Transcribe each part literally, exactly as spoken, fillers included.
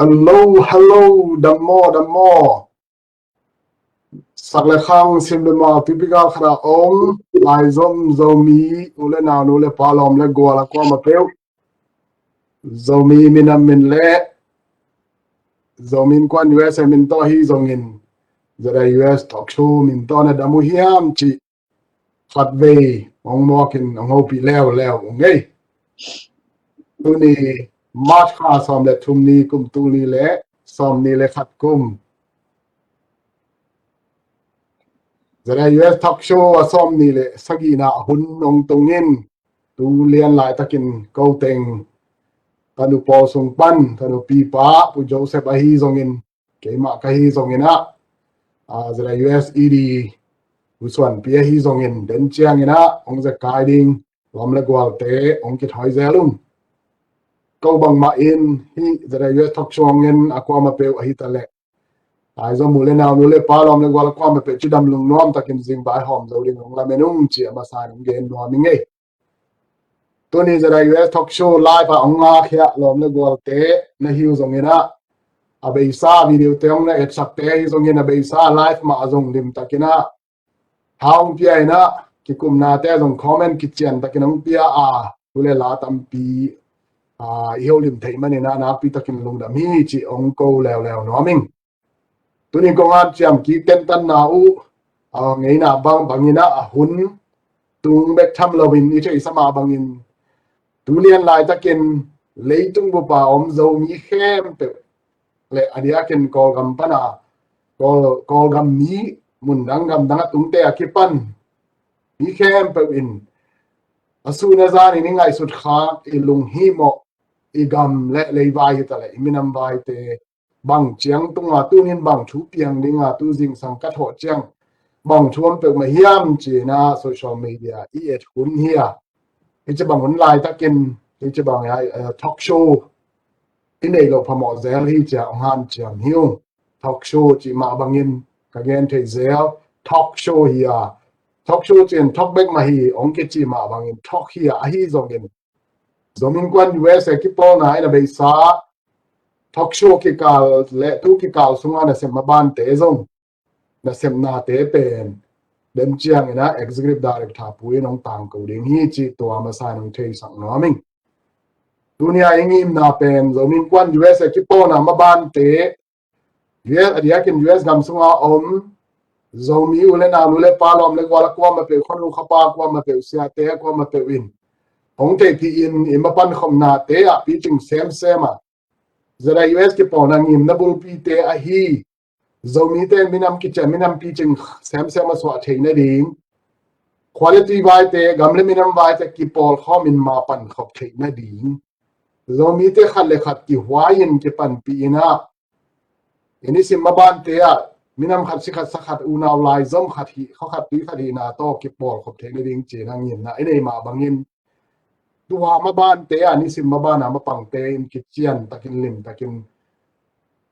Hello, hello, dam maw, dam maw. Sak le khang, sim le mau, tuipi gal khat a om, laizom Zomi u le nau, nu le pa, lawm le gual a kuamah peuh, Zomi minam min le Zomi Innkuan U S A min tawh ahi zongin, Z I U S Talk Show min tawh na dam uh hiam cih khatvei hong muakin hong hopih leuleu ung ei. Tuni March kha sawm le thum ni, kum tul nih le sawmnih le khat kum, Z I U S Talk Show a sawmnih le sagihna hun hong tungin, tu lian laitakin ko teng, ka nu pawl sung pan ka nupi pa Pu Joseph ahi zongin, keimah ka hi zongin ah, ah, Z I U S E D Pu Suanpi ahi zongin, den ciangin ah hong zekai ding lawm le gualte hong kithawi zel ung. Ko bangmah in hih Z I U S Talk Show hong en a kuamah peuh ahi ta leh, laizom u le nau, nu le pa, lawm le gual a kuamah peuh cidam lungnuam takin zing vaihawm zo ding hong lamen ung ci a masa in hong gen nuam ing ei. Tuni Z I U S Talk Show live ah hong ngak hiah lawm le gualte na hi uh zongin ah, a beisa video te hong na etsakte ahi zongin, a beisa live mah a zong limtakin ah hong pia in ah, kikupnate a zong comment kician takin hong pia a, tu le la tampi, ah, i holim theih manin ah nakpi takin lungdam hi cih hong ko leuleu nuam ing. Tuni kong hanciam kik tentanna uh, ah, ngeina bang bangin ah a hun tung bek tham loin i theihsa mah bangin, tu lian laitakin leitung bup a om Zomi khempeuh le a diakin Kawlgam pan a, Kawl, Kawlgam mi, mundang gamdang a tungte a kipan mi khempeuh in a sun a zanin i ngaihsut khak, i lunghimawh, i gam le leivai hi ta leh i minam vaite bang ciang tunga, tunin bang thu piang dinga, tu zingsang ka thawh ciang bang thu om peuhmah hiam ci-in ah social media i et hun hi a, hih ci bang hun laitakin hih ci bang, eh, talk show i neih loh phamawh zel hi ci a hong hanciam hi ung. Talk show cih mah bangin ka gen thei zel, talk show hi a, talk show cih in talk bek mah hi hong kici mah bangin talk hi a, ahi zongin Zomi Innkuan U S A kipawlna in a beisa talk show kikal le tu kikal sunga nasep mabante zong, nasepnate pen den ciangin ah Executive Director Pu in hong tangko ding hi cih tua masa in hong theisak nuam ing. Tuni a i ngimna pen Zomi Innkuan U S A kipawlna mabante, U S, a diakin U S gam sunga om Zomi u le nau, nu le pa, lawm le gual a kuamah peuh, khonu khapa kuamah peuh, siate a kuamah peuh in hong theihpih in i mapan khopnate ah picing semsem a, Z I U S kipawlna ngimna bulpite ahi Zomite minam kician, minam picing semsem a suah theih nading, quality vaite, gam le minam vaite kipawl khawmin mapan khop theih nading, Zomite khat le khat kihuai-in kipanpih in ah, i nisim mabante ah minam khat si khat sa khat, unau laizom khat hih, khua khat tui khat hihna tawh kipawl khop theih nading ci-in a ngimna i nei mah bangin, tua mabante ah nisim mabana mapangte in kician takin, lim takin,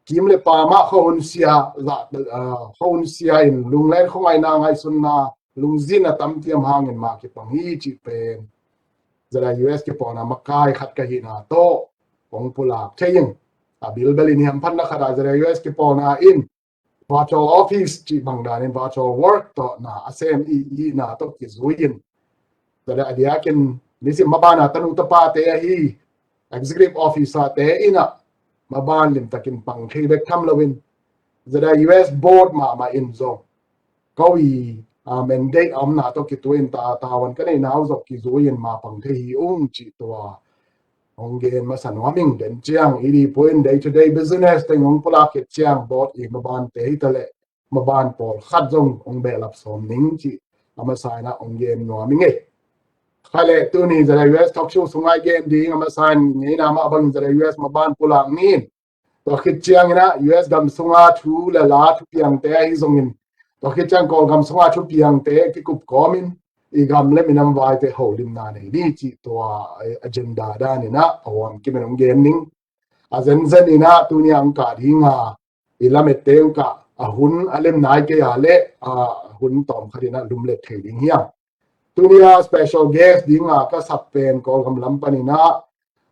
kim le pam ah khuahun sia, za, ah, khuahun sia in lunglen khuangaihna, ngaihsunna, lungzinna tamciam hangin mah kipang hi cih pen Z I U S kipawlna makai khat ka hihna tawh kong pulak thei ing. A bilbel in i hamphatna khat ah Z I U S kipawlna in virtual office cih bang danin virtual work tawh na a sem i, i na tawh kizui in, tua a diakin nisim mabana tanu tapate ahi executive officer te in ah maban limtakin pang thei bek tham loin, Z I U S board mahmah in zong ko i, ah, mandate a omna tawh kituin ta, tavuan ka neihna uh zong kizui in mapang thei hi ung cih tua hong gen masa nuam ing. Den ciang i dih puin day to day business teng hong pulak khit ciang board i mabante hi ta leh maban pawlkhat zong hong behlap sawm ning cih a masa in ah hong gen nuam ing ei. Kha le tuni Z I U S talk show sungah i gen ding a masa in ngeina mah bangin Z I U S maban pulak ni in, tua khit ciangin ah U S gam sunga thu le la thupiangte ahi zongin, tua khit ciang Kawlgam sunga thupiangte kikup kawmin i gam le minam vaite holimna nei ni cih tua, eh, agenda danin ah a huam kimin hong gen ning. A zenzen in ah tuni a hong kah dinga i lamette hong kah a hun a lem nai kei a le, a hun tawmkhat in ah lumlet thei ding hi a. Tuni a special guest dinga ka sak pen Kawlgam lam panin ah,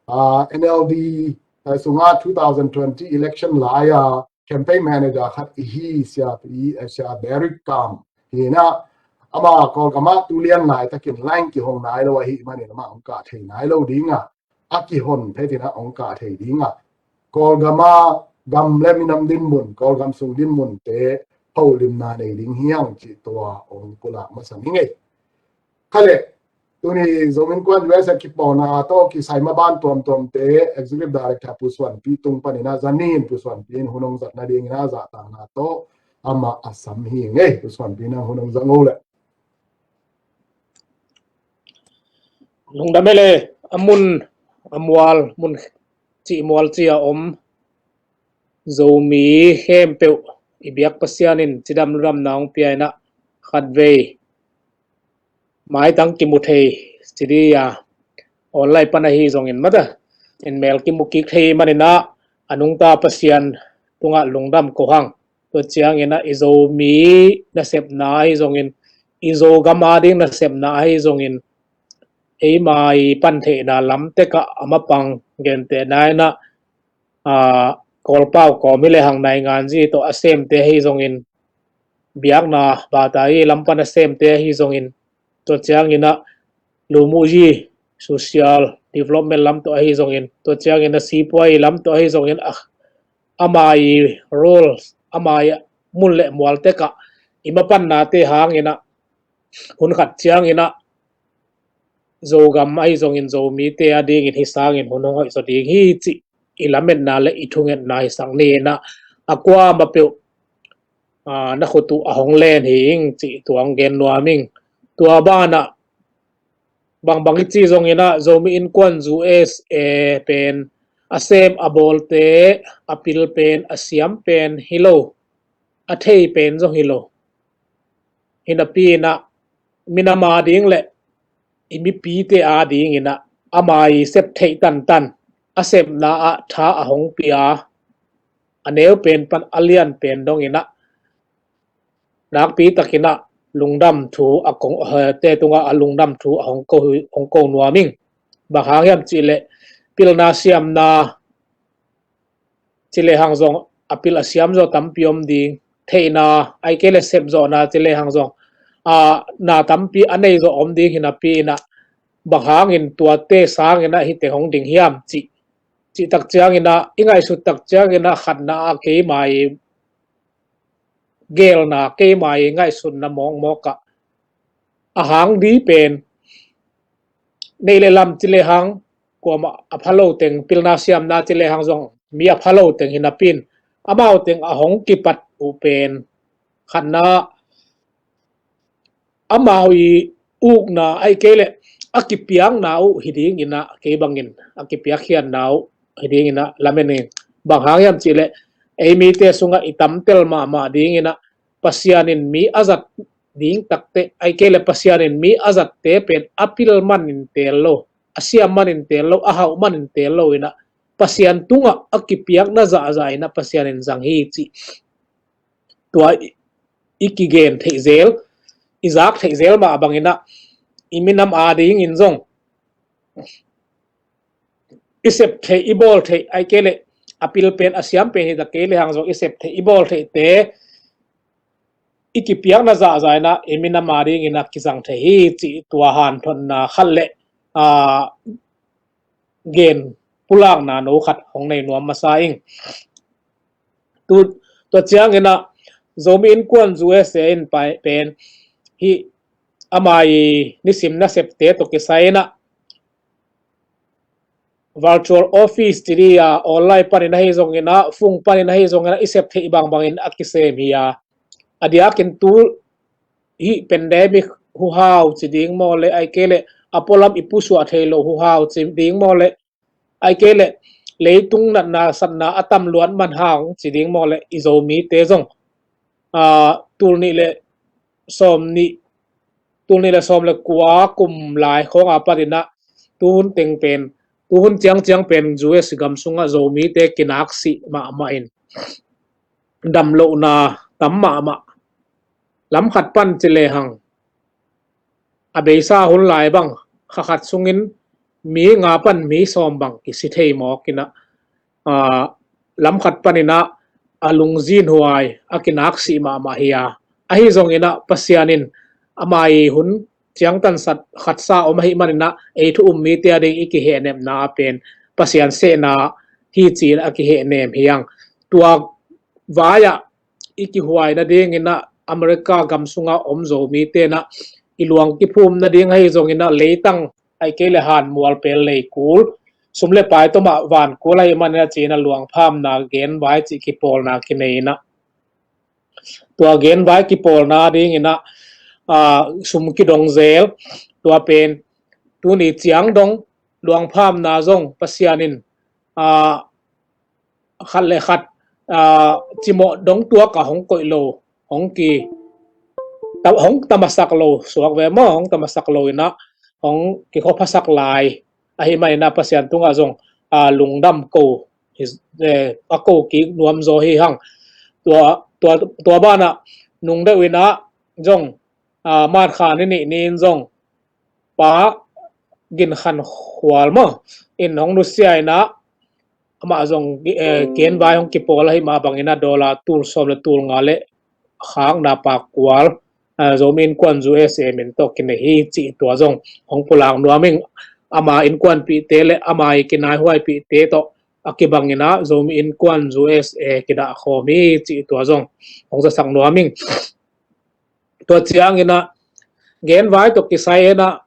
ah, N L D Lai sunga two thousand twenty election lai-a campaign manager khat i hi siapi, eh, Sia Derek Kam hi na, ama Kawlgama tu lian laitakin line kihong nai lo ahi manin ama hong kah thei nai lo dinga, a kihon phetina hong kah thei dinga, Kawlgama gam le minam dinmun, Kawlgam sung dinmunte holimna nei ding hiang cih tua hong pulak masa ni ngei. Khale, tuni Zomi Innkuan U S A kipawlna tawh kisai maban tuamtuamte Executive Director Pu Suanpi tung panina zanin Pu Suanpi in hun hong zatna dingina zahtakna tawh ama a sam hi ngei. Pu Suanpi nang hun hong zang o le. Lungdam e le, a mun a mual, mun cih mual cih a om Zomi khempeuh i biak Pasian in cidam ludamna hong pia ina khatvei maitang kimu thei cidi a online pan ahi zongin mata in mel kimu kik thei manina a nungta Pasian tungah lungdam ko hang. Tua ciangina i Zomi nasepna ahi zongin, i Zogam ading nasepna ahi zongin, eima i pan theihna lam tekah a mapang gentehna ina, aa, Kawlpau kawm hi le hang nainganzi tawh a semte ahi zongin, biakna bata i lam pan a semte ahi zongin, tua ciangina lumuhzi social development lam tawh ahi zongin, tua ciangina sipuai lam tawh ahi zongin, a, ama i roles, ama i mun le mual tekah i mapannate hangina hun khat ciangina Zogam ahi zongin Zomite adingin hi sangin hun hong hoih zaw ding hi cih i lametna le i thungetna hi sak ni ina a kuama peuh, aa, na khut uh a hong len hi ing cih tua hong gen nuam ing. Tua banah bangbang i ci zongina Zomi Innkuan U S A pen a sem a bawlte a pil pen a siam pen hi lo, a thei pen zong hi lo. Hi napi ina minam ading le i mipite adingina ama i sep theih tantan a sepna ah tha a hong pia, a neu pen pan a lian pen dongina nakpi takina lungdam thu a kong, eh, te tunga a lungdam thu a hong ko, hong ko nuam ing. Bang hang hiam cih le pilna siamna ci le hang zong a pil a siam zaw tampi om ding, theihna ai kei le sep zawhna ci le hang zong a na tampi a nei zaw om ding hi napi ina bang hangin tuate sangina hite hong ding hiam cih, cih tak ciangina i ngaihsut tak ciangina khatna a keima i gelna keima i ngaihsutna mawkmawk ah a hang di pen neih le lam ci le hang kuama a phalo teng pilna siamna ci le hang zong mi a phalo teng hi napi in amau teng a hong kipat uh pen khatna amau i ukna ai kei le a kipiakna uh hi dingina kei bangin a kipiakkhiatna uh hi dingina lamen ing. Bang hang hiam cih le ei mite sungah i tamtel mahmah dingina Pasian in mi a zat ding takte ai kei le Pasian in mi a zatte pen a pil manin tel lo, a siam manin tel lo, a hauh manin tel lo ina Pasian tungah a kipiakna zahzah ina Pasian in zang hi cih tua i, i kigen theih zel, i zak theih zel mah bangina i minam adingin zong i sep theih i bawl theih ai kei le a pil pen a siam pen hi ta kei le hang zong i sep theih i bawl theihte i kipiakna zahzah ina i minam adingina kizang thei hi cih tua hanthotna khat le, aa, gen pulakna no khat hong nei nuam masa ing. Tu, tua ciangina Zomi Innkuan U S A in pen hi ama i nisim nasepte tawh kisai ina virtual office ci di a online panin ahi zongina phone panin ahi zongina i sep theih bangbangin a kisem hi a, a diakin tu hih pandemic huhau ci ding maw le ai kei le a pualam i pusuah thei lo huhau ci ding maw le ai kei le leitung natna satna a tam luat man hang ci ding maw le i Zomite zong, aa, tul nih le sawm nih, tul nih le sawm le kua kum lai khawng a patina tuhun teng pen, tuhun ciangciang pen U S gam sungah Zomite kinaksih mahmah in damlohna tam mahmah. Lam khat pan ci le hang a beisa hun lai bang kha khat sungin mi nga pan mi sawm bang kisi thei mawk ina aa, lam khat panin ah a lungzinhuai a kinaksih mahmah hi a, ahi zongin ah Pasian in ama i hun ciangtan sat khatsa om ahih manin ah ei thu um mite a ding i kihehnepna pen Pasian sehna hi ci-in a kihehnem hi ang. Tua vai-ah i kihuai nadingin ah America gam sunga om Zomite in ah i luang kiphum nading ahi zongin ah leitang ahih kei leh hanmual pel lei kul, sum le pai tawh mah van kul ahih manin ah ci-in ah luangphamna genvai cih kipawlna kinei in ah, tua genvai kipawlna dingin ah, aa, sum kidong zel, tua pen tuni ciang dong luangphamna zong Pasian in, aa, khat le khat, aa, cimawh dong tuak a hong koih lo, hong ki, ta, hong tamasak lo, suak ve maw, hong tamasak lo in ah hong kikhophasak lai ahih manin ah Pasian tungah zong, aa, lungdam ko hi, eh, a ko kik nuam zaw hi hang. Tua, tua, tua banah nung deuh in ah zong, aa, March kha ni nih ni-in zong Pa Gin Khan Khual maw in hong nusia in ah, amah zong, eh, genvai hong kipawl ahih mah bangin ah dollar tul sawm le tul nga le khak na pa kual, aa, Zomi Innkuan U S A min tawh kinei hi cih tua zong hong pulak nuam ing. Ama innkuanpihte le ama i kinaihuaipihte tawh a kibangin ah Zomi Innkuan U S A kidah khawm hi cih tua zong hong zasak nuam ing. Tua ciangin ah genvai tawh kisai in ah,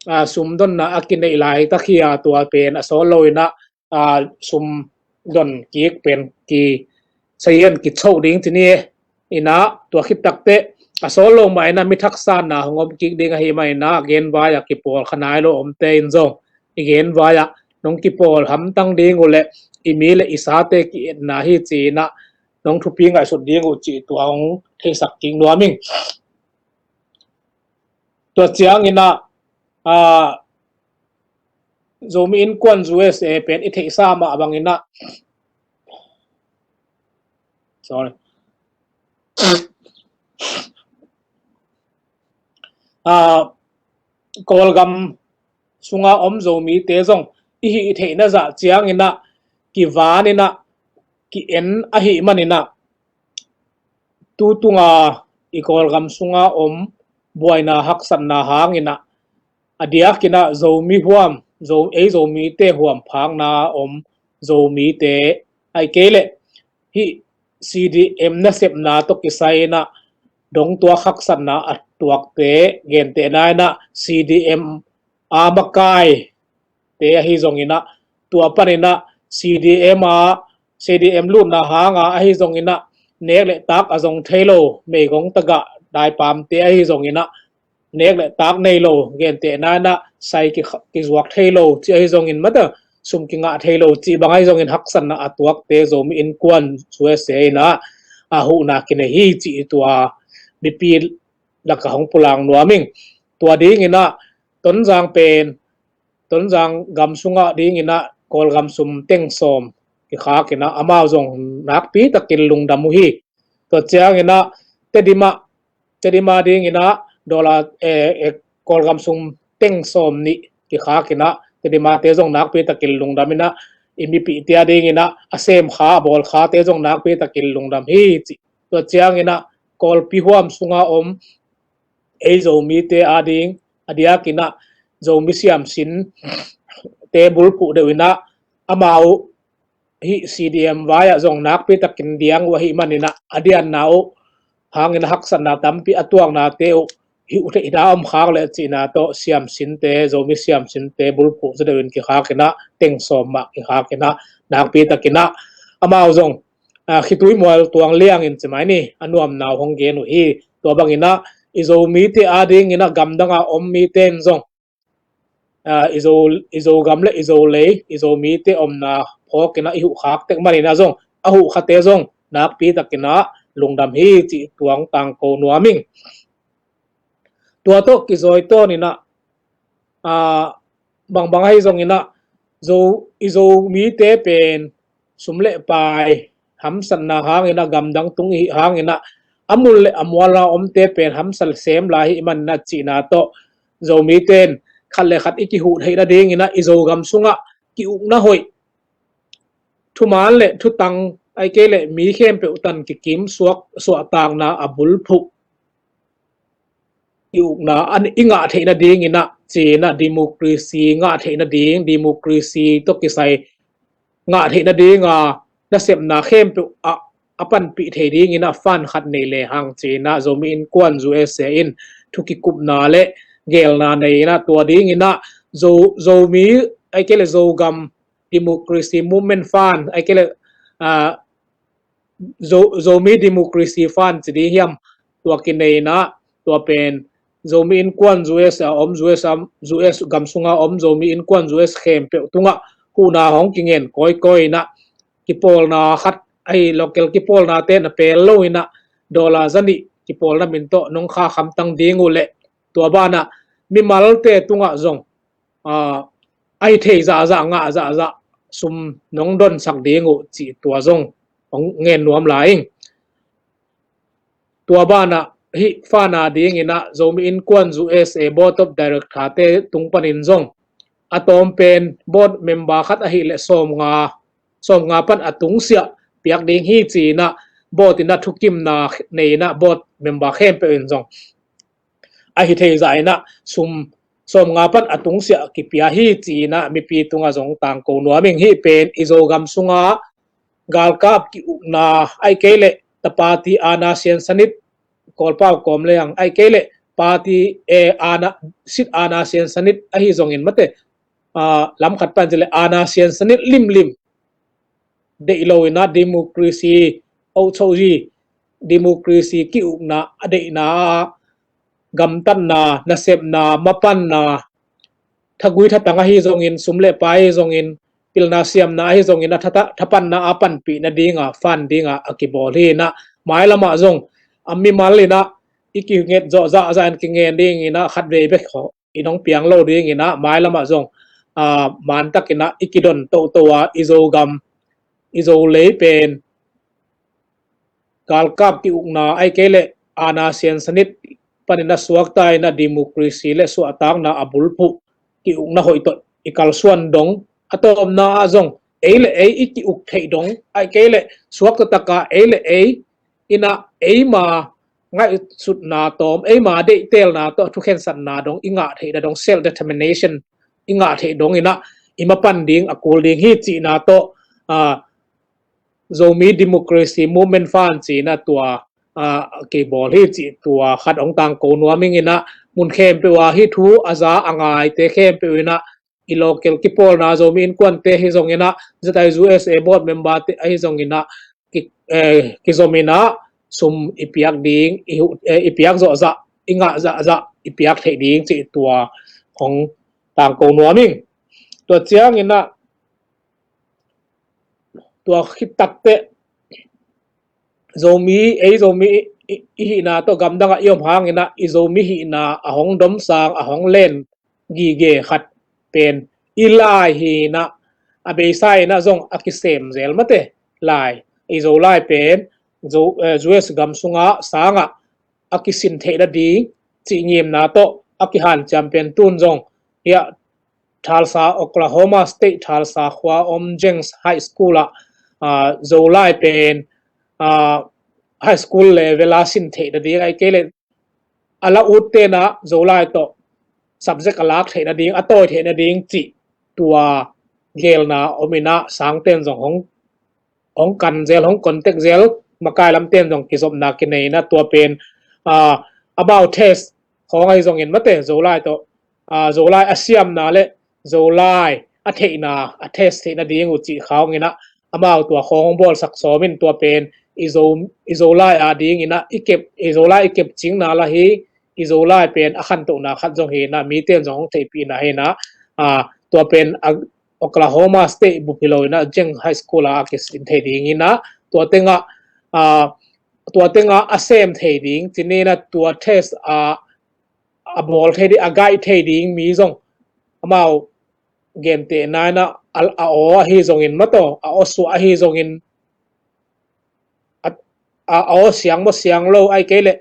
aa, sumdonna a kineih laitak hi a, tua pen a sawt lo in ah, aa, sumdon kik pen kisai in kichoh ding ci ni e. In ah tua khit takteh a sawt lo mah in ah mi thaksanna hong om kik ding ahih manin ah genvai-ah kipawl kha nai lo omte in zong i genvai-ah nong kipawl hamtang ding uh leh i mi le i sate ki-etna hi ci-in ah nong thupi ngaihsut ding uh cih tua hong theisak kik nuam ing. Tua ciangin ah, aa, Zomi Innkuan U S A pen i theihsa mah bangin ah, sorry, aa, Kawlgam sunga om Zomite zong i hih theihna zah ciangin ah kivan in ah ki-en ahih manin ah tu tunga i Kawlgam sunga om buaina haksatna hangin ah a diakin ah Zomi huam, Zo, ei Zomite huam phakna om Zomite ahih kei leh hih C D M nasepna tawh kisai in ah dong tuak haksatna a tuakte gentehna in ah C D M a makaite ahi zongin ah tua panin ah C D M a, C D M lutna hanga ahi zongin ah nek le tak a zong thei lo meigong tagah daipamte ahi zongin ah nek le tak nei lo, gentehna in ah sai ki, kizuak thei lo cih ahi zongin mata sum kingah thei lo cih bang ahi zongin haksatna a tuakte Zomi Innkuan U S A in ah a huhna kinei hi cih tua mipi lakah hong pulak nuam ing. Tua dingin ah Tonzang pen, Tonzang gam sungah dingin ah Kawlgam sum teng sawm kikhak in ah amau zong nakpi takin lungdam uh hi. Tua ciangin ah Tedim ah, Tedim a dingin ah dollar, eh, eh, Kawlgam sum teng sawm nih kikhak in ah Tedim a te zong nakpi takin lungdam in ah i mipihte a dingin ah a sem kha, a bawl khate zong nakpi takin lungdam hi ci. Tua ciangin ah Kawlpi huam sunga om ei Zomite a ding a diakin ah Zomi siamsinte bulphuh deuh in ah amau hih C D M vai-ah zong nakpi takin diang uh ahih manin ah a dianna uh hangin a haksatna tampi a tuaknate uh hih uh theihna om khak leh cihna tawh siamsinte, Zomi siamsinte bulphuh zaw deuh in kikhak in ah teng sawm mah kikhak in ah nakpi takin ah amau zong, ah, khitui mual tuang liangin ci mai ni, a nuamna uh hong gen uh hi. Tua bangin ah i Zomite a dingin ah gamdang a om mite in zong, ah, i Zo, i Zogam le i Zolei, i Zomite omna phawk in ah i huh khak tek manin ah zong a huh khate zong nakpi takin ah lungdam hi cih tua hong tangko nuam ing. Tua tawh kizawi tawn in ah, ah, bangbang ahi zongin ah Zo, i Zomite pen sum le pai hamsatna hangin ah gamdang tung i hih hangin ah a mul le a mualna omte pen hamsa sem lai ahih manin ah cihna tawh Zomite in khat le khat i kihuh theih nadingin ah i Zogam sungah ki-ukna hoih, thuman le thutang, ai kei le mi khempeuh tan kikim suak, suahtakna a bulphuh i ukna an i ngah theih nadingin ah, ci-in ah democracy ngah theih nading, democracy tawh kisai ngah theih nadinga nasepna khempeuh ah a panpih thei dingin ah fund khat nei lehang ci-in ah Zomi Innkuan U S A in thu kikupna le geelna nei in ah tua dingin ah Zo, Zomi, ai kei le Zogam Democracy Movement Fund, ai kei le, ah, Zo, Zomi Democracy Fund ci ding hiam, tua kinei in ah, tua pen Zomi Innkuan U S A om, U S A, U S gam sunga om Zomi Innkuan U S khempeuh tungah huhna hong kingen kawikawi in ah, kipawlna khat ahi local kipawlnate na pel lo in ah dollar zanih kipawlna min tawh nong kha khamtang ding uh leh, tua banah mimalte tungah zong, ah, ahi thei zahzah, ngah zahzah sum nong donsak ding uh cih tua zong hong ngen nuam lai ing. Tua banah hih fund a dingin ah Zomi Innkuan U S A Board of Director te tung panin zong a tawm pen board member khat ahih leh sawmnga, sawmnga pan a tungsiah piak ding hi ci-in ah board in ah thukimna nei in ah board member khempeuh in zong ahi thei zah in ah sum sawmnga pan a tungsiah kipia hi ci-in ah mipi tungah zong tangko nuam ing. Hih pen i Zogam sunga galkap ki-ukna, ai kei le ta party aana siansanit, Kawlpau kawm leng, ai kei le party, eh, aana, sit aana siansanit ahi zongin mate, ah, lam khat pan ci le aana siansanit limlim deih lo in ah democracy, oh, sorry, democracy ki-ukna a deihna, gamtatna, nasepna, mapanna, thagui thatang ahi zongin, sum le pai ahi zongin, pilna siamna ahi zongin, a thata-, thapanna a panpih nadinga fund dinga a kibawl hi in ah, mailamah zong a mimal in ah i kinget zawh zahzah in kingen dingin ah khatvei bek khawh i nong piang lo dingin ah mailamah zong, ah, mantakin ah i kidon toto a i Zogam, i Zolei pen galkap ki-ukna, ai kei le aana siansanit panin a suakta in ah democracy le suahtakna a bulphuh ki-ukna hoih tawh i kalsuan dong, a tawpna ah zong ei le ei i ki-uk theih dong, ai kei le suakta taka ei le ei in ah eima ngaihsutna tawm, eima deihtelna tawh thukhensatna dong i ngah theihna dong, self determination i ngah theih dong in ah i mapan ding a kul ding hi cihna tawh, ah, Zomi Democracy Movement Fund ci-in ah tua, ah, kibawl hi cih tua khat hong tangko nuam ing in ah, mun khempeuh ah hih thu a za a ngaite khempeuh in ah, i local kipawlna Zomi Innkuante hi zongin ah, Z I U S A board member te ahi zongin ah, ki, eh, kizom in ah sum i piak ding, i hu-, eh, i piak zawhzah, i ngah zahzah i piak theih ding cih tua hong tangko nuam ing. Tua ciangin ah, tua khit takteh Zomi, ei Zomi i, i, i hihna tawh gamdang ah i om hangin ah, i Zomi hihna a hong domsang, a hong len gige khat pen i lai hi in ah, a beisa in ah zong a kisem zel mate lai, i Zolai pen Zo, eh, U S gam sungah sangah a kisin theih nading cih ngimna tawh a kihanciam pen tun zong hiah Tulsa, Oklahoma State Tulsa khua om Jenks High School ah, ah, Zolai pen, ah, high school level a sin theih nading, ai kei le a la ut ten ah Zolai tawh subject a lak theih nading, a tawi theih nading cih tua geelna om in ah, sangten zong hong, hong kan zel, hong contact zel, makai lamten zong kizopna kinei in ah, tua pen, ah, amau test khawng ahi zongin mate, Zolai tawh, ah, Zolai a siamna le Zolai a theihna, a test theih nading uh cih khawng in ah, amau tua khawng hong bawlsak sawm in, tua pen i Zo, i Zolai a dingin ah i kep, i Zolai i kepcingna lah hi, i Zolai pen a khantohna khat zong hi in ah, miten zong hong theihpihna hi in ah, ah, tua pen a, Oklahoma State bup hi lo in ah, Jenks High School ah a kisin thei ding in ah, tua tengah, ah, tua tengah a sem thei ding, ci-in ah tua test ah a bawl thei ding, a guide thei ding mi zong amau gentehna in ah, a, a aw ahi zongin mate, a aw suah ahi zongin, a, a, a aw siang maw siang lo, ai kei le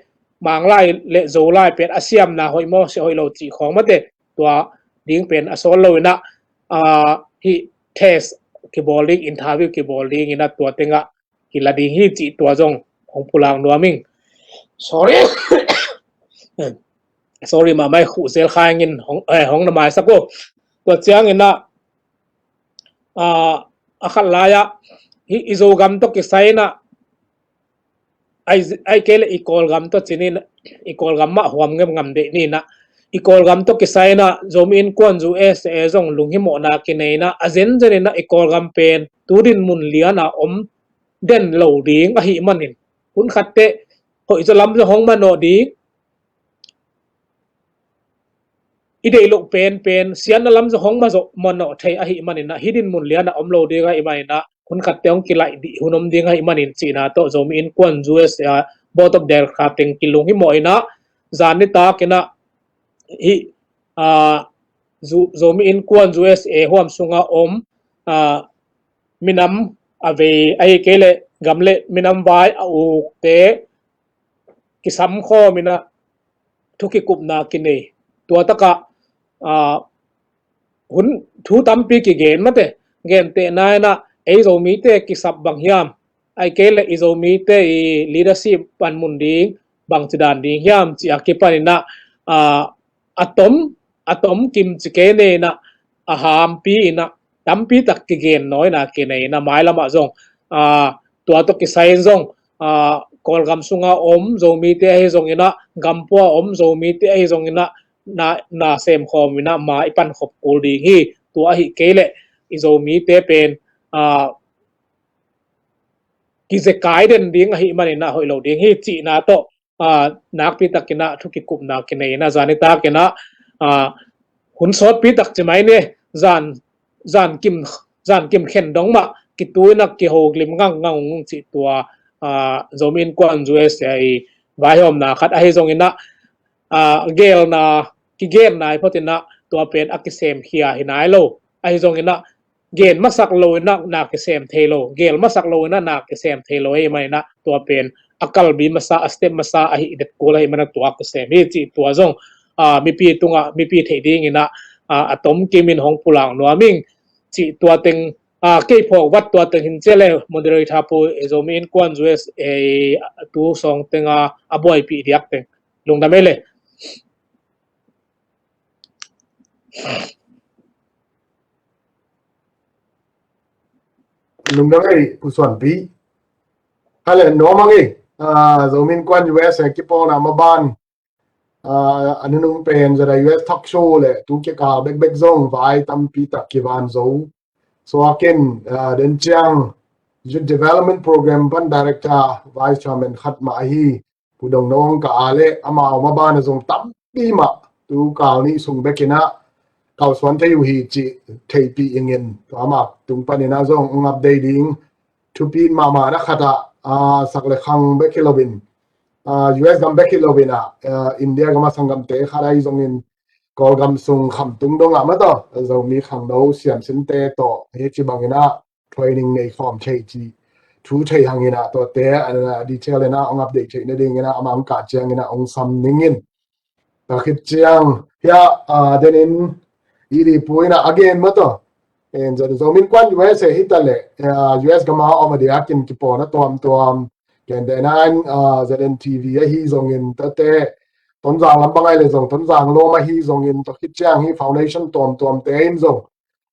Manglai le Zolai pen a siamna hoih maw, sia hoih lo cih khawng mate, tua ding pen a sawl lo in ah, ah, hih test kibawl ding, interview kibawl ding inah tua tengah kila ding hi cih tua zong hong pulak nuam ing. Sorry. Sorry, mahmah khuh zel kha ingin hong, eh, hong na maisak uh. Tua ciang inah, ah, a khat lai-ah, hih i Zogam tawh kisai inah, ai, ai kei le i Kawlgam tawh cinin, i Kawlgam mah huam ngemngam deih ni inah, i Kawlgam tawh kisai inah, Zomi Innkuan U S A zong lunghimawhna kinei inah, a zenzen inah i Kawlgam pen tu dinmun liana om den lo ding ahih manin, hun khatteh hoih zaw lam zong hong manawh ding, i deih loh penpen siatna lam zong hong mazawh manawh thei ahih manin ah, hih dinmun liana om lo ding ahih manin ah, hun khatteh hong kilaih dih hun om ding ahih manin cihna tawh Zomi Innkuan U S A Board of Director teng kilunghimawh inah, zan nitak inah hih, ah, Zo-, Zomi Innkuan U S A huam sunga om, ah, minam a vei, ai kei le gam le minam vai a ukte kisam khawm inah thu kikupna kinei. Tua takah, ah, hun thu tampi kigen mate, gentehna inah ei Zomite kisap bang hiam, ai kei le i Zomite i leadership panmun ding bangci dan ding hiam cih a kipan inah, ah, a tom, a tom kim ci kei ne inah, a hampi inah, tampi tak kigen nawi inah kinei inah, mailamah zong, ah, tua tawh kisai in zong, ah, Kawlgam sunga om Zomite ahi zong inah, gampua om Zomite ahi zong inah, na, na sem khawm inah, ma i pan khop kul ding hi. Tua ahi kei le i Zomite pen, ah, kizekai den ding ahih manin ah hoih lo ding hi cihna tawh, ah, nakpi takin ah thu kikupna kinei inah, zan nitak inah, ah, hun sawtpi tak ci mai ni, zan, zan kim, zan kim khen dong mah kitu inah kiho glim ngangngang ung cih tua, ah, Zomi Innkuan U S A i vaihawmna khat ahi zong inah, ah, gelna, kigen nai phot inah tua pen a kisem khia hi nai lo. Ahi zong inah gen masak lo inah na kisem thei lo, gel masak lo inah na kisem thei lo ahih manin ah tua pen a kalbi masa, a step masa ahi det kul ahih manin ah tua kisem hi cih tua zong, ah, mipi tungah mipi theih ding inah, ah, a tom kim in hong pulak nuam ing cih tua teng, ah, kei phawk vat tua teng hin cia le moderator pu, eh, Zomi Innkuan U S A tu sawng tenga a buaipih diak teng lungdam ei le. Lungdam ei, Pu Suanpi. Hale, nuam ing ei, ah, Zomi Innkuan U S A kipawlna maban, ah, a nunung pen zada U S talk show le tu kikal bekbek zong vai tampi tak kivan zo. Suakin, ah, den ciang Youth Development Program pan Director, Vice Chairman khat mah ahi Pu Dong Nawng ka a le amau maban a zong tampi mah tu kal nih sung bek inah kalsuan thei uh hi cih theihpih ingin, tua mah tung pan inah zong ung update ding. Thupi mahmah na khat ah, ah, sak le khang bek hi lo in, ah, U S gam bek hi lo in ah, ah, India gam a sanggamte khat ahi zongin Kawlgam sung khamtung dongah mataw Zomi khangno siamsinte tawh hi ci bangin ah training nei khawm thei ci thu thei hangin ah tuate, ah, detail in ah ong update theih nadingin ah amah ong kah ciangin ah ong sam ning in. Tua khit ciang hiah, ah, denin i ri pu in ah a gen mataw. En zan Zomi Innkuan U S A hi ta leh, ah, U S gam a om a diakin kipawlna tuamtuam, gentehna in, ah, Z N T V ahi zongin tuate, Tonzang lam bang ahi le zong, Tonzang lawm ahi zongin, tua khit ciang hi foundation tuamtuamte in zong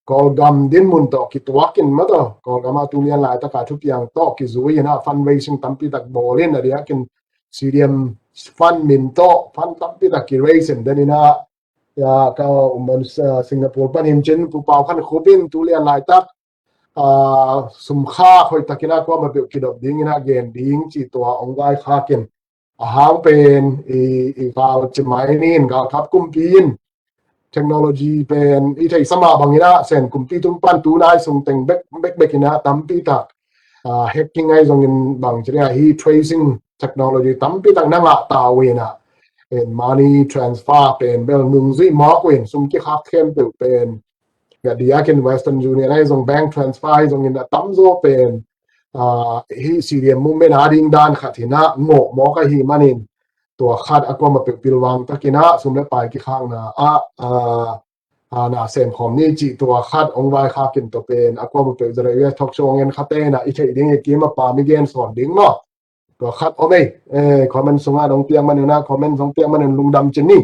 Kawlgam dinmun tawh kituakin mataw, Kawlgam a tu lian laitaka thupiang tawh kizui in ah fundraising tampi tak bawl in a diakin C D M fund min tawh fund tampi tak ki-raise in denin ah, ya, ka um, ah, Singapore panin cin Pu Pau Khan Khup in tu lian laitak, ah, sum khak hoih takin ah kuamah peuh kidop dingin ah gen ding ci tua ong vaikhakin, a hang pen i, i gal ci mai ni in, galkap kumpi in technology pen i theihsa mah bangin ah Sen kumpi tung pan tu nai sung teng bek, bek, bek in ah tampi tak, ah, hacking ahi zongin bang ci ria hi tracing technology tampi tak na ngah ta uh in ah, in money transfer pen bel nungzui mawk uh in, sum kikhak khempeuh pen a diakin Western Union ahi zong, bank transfer ahi zongin a tamzaw pen, ah, hi C D M movement a ding dan khat hi in ah ngawh mawk ahih manin tua khat a kuamah peuh pilvang takin ah sum le pai kikhakna ah, ah, a, na sem khawm ni cih tua khat hong vaikhak in tua pen a kuama peuh zara US talk show hong en khat te na i theih ding i kim a pam i gen sawn ding maw. Tua khat om ei, eh, comment sungah dong piang man un a, comment dong piang man un lungdam cin ni.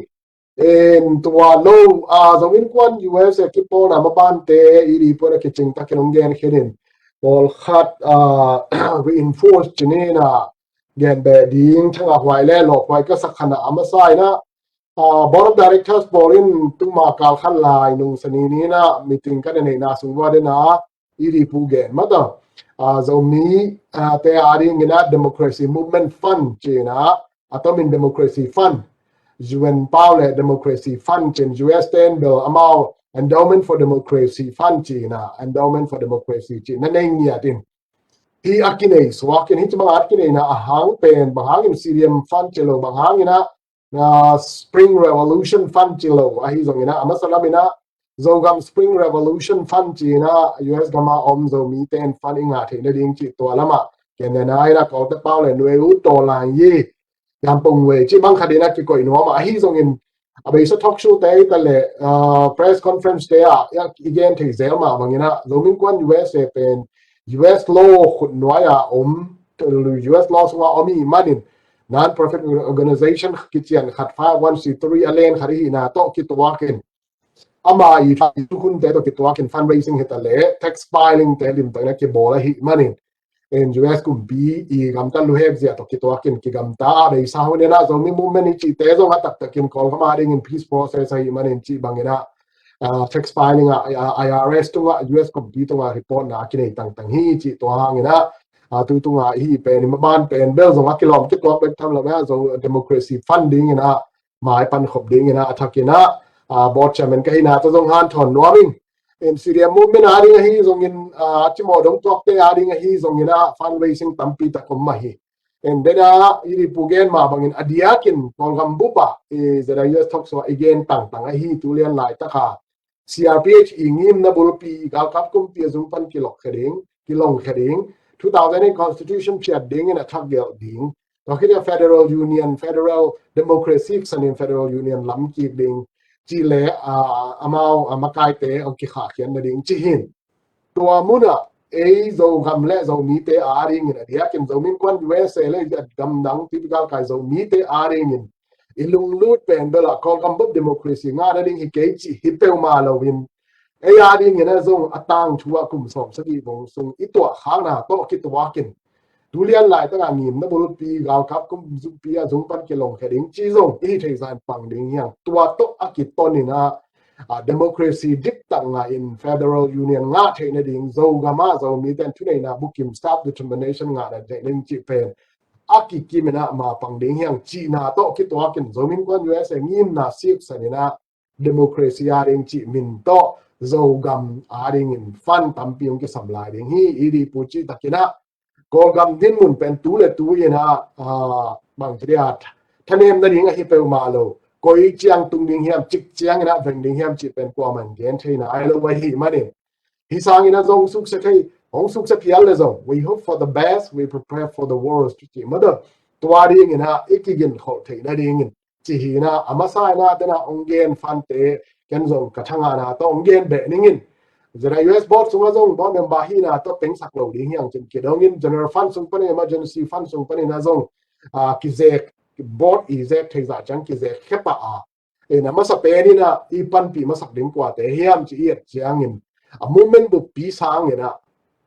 En tua lo, a, Zomi Innkuan US a kipawlna mabante i di puan a kicing takin hong gen khin in. Pawlkhat, a, reinforce cin in a gen beh ding thanga huai le lawhhuai ka sak khan a masa in a, a, Board of Directors pawl in tuma kal khat lai nung sani ni in a meeting ka na neihna sung vua den a, i di pu gen mata. A, Zomi, a, te a ding in a Democracy Movement Fund cih in a, a tomin Democracy Fund, U N pau le Democracy Fund cih in US ten bel amau Endowment for Democracy Fund cih in a, Endowment for Democracy cih na nei ngiat in. Hi a kinei suak in, hi ci bang a kinei na a hang pen, bang hang in C D M Fund ci lo, bang hang in a, na Spring Revolution Fund ci lo, ahi zong in a, a masa lam in a, Zogam Spring Revolution Fund ci in a, US gam a om Zomi ten fund i ngah theih na ding cih tua lam a, ken na na in a Kawlte pau le nuai u taw lai yi, yam pong wei, ci bang khat in a kikoih nuam a, ahi zong in, a beisa talk show te i ta le, a, press conference te a, i gen thei zel mah bang in a, Zomi Innkuan U S A pen, U S law khut nuai a om, U S law sung a om i man in, non-profit organization kician khat five one C three a len khat i hi na tawh kituak in. Ama i thu khun te tawh kituak in fundraising hi ta le, tax filing te lim tak na kibawl a hi man in. En U S kumpi i gamtat luhek zia tawh kituak in kigamta a beisa hun in a Zomi Movement i cih te zong a taktak in Kawlgam a ding in peace process a hi man in cih bang in a, a, tax filing a, a, I R S tung a U S kumpi tung a report na kinei tangtang hi cih tua hang in a, a, tu tung a hi pen i maban pen bel zong a kilawm kituak bek tham lo a zong democracy fund ding in a, mai pan khop ding in a, a thak in a, a, board chairman ka hi na tawh zong hanthawn nuam ing. En C D M movement a ding ahi zong in, a, a cimawh dong tuakte a ding ahi zong in a, fundraising tampi tak om mah hi. En den a, i di pu gen mah bang in a diak in, Kawlgam bup a, i Z I U S talk show a i gen tangtang ahi tu lian laitak a. C R P H i ngimna bulpi, galkap kumpi a zung pan kilok khe ding, kilong khe ding, two thousand eight constitution phiat ding in a thak gelh ding. Tua khit a Federal Union, Federal Democracy san in Federal Union lam kik ding. Ci le, a, amau, a, makaite hong kikhahkhiat na ding ci hin. Tua mun a, ei Zogam le Zomite a ding in a diak in Zomi Innkuan U S A le gam dang typical kai Zomite a ding in i lunglut pen bel a Kawlgam bup democracy ngah na ding hi kei cih hi peuhmah lo in, ei a ding in a zong a tangthu a kum sawm sagih vong sung i tuah khakna tawh kituak in, tu lian laitak a ngimna bulpi, galkap kumpi a zung pan kilong khe ding ci zong i hi thei zah in pang ding hi hang. Tua tawh a kiton in a, a, democracy dip tak ngah in Federal Union ngah theih na ding, Zogam a Zomite in thuneihna bukim self determination ngah na theih na ding cih pen a kikim in a ma pang ding hi hang cihna tawh kituak in Zomi Innkuan U S A ngimna siksan in a democracy a ding cih min tawh Zogam a ding in fund tampi hong kisam lai ding hi. I di pu cih tak in a Kawlgam dinmun pen tu le tu in a, a, bang ci dia, thanem na ding ahi peuhmah lo. Koi ciang tung ding hiam, cik ciang in a veng ding hiam cih pen kuaman gen thei nai lo ahi man in. Hi sang in a zong sukse thei, hong sukse phial le zong, we hope for the best, we prepare for the worst cih mah tawh. Tua ding in a i kigin khol thei na ding in. Ci hi na, a masa in a den a hong gen fund te, ken zong ka thangahna tawh hong gen beh ning in. Z I U S board sung a zong board member hi na tawh pengsak lo ding hi hang cin kidong in, general fund sung pan in, emergency fund sung pan in a zong, a, kizek, board i zek thei zah ciang kizek khe pah a. En a masa pen in a i panpih masak ding kuate hiam ci i et ciang in. A movement buppi sang in a,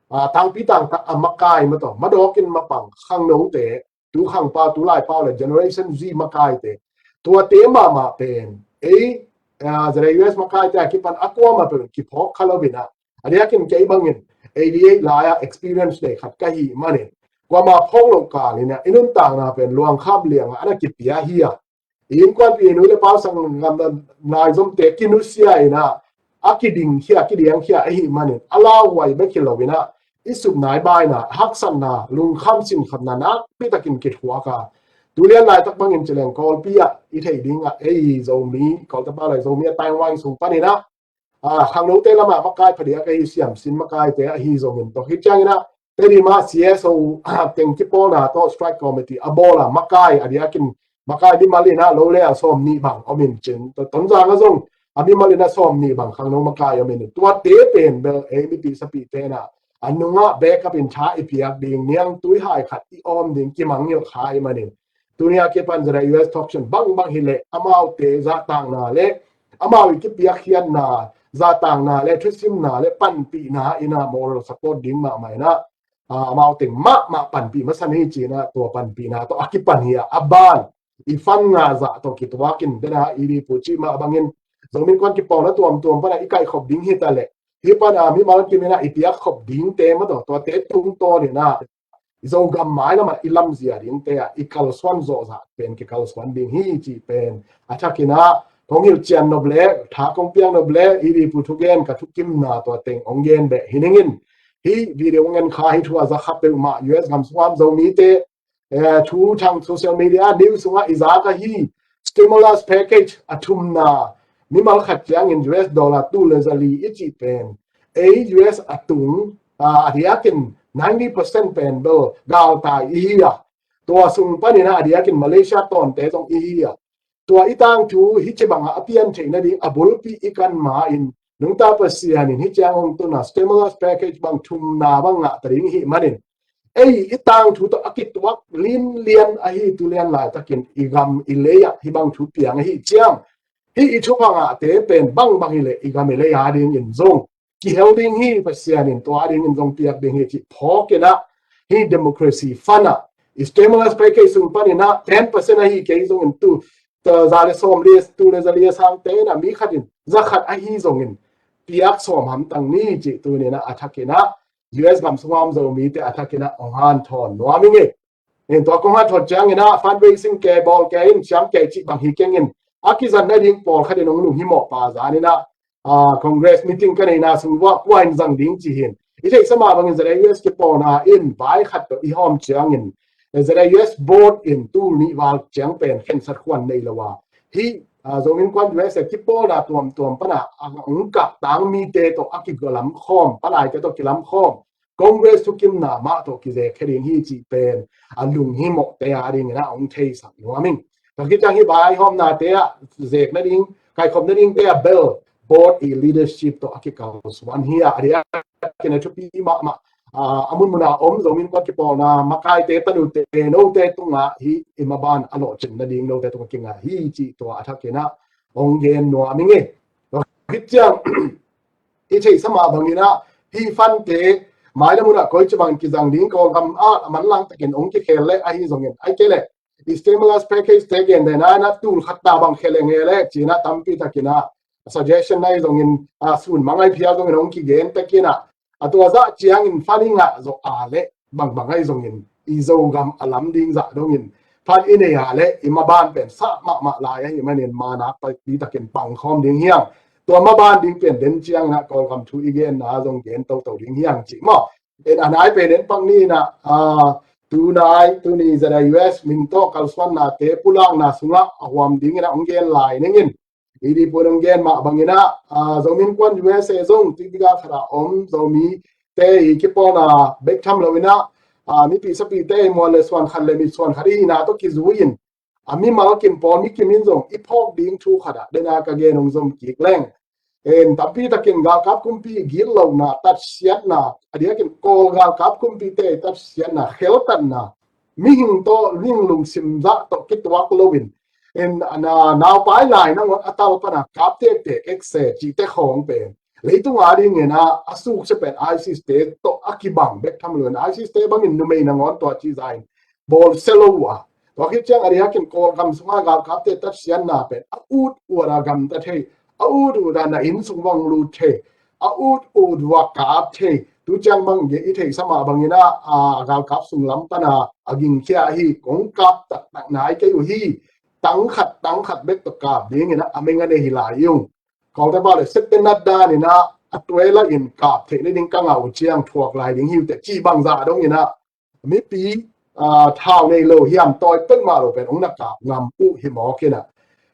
a, tangpi tangtak a makai mah tawh, madawk in mapang khangnote, tu khangpau, tu laipau le Generation Z makaite. Tuate mahmah pen, ei, a, Z I U S makaite a kipan a kuamah pen kiphawk kha lo in a. A diak in kei bang in, eighty-eight lai a experience nei khat ka hi man in. Kuamah phawk lo kal in a, i nuntakna pen luangkham liang a, a na kipia hi a. I innkuanpih nu le pa sang ngam na nai zomte kinusia in a, a kiding khia, kidiang khia ahi man in, a lauhuai bek hi lo in a, i supna i baina, haksatna, lungkham sinkhamna nakpi takin kithuak a. Tu lian laitak bang in ci leng Kawlpi ah i theih ding a, ei Zomi, Kawlte pau lai Zomi a Taiwan sung pan in a, a, khangnote lam ah makai phadiak ahi siamsin makaite ahi zong in tawh hi ciang in a, Tedim ah C S O, a, teng kipawlna tawh strike committee a bawl a, makai a diak in, makai mimal in a lo le a sawm nih bang om in cin. Tonzang a zong, a mimal in a sawm nih bang khangno makai om in, tuate pen bel ei mipi sapite na a nungah backup in tha i piak ding, niangtui hai khat i awm ding kimangngilh kha i manin, tuni a kipan zada U S thawkchin bangbang hi leh amaute zahtakna le amau i kipiakkhiatna, zahtakna le thusimna le panpihna in a moral support ding mahmah in a, a, amau teng mahmah panpih masa ni ci in a, tua panpihna tawh a kipan hi a, a ban i fund nga zah tawh kituakin dena i dipu cih mah bangin Zomi Innkuan kipawlna tuamtuam pana i kaihkhop ding hi ta leh, hih pana mimal kim in a i piakkhop dingte mah tawh, tuate tungtawn in a i Zogam mailam ah i lamzia dingte ah i kalsuan zawhzah pen kikalsuan ding hi cih pen a thakin a kong hilhcian nop le tha kong piak nop le i dipu thugen ka thukimna tua teng hong gen beh hi ning in, hih video hong en kha hi thu a za kha peuhmah U S gam sungah Zomite, eh, thu thang social media news sungah i zak ahi stimulus package a thumna mimal khat ciangin U S dollar tul le za li i cih pen ei U S a tung, ah, a diakin ninety percent pen bel galtai i hi a, tua sung panin a diakin Malaysia tawnte zong i hi a, tua i tangthu hih ci bangah a pian theih nading a bulpi i kan ma in nungta Pasian in hih ciang hong tuna stimulus package bang thumna bang ngah ta ding i hih manin ei i tangthu tawh a kituak linlian ahi tu lian laitakin i gam i lei ah hih bang thu piang ahi ciang, hih i thupha ngahte pen bangbang hi leh i gam i lei a dingin zong kihel ding hi, Pasian in tua dingin zong piak ding hi cih phawk in a, hih democracy fund ah i stimulus package sung panin a ten percent ahi kei zongin tu, za le sawm li, tul le za li a sangte in a mi khat in za khat ahi zongin piak sawm hamtang ni cih tuni in a a thakin a U S gam sungah om Zomite a thakin a hong hanthawn nuam ing e. In tua kong hanthawn ciangin a fundraising ke bawl ke in siam ke cih bang hi keng in a kizan nading pawlkhat in hong lunghimawh pah zan in a, ah, Congress meeting ka neihna sung uah kua in zang ding ci hin i theihsa mah bangin zada U S kipawlna in vai khat tawh i hawm ciangin zada U S board in tul nih val ciang pen khensat khuan nei lo a, hih, ah, Zomi Innkuan U S a kipawlna tuamtuam pana a hong kah tang mite tawh a kilamkhawm, palaite tawh kilamkhawm Congress thukimna mah tawh kizek khe ding hi cih pen a lunghimawhte a dingin a hong theisak nuam ing. Tua khit ciang hih vaihawmnate ah zek nading, kaikhop nadingte ah bel board i leadership tawh a kikalsuan hi a, a diakin a thupi mahmah, ah, a munmuna om Zomi Innkuan kipawlna makaite, tanute, note tungah hih i maban a lawhcin nading note tungah kinga hi cih tua a thakin a hong gen nuam ing e. Tua khit ciang i theihsa mah bangin a hih fundte mailam hun ah koi ci bangin kizang ding, Kawlgam ah a manlang takin hong kikhel leh ahi zongin, ai kei leh i stimulus package te gen dena in a tul khat ta bang khel eng e leh ci in a tampi takin a suggestion ahi zongin, a, sun mang ahi phial zongin hong kigen takin a, a tua zah ciangin fund i ngah zawh a leh bangbang ahi zongin i Zogam a lam ding zah dongin fund i nei a leh i maban pen sah mahmah lai ahi manin manak pi takin pangkhawm ding hi hang. Tua maban ding pen den ciangin a Kawlgam thu i genna zong gen toto ding hi hang cih maw. In a nai pen en pak ni in a, ah, tunai, tuni zada U S min tawh kalsuannate pulakna sungah a huam dingin a hong gen lai ning in, i dipu in hong gen mah bangin a, ah, Zomi Innkuan U S A zong tiktika khat a om Zomite i kipawlna bek tham lo in a, ah, mipi sapite i mual le suan khat le mit suan khat i hihna tawh kizui in a mimal kim pawl mi kim in zong i phawk ding thu khat ah dena ka gen hong zom kik leng. En, tampi takin galkap kumpi gitlohna, tatsiatna, a diakin Kawl galkap kumpite tatsiatna, kheltatna, mihing tawh, mihing lungsim zah tawh kituak loin, en, na, naupai lai nangawn a tal pana kap tektek ekse cihte khawng pen leitung a dingin a, a sukse pen ISIS te tawh a kibang bek tham loin, ISIS te bangin numei nangawn tua cih zah in bawlsia lo uh a. Tua khit ciang a diakin Kawlgam sungah galkapte tatsiatna pen a ut ut a gamta thei, a ut ut a na inn sung bang lut thei, a ut ut uh a kap thei. Tu ciang bang i theihsa mah bangin a, a galkap sung lam pana a gingkhia ahi, kong kap taktak nai kei uh hi. Tang khat, tang khat bek tawh kap dingin a, a meng a nei hi lai ung. Kawlte pau le sette nat danin a, a tuela in kap theih nading ka ngah uh ciang thuak lai ding hi uh teh cih bang zah dongin a, mipi, aa, thau nei lo hiam, tawi peuhmah lo pen hong na kap ngam uh hi mawk in a.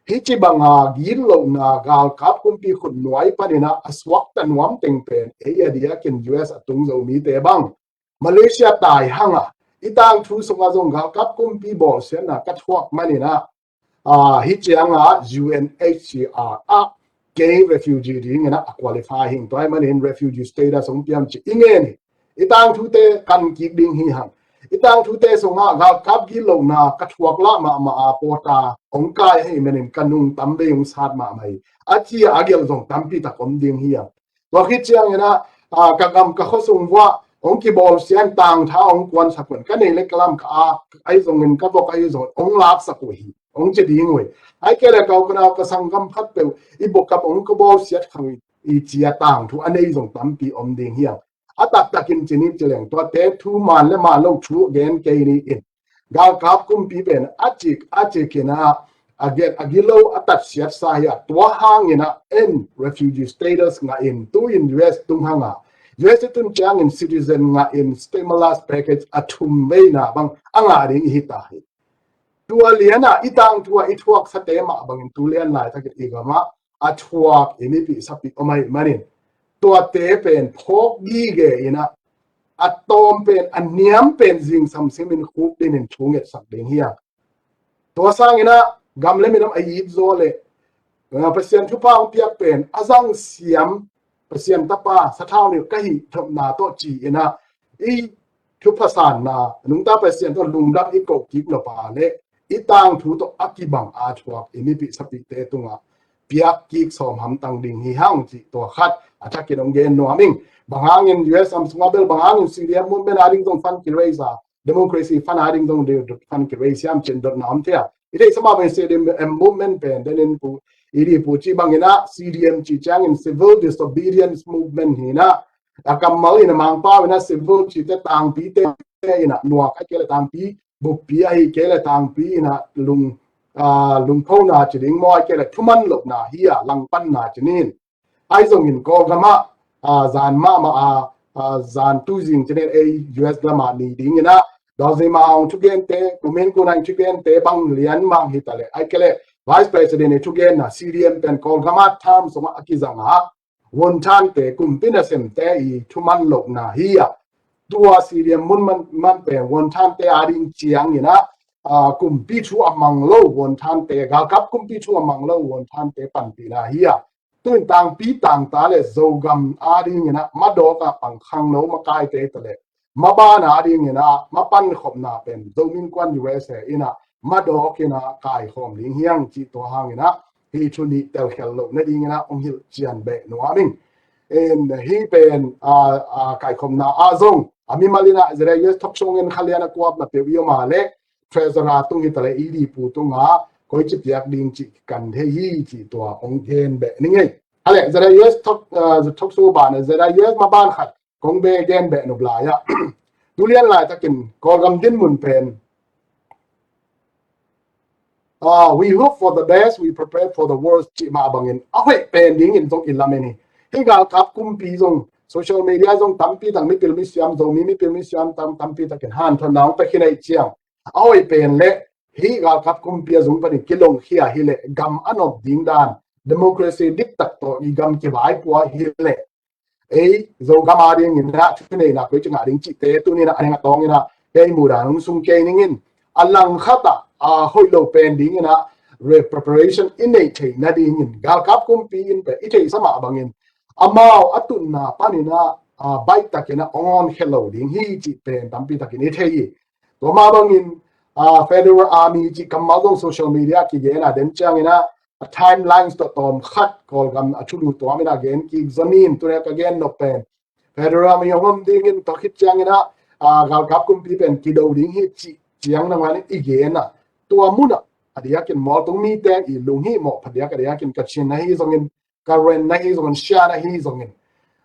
Hih ci banga gitlohna galkap kumpi khutnuai panin a, a suakta nuam teng pen ei a diakin U S a tung Zomite bang Malaysia tai hang a, i tangthu sungah zong galkap kumpi bawlsiatna ka thuak manin a, aa, hih cianga U N H C R ah kei refugee dingin a qualify hi ing, tua ahih manin refugee status hong piam ci i ngen hi. I tangthute kan kik ding hi hang. I tangthute sungah galkap gitlohna ka thuak lah mahmah a pawta hong kai ahih manin ka nung tam bei hong sat mahmah hi. A ci a a gelh zong tampi tak om ding hi hang. Tua khit ciangin a, a, ka gam ka khua sung vuah hong kibawlsia in tangtha hong kuansak uh in, ka nei le ka lam ka ak ahi zongin ka vok ahi zongin hong laksak uh hi, hong ci ding uh hi. Ahih kei leh ka u ka nau ka sanggam khatpeuh i bawlkap hong kibawlsiat khang uh hi, i ci a tangthu a nei zong tampi om ding hi hang. A taktakin ci ni ci leng tuate thu man le man lo thu gen kei ni in. Galkap kumpi pen a cik a cik in a, a gelh a gilo a tatsiatsa hi a, tua hangin a en refugee status ngah in tu in U S tung hang a, U S i tun ciangin citizen ngah in stimulus package a thum veina bang a ngah ding i hi ta hi. Tua lian a i tangthu a i thuaksate mah bangin tu lian laitakin i gam ah a thuak i mipih sapih om ahih manin tuate pen phawk gige in a, a tawm pen a niam pen zingsam simin khukdin in thu ngetsak ding hi a. Tua sangin a gam le minam a it zaw le, a, Pasian thupha hong piak pen a zang siam Pasian tapa sathau nih ka hih thopna tawh ci in a, i thupha sanna nungta Pasian tawh lungdam i koh kik nop a le i tangthu tawh a kibang a thuak i mipih sapihte tungah piak kik sawm hamtang ding hi hang cih tua khat a thakin hong gen nuam ing. Bang hangin U S am sungah bel bang hangin C D M movement a ding zong fund kiraise a, democracy fund a ding zong fund kiraise hiam cin dotna om thei a. I theihsa mah bangin C D M movement pen denin pu i di pu ci bangin a C D M ci ciangin civil disobedience movement hi in a, a kammal in a Mangpau in a civil cite tangpite in a nuak ahih kei leh tangpi buppi ahih kei leh tangpi in a lung, a, lungkhona ci ding maw ahih kei leh thuman lohna hi a, langpanna ci ni in. Ahi zongin Kawlgam ah, a, zan mahmah a, a, zan tu zing ci ni in ei U S gam ah ni ding in a Dawzima hong thugente, kumin kunang thugente bang lian mang hi ta leh ahih kei leh Vice President i thugenna C D M pen Kawlgam ah tham sungah a kizang a, wonthante kumpi nasemte i thuman lohna hi a, tua C D M mun man, man pen wonthante a ding ciangin a, a, kumpi thu a mang lo wonthante, galkap kumpi thu a mang lo wonthante panpihna hi a. Tu in tangpi tangta le Zogam a dingin a madawk a pang khangno makaite ta le maban a dingin a mapan khopna pen Zomi Innkuan U S A in a madawk in a kaikhawm ding hi hang cih tua hangin a hih thu nih telkhial loh nadingin a hong hilh cian beh nuam ing. In hih pen, a, a, kaikhopna ah zong a mimal in a Z I U S thoksuang in khalian a kuapna peuh i om a le Treasurer tung hi ta le i di pu tungah koici piak ding cih kan thei hi cih tua hong gen beh ning ei. A le Z I U S thok, a, thoksuang ban a Z I U S maban khat kong be gen beh nop lai ah tu lian laitakin Kawlgam dinmun pen, ah, we hope for the best, we prepare for the worst cih mah bangin a hoih pen dingin zong i lamen hi. Hih galkap kumpi zong social media zong tampi tak mipil misiam, Zomi mipil misiam tam, tampi takin hanthotna hong pia khin ahih ciang a hoih pen le hih galkap kumpi a zung panin kilongkhia hi le gam a nop ding dan, democracy diktak tawh i gam kivaipua hi le ei Zogam a dingin a thuneihna koici ngah ding cihte tuni in a a neng a tawngin a kei muhdan hong sung kei ningin a langkhat ah a hoih lo pen dingin a re-, preparation i neih theih nadingin galkap kumpi in pen i theihsa mah bangin amau a tunna panin a, a, baihtakin a hong honkhia lo ding hi cih pen tampi takin i thei hi. Tua mah bangin, a, Federal Army cih kammal zong social media kigen a den ciangin a, a timelines tawh tawm khat Kawlgam a thulu tuam in a gen kik zaw ni in tuni a ka gen nop pen Federal Army hong om dingin tua khit ciangin a, a, galkap kumpi pen kido ding hi cih ciang nangawn in i gen a, tua mun ah a diakin mualtung mite i lunghimawh phadiak a diakin Kachin ahi zongin Karen ahi zongin Shan ahi zongin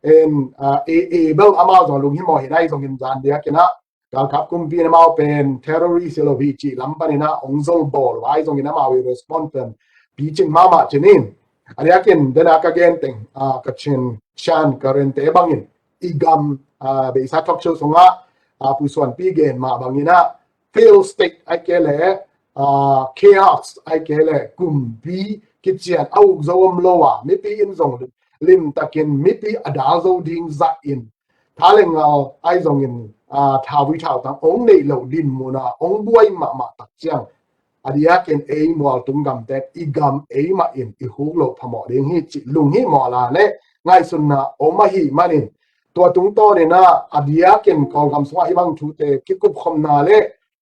in, a, e, e bel amau zong lunghimawh hi na ahi zongin zan diakin a galkap kumpi in amau pen terrorist lo hi cih lam panin a hong zol bawl vai zongin amau i response pen picing mahmah ci ni in. A diakin den a ka gen teng, a, Kachin Shan Karen te bangin i gam, a, beisa talk show sungah, a, Pu Suanpi gen mah bangin a failed state ahih kei leh, a, chaos ahih kei leh kumpi kician a uk zo om lo a mipi in zong limtakin mipi a dal zo ding zah in tha le ngal ahi zongin, a, thauvui thautang hong neih loh dinmun a hong buai mahmah tak ciang a diakin ei mualtung gamte i gam ei mah in i huk loh phamawh ding hi cih lunghimawh la le ngaihsunna om ahih manin, tua tungtawnin ah a diakin Kawlgam sungah hih bang thute kikupkhopna le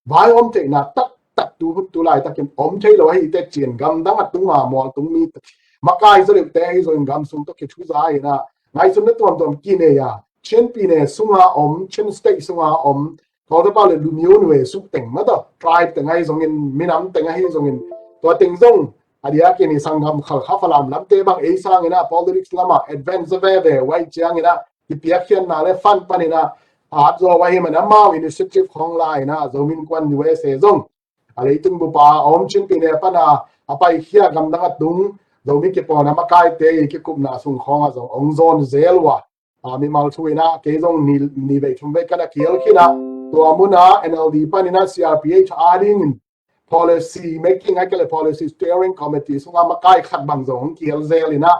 vaihawm theihna taktak tu hun tu laitakin om thei lo ahi teh ci-in gamdang a tunga mualtung mi makai zaw deuhte ahi zongin gam sung tawh kithuza in ah ngaihsunna tuamtuam kinei a, Chin pyine sunga om, Chin State sunga om, Kawltepa le Lumyo Nue suk teng mah tawh, tribe teng ahi zongin, minam teng ahi zongin, tua teng zong a diakin i sanggam Khalkha Falam lamte bang ei sangin ah politics lamah advance veve uh ahih ciangin ah kipiakkhiatna le fund panin ah at zaw uh ahih man amau initiative khawng la in ah Zomi Innkuan U S A zong a leitung bup a om Chin pyine pan a a paikhia gamdang a tung Zomi kipawlna makaite i kikupna sung khawngah zong ong zawn zel uh a, a, mimal thu in ah kei zong ni, ni vei thum vei ka na kihel khin ah, tua mun ah N L D panin ah C R P H a dingin policy making a kile policy steering committee sungah makai khat bang zong hong kihel zel in ah,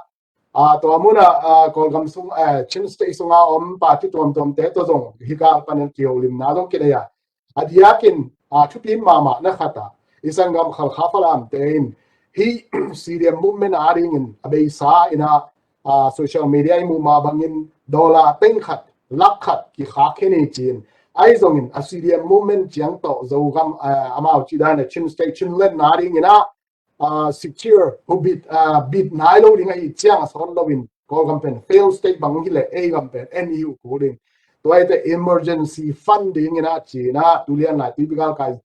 a, tua mun ah, a, Kawlgam sung, a, Chin State sunga om party tuamtuamte tawh zong hika panin kiholimna zong kinei a, a diakin, a, thupi mahmah na khat ah i sanggam Khalkha Falamte in hih C D M movement a dingin a beisa in ah, a, social media i muh mah bangin dollar teng khat, lak khat kikhak khin hi ci-in, ahi zongin a C D M movement ciang tawh Zogam, a, amau cih dan a Chin State, Chinland na dingin ah, a, secure, hubit, a, bit nai lo ding ahih ciang a sawt loin Kawlgam pen fail state bang hi leh ei gam pen en i uh kul ding. Tua hi teh emergency fund dingin ah ci-in ah tulian lai tuipi galkai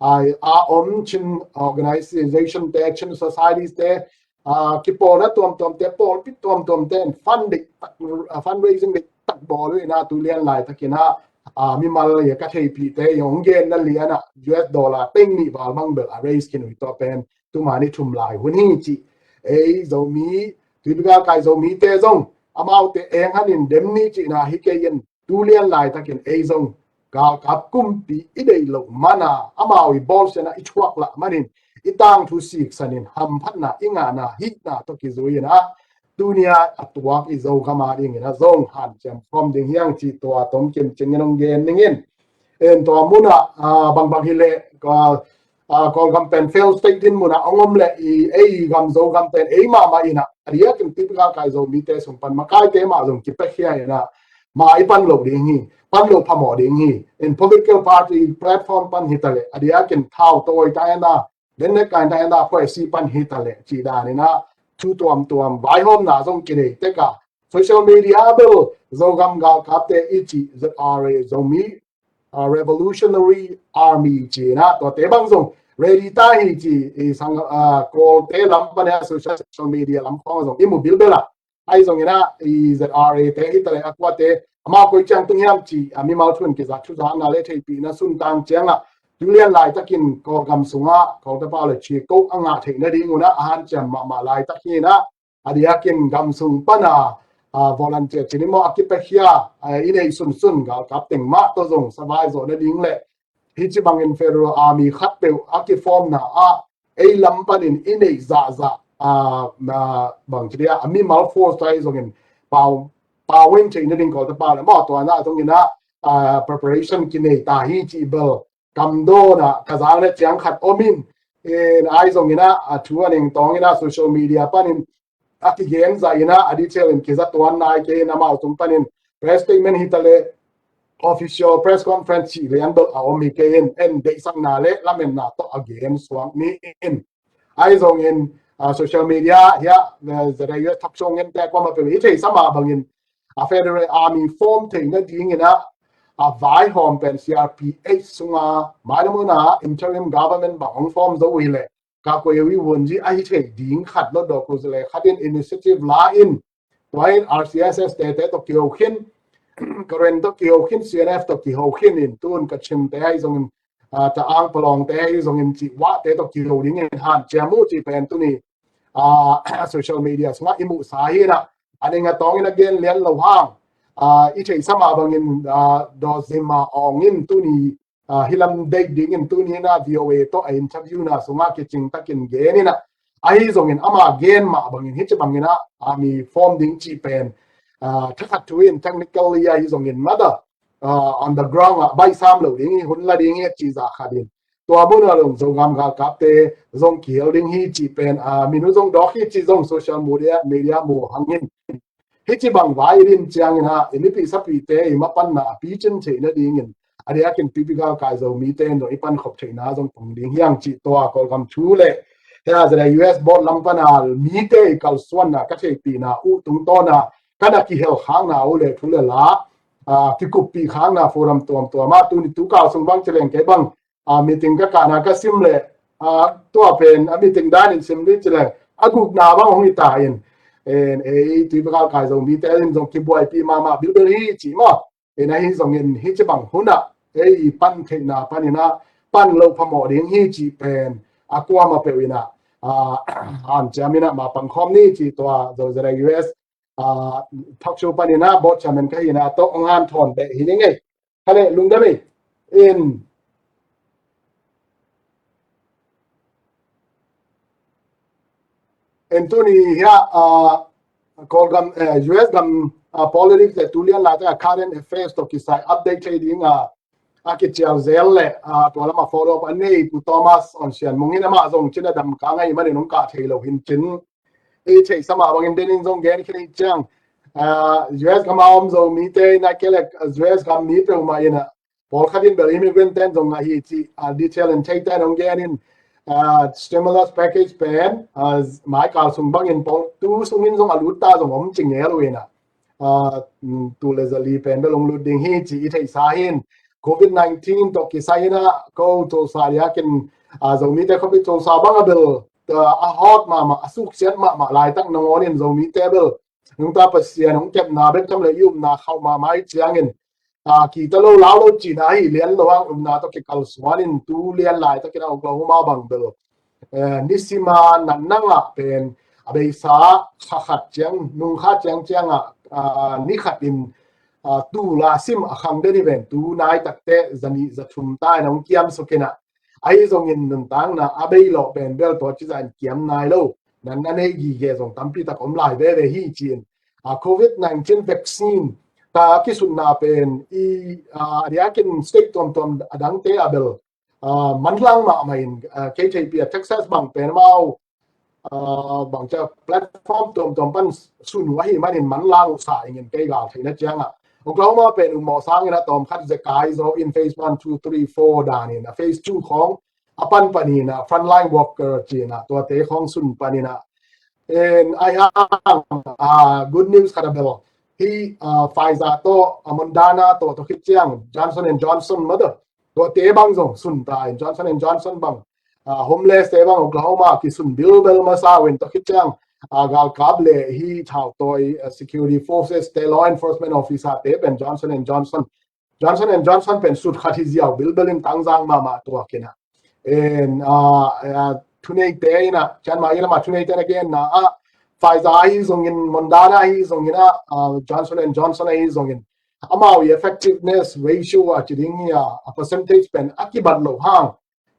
a, a om Chin organization te, Chin societies te, a, kipawlna tuamtuamte, pawlpi tuamtuamte in fund deih tak, a, fundraising deih tak bawl uh in ah tulian laitakin ah, a, mimal a ka theihpihte i hong genna lian ah U S dollar teng nih val bang bel a raise khin uh hi. Tua pen tuma ni thum lai hun hi cih ei Zomi, tuipi galkai Zomite zong amaute eng hanin dem ni cihna hi kei in, tulian laitakin ei zong galkap kumpi i deih loh man a, amau i bawlsiatna i thuak lah manin i tangthu siksanin hamphatna i ngahna hihna tawh kizui in ah, tuni-a a tuak i Zogam a dingin ah zong hanciam khawm ding hi hang cih tua tomkim cingin hong gen ning in. En tua mun ah, a, bangbang hi leh, a, a, Kawlgam pen fail state din mun ah hong om leh i, ei gam Zogam pen ei mahmah in ah, a diakin tuipi galkai Zomite sung pan makaite mah zong kipiakhia in ah, mah i pan loh ding hi, pan loh phamawh ding hi. In political party platform pan hi ta leh, a diakin thau tawi ta in ah, den nek kain ta in ah, khuaisi pan hi ta leh cih dan in ah, thu tuamtuam vaihawmna zong kinei tek a, social media bel Zogam galkapte i cih Z R A, Zomi, a, Revolutionary Army ci-in ah, tuate bang zong ready ta hi ci, i sang, a, Kawlte lam pan a social, social media lam khawng zong i mu bilbel a. Ahi zongin ah i Z R A te hi ta leh a kuate amau koi ciang tung hiam cih, a, mimal thu in kizat thuzakna le theihpihna suntang ciangah tulian laitakin Kawlgam sungah Kawltepa le ci ko a ngah theih nading un ah a hanciam mahmah laitak hi in ah, a diakin gam sung pan a, a, volunteer ci ni maw, a kipiakhia, a, i neih sunsun galkap teng mah tawh zong savai zawh nading le hih ci bangin Federal Army khatpeuh a kiformna ah ei lam panin i neih zahzah, a, a, bang ci dia, a, mimal force tua ahi zongin pau, pau in theih nading Kawltepa le maw, tua na zongin ah, a, preparation kinei ta hi cih bel kamdawn ah ka zang le ciang khat om in, in ahi zongin ah, a, thu a neng tawngin ah social media panin a kigen zah in ah, a detail in kiza tuan nai kei in, amau tung panin press statement hi ta leh official press conference cih lian bel a om hi kei in, en deihsakna le lametna tawh a gen suak ni in. Ahi zongin, a, social media hiah, a, Z R A U S thak sung en te kuamah peuh i theihsa mah bangin a Federal Army form theih nadingin ah, a vaihawm pen C R P H sunga mailam hun ah interim government bang hong form zo uh hi leh, ka koi uh i vuanzi ahi thei ding khat lo dawk uh zile khat in initiative la in, tua in R C S S te, te tawh kiho khin, Karen tawh kiho khin, C N F tawh kiho khin in, tun Kachin te ahi zongin, a, Ta Ang Palawng te ahi zongin cih wah te tawh kiho dingin hanciam uh cih pen tuni, a, social media sungah i muhsa hi in ah, a ning a tawngin a gen lian lo hang, a, i theihsa mah bangin, a, Dawzima Aung in tuni, a, hih lam deih dingin tuni in ah V O A tawh a interview na sungah kicing takin gen in ah, ahi zongin ama gen mah bangin hih ci bangin ah, a, mi form ding cih pen, a, thakhat thu in technically ahi zongin mah tawh, a, on the ground ah baihsam lo ding hi, hun la ding hi a cih zah khat in, tua mun a zong Zogam galkapte zong kihel ding hi cih pen, a, minu zong dawk hi cih zong social media, media mu hangin. Hih ci bang vai i din ciangin ah, i mipih sapihte i mapanna a picin theih nadingin, a diakin tuipi galkai Zomite in zong i pankhop theihna zong tong ding hiang cih tua Kawlgam thu le, hea, zada U S board lam pana mite i kalsuanna ka theihpihna uh tungtawna, ka na kihelkhakna uh le thu le la, a, kikuppih khakna forum tuamtuam ah, tuni tukal sung bang ci leng kei bang, a, meeting ka kahna ka sim le, a, tua pen, a, meeting danin sim ding ci le, a gukna bang hong hi ta in, en, ei, tuipi galkai Zomite in zong kibuaipih mahmah bilbel hi cih maw. En, ahi zongin hih ci bang hunah ei i pan theihna paninah pan lo phamawh ding hi cih pen a kuamah peuh inah, a, hanciam inah ma pangkhawm ni cih tua Zo zada U S, a, talk show paninah board chairman ka hinah tawh hong hanthawn beh hi ding ei. Kha le lungdam ei. In, in tuni hiah, a, Kawlgam, eh, U S gam, a, politics le tulian laitaka current affairs tawh kisai update thei ding a, a kicial zel le, a, tua lama follow up a nei Pu Thomas On Sian Mung in amah zong cina dam ka ngai manin hong kah thei lo hin cin. I theihsa mah bangin denin zong gen khin i ciang, a, U S gam a om Zomite in a kelek, a, U S gam mi peuhmah in a, pawlkhat in bel immigrant ten zong ahi cih, a, detail in thei ten hong gen in, a, stimulus package pen, a, maikal sung bangin pawl tu sungin zong a lut ta zong om ci ngel uh in a, a, mm, tu le zali pen bel hong lut ding hi cih i theihsa hin. Covid nineteen tawh kisai in a ko tawsa diakin, a, Zomite khuapi tawsa bang a bel, a, a hawt mahmah, a suksiat mahmah laitak nangawn in Zomite bel nungta Pasian hong kepna bek tham le i upna khauh mahmah i ciangin, a, kita lo lau lo cina ahi lian lo ang upna tawh kikalsuan in tu lian laitakin a Oklahoma bang bel, eh, nisima natnangah pen a beisa kha khat ciang, nung kha ciang ciangah, a, ni khat in, a, tu la sim a khang den hi pen tu nai takte zanih zathum ta in hong kiam suk in a, ahi zongin nuntakna a bei lawh pen bel tua cizah in kiam nai lo. Nan a nei gige zong tampi tak om lai veve hi ci-in. A, Covid nineteen vaccine ta kisutna pen i, a, a diakin state tuamtuam a dangte a bel, a, manlang mahmah in, a, kei theihpih a Texas bang pen amau, a, bang cia platform tuamtuam pan sun uh ahi manin manlang uh sa ingin kei gal theihna ciangah. Oklahoma pen uh mawh sangin a tawm khat zekai zaw in phase one, two, three, four dan in a phase two khawng a pan panin a frontline worker cina tuate khawng sun panin a. En ai hang, a, good news khat a bel hi, a, Pfizer tawh, a, Moderna tawh, tawh khit ciang Johnson and Johnson mah tawh. Tuate bang zong sun ta in Johnson and Johnson bang, a, homeless te bang Oklahoma kisun bilbel masa uh in tawh khit ciang, a, galkap le hi thautawi, a, security forces te, law enforcement officer te pen Johnson and Johnson Johnson and Johnson pen sut khat hi ziau bilbel in tangzang mahmah tuak in a. En, a, a, thuneite in a, cian mah i lamah thuneite in a genna a, Pfizer ahi zongin, Moderna ahi zongin a, a, Johnson and Johnson ahi zongin. Amau i effectiveness ratio a ci ding hi a, a percentage pen a kibat lo hang.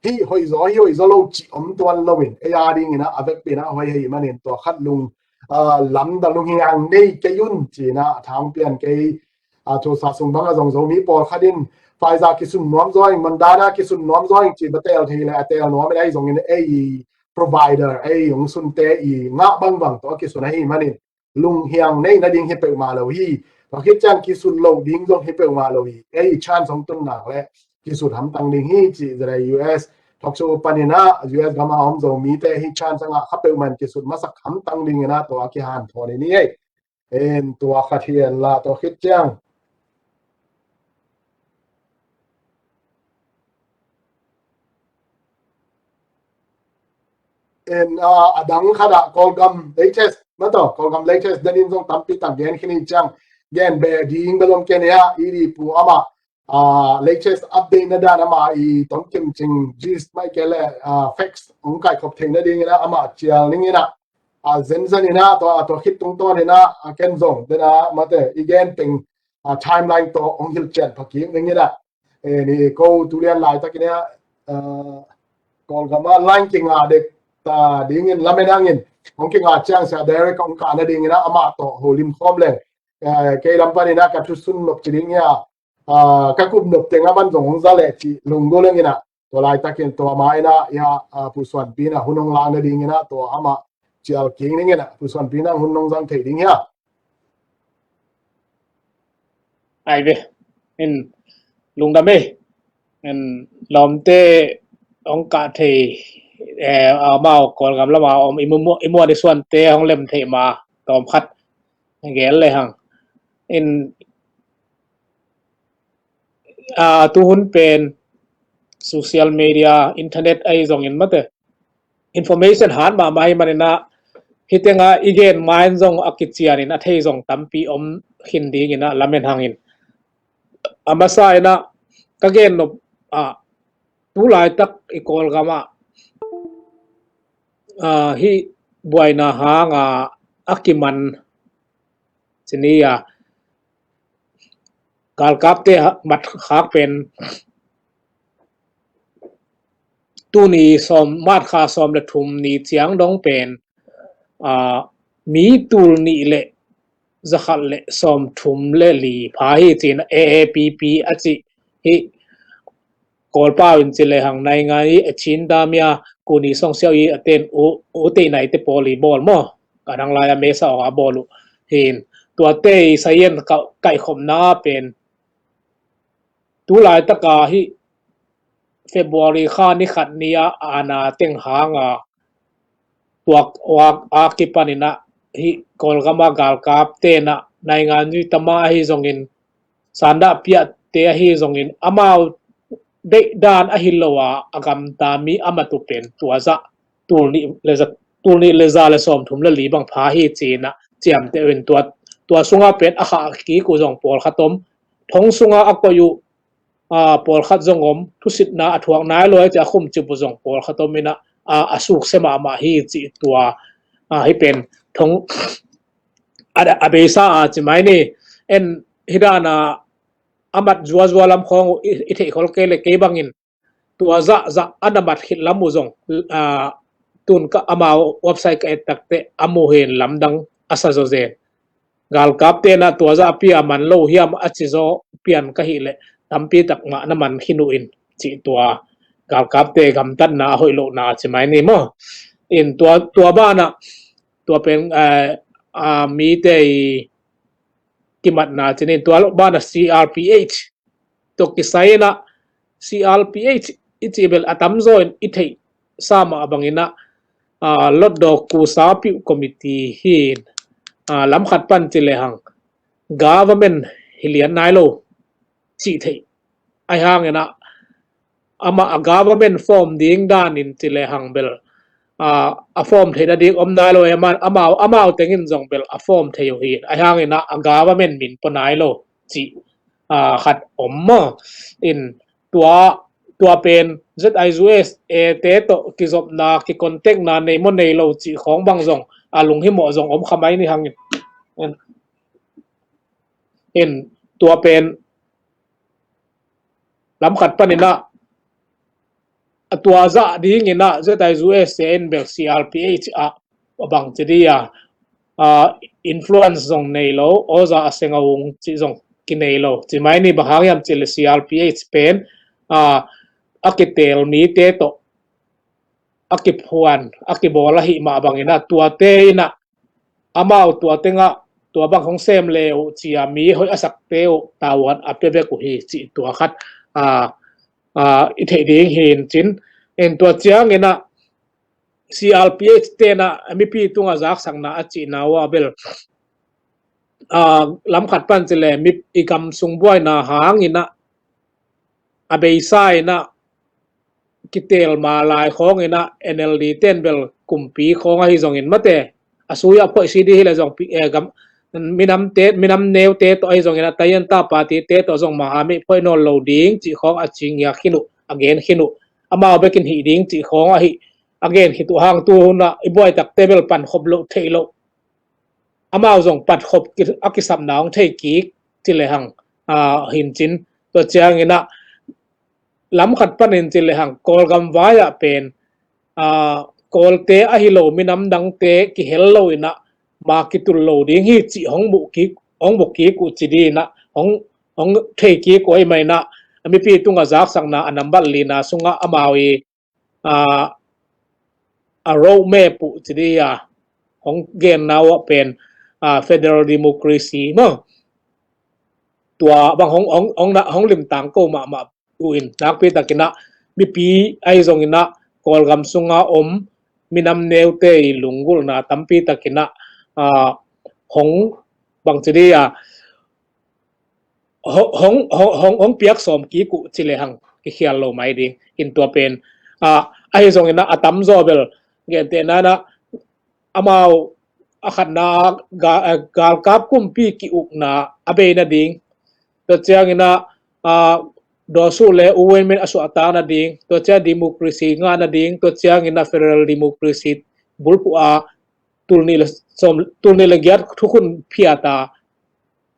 Hih hoih zaw, hih hoih zaw lo cih om tuan lo in, ei a dingin a, a vekpi in a hoih hi manin tua khat lung, a, lamdang lunghiang nei kei un ci in a, a thang pian kei, a, thusa sung bang a zong Zomi pawlkhat in Pfizer kisun nuam zaw ing, Moderna kisun nuam zaw ing ci ba tel thei le a tel nuam in ahi zongin ei provider, ei hong sunte i ngah bangbang tawh a kisun ahi manin lunghiang nei nading hi peuhmah lo hi. Tua khit ciang kisut loh ding zong hi peuhmah lo hi. Ei chance hong tun nak le kisut hamtang ding hi cih zada U S talk show panin a U S gam a om Zomite hi chance a ngah kha peuhmah in kisut masak hamtang dingin a tua kihanthawn in hi ei. En tua khat hi en la tua khit ciang. En, a, a dang khat ah Kawlgam latest, mah tawh, Kawlgam latest denin zong tampi tak gen khin hi ciang, gen beh ding bel om kei nia, i di pu amah, a, latest update na dan amah i tong kim cing gist mai kei le, a, facts hong kaikhop theih nadingin a, amah cial ning in a, a, zenzen in a, tua, tua khit tungtawn in a, a ken zong, den a, mate, i gen teng, a, timeline tawh hong hilh cian phakik ning in a, e, ni ko tulian laitakin a, a, Kawlgam a line kinga dek ta dingin lamen angin hong kinga ciang sia direct hong kah nadingin a amah tawh holim khawm leng. E, kei lam panin a ka thusun nop ci ding hi a, a, ka kup nop teng a man zong hong za leh ci lunggulh leng in a. Tua laitakin tua ma inah ia, a, Pu Suanpi inah hun hong lakna ding inah tua amah cial kik ning inah Pu Suanpi inah hun hong zang thei ding hia? Ai ve, in lungdam ei. In lawmte hong kah thei, eh, amau Kawlgam lama om i mu-, i muan i suante hong lem thei ma tawm khat gel le hang. In, a, tuhun pen social media, internet ahi zongin mate information hat mahmah hi maninah, hitenga i gen main zong a kicianin a thei zong tampi om khin dinginah lamen hangin. A masa inah ka gen nop ah, tu laitak i Kawlgamah, a, hih buaina hanga a kiman cini a galkapte ha-, mat khak pen tuni sawm, March kha sawm le thum ni ciang dong pen, a, mi tul nih le zakhat le sawm thum le li pha hi cin A A P P a ci hi. Kawlpau in ci le hang naingan i a cin damia kuni song siau i a ten u, u tei nai te pawl i bawl maw? Ka dang lai a mesa aw a bawl uh hin. Tuate i sayen ka, kaihkhopna pen tu laitaka hih February kha ni khat ni a ana teng hanga tua, ua, a kipaninah hih Kawlgama galkap tenah naingan zui tama ahi zongin, sandah piahte ahi zongin, amau deih dan ahi lo a, a gamta mi a matu pen tua zah tul nih le za, tul nih le za le sawm thum le li bang pha hi cinah ciamteh uh in tua, tua sunga pen a khah kik uh zong pawlkhat om, thong sunga a koih uh, a, pawlkhat zong om, thusitna a thuak nai lo a ci a khumcip uh zong pawlkhat om inah, a, a sukse mahmah hi cih tua, a, hih pen thong a, a beisa a ci mai ni. En hih dana a mat zuazua lam khawng uh i, i theih khol kei le kei bangin tua zahzah a na mat khit lam uh zong, a, tun ka amau website ka et takte a mu hin lamdang a sa zawzen. Galkap tenah tua zah a pia man lo hiam a ci zaw pian ka hih leh tampi tak mah na man khin uh in cih tua galkapte gamtatna a hoih lohna a ci mai ni maw? In tua, tua banah tua pen, eh, a, mite i kimatna cinin tua banah C R P H tua kisai inah C R P H i cih bel a tamzaw in i theih sa mah banginah, a, Lotdawk Kusa Piuh Committee hi in, a, lamkhat pan ci lehang government hi lian nai lo cih theih. Ahi hanginah amah a government form ding danin ci lehang bel, a, a form theihna ding om nai lo, amau, amau tengin zong bel a form thei uh hi in. Ahi hanginah a government min pua nai lo cih, a, khat om maw? In tua, tua pen Z I U S A te tawh kizopna, kicontactna nei maw nei lo cih khawng bang zong a lunghimawh zong om kha mai ni hangin. In, in tua pen lamkhat paninah a tua zah dinginah Z I U S A in bel C R P H ah a bang ci di a, a, influence zong nei lo, aw za a seng a ung cih zong kinei lo. Ci mai ni bang hang hiam cih leh C R P H pen, a, a kitel mite tawh a kiphuan, a kibawl ahih mah banginah tuate inah amau tua tengah tua bang hong sem le uh ci a mi hoih a sakte uh tavuan a pia vek uh hi cih tua khat, a, a, i theih ding hi in cin. In tua cianginah C R P H tenah mipi tungah zaksakna a cihna uh a bel, a, lamkhat pan ci le mi i gam sung buaina hanginah a beisa inah kitel ma lai khawnginah N L D ten bel kumpi khawng ahi zongin mate a sui a phoih si di hi le zong pi, eh, gam, minamte, minam neute tawh ahi zongin a tayan ta party te tawh zong maha mei phoih nawn lo ding cih khawng a ci ngiak khin uh, a gen khin uh. Amau bekin hih ding cih khawng ahi a gen khit uh hang tu hunah i buai takte bel pan khop loh theih loh. Amau zong pat khop ki, a kisapna hong thei kik ci lehang, a, hincin tua cianginah lamkhat panin ci lehang Kawlgam vai-ah pen, a, Kawlte ahi lo minam dangte kihel lo inah ma kitul lo ding hi cih hong buh kik, hong buh kik uh ci dinah hong, hong thei kik uh ahi mah inah, mipi tungah zaksakna a nambat lina sungah amau i, a, a roadmap uh ci di a, hong genna uh pen, a, federal democracy maw. Tua bang hong, hong, hong, na, hong limtang ko mahmah uh in, nakpi takinah mipi ahi zonginah Kawlgam sunga om minam neute i lunggulhna tampi takinah, a, hong bang ci di a, hong, hong, hong, hong, hong piak sawm kik uh ci lehang kikhial lo mai ding. In tua pen, a, ahi zonginah a tamzaw bel gentehna inah amau a khatna ga, a, galkap kumpi ki-ukna a bei nading, tua cianginah, a, dawsuh le U N men a suahtak nading, tua ciang democracy ngah nading, tua cianginah federal democracy bulphuh a tulnih le sawm, tulnih le giat thukhun phiata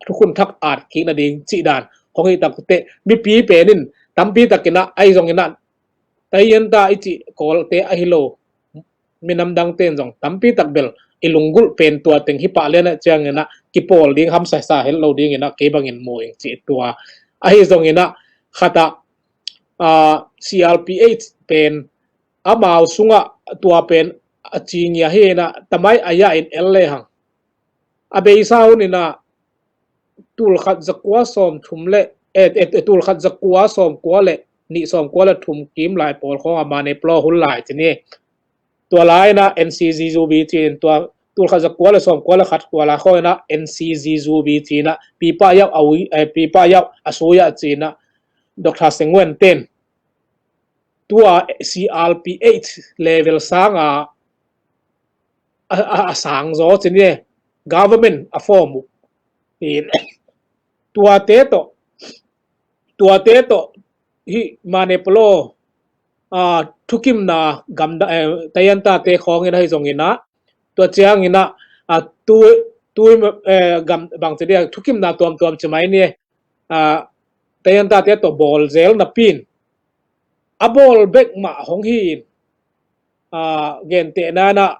thukhun thak at kik nading cih dan hong hih takteh mipi penin tampi takinah ahi zonginah Tayanta i cih Kawlte ahi lo minam dangte in zong tampi tak bel i lunggulh pen tua teng hi pah lianah cianginah kipawl ding hamsasa het lo dinginah kei bangin mu ing cih tua. Ahi zonginah khatah, a, C R P H pen amau sungah tua pen a cingia hi inah tamai a ya in el lehang a beisa hun inah tulkhat zakua sawm thum le, e, e, e, tulkhat zakua sawm kua le nih sawm kua le thum kim lai pawl khawng a Manipur hun lai ci ni. Tua lai inah N C G U B ci in tua tulkhat zakua le sawm kua le khat kua lai khawng inah N C G U B ci inah Pi Pa Yau a ui, e, Pi Pa Yau a sui ah ci inah Doctor Seng Wen ten tua C R P H level sanga a, a, a sang zaw ci ni, government a form uh. Tuate tawh, tuate tawh hih Manipur, a, thukimna gamda, e, Tayanta te khawngin ahi zonginah tua cianginah, a, tu, tu, e, gam, bang ci dia thukimna tuamtuam ci mai ni, a, Tayanta te tawh bawl zel napi in a bawl bek mah hong hi in, a, gentehna inah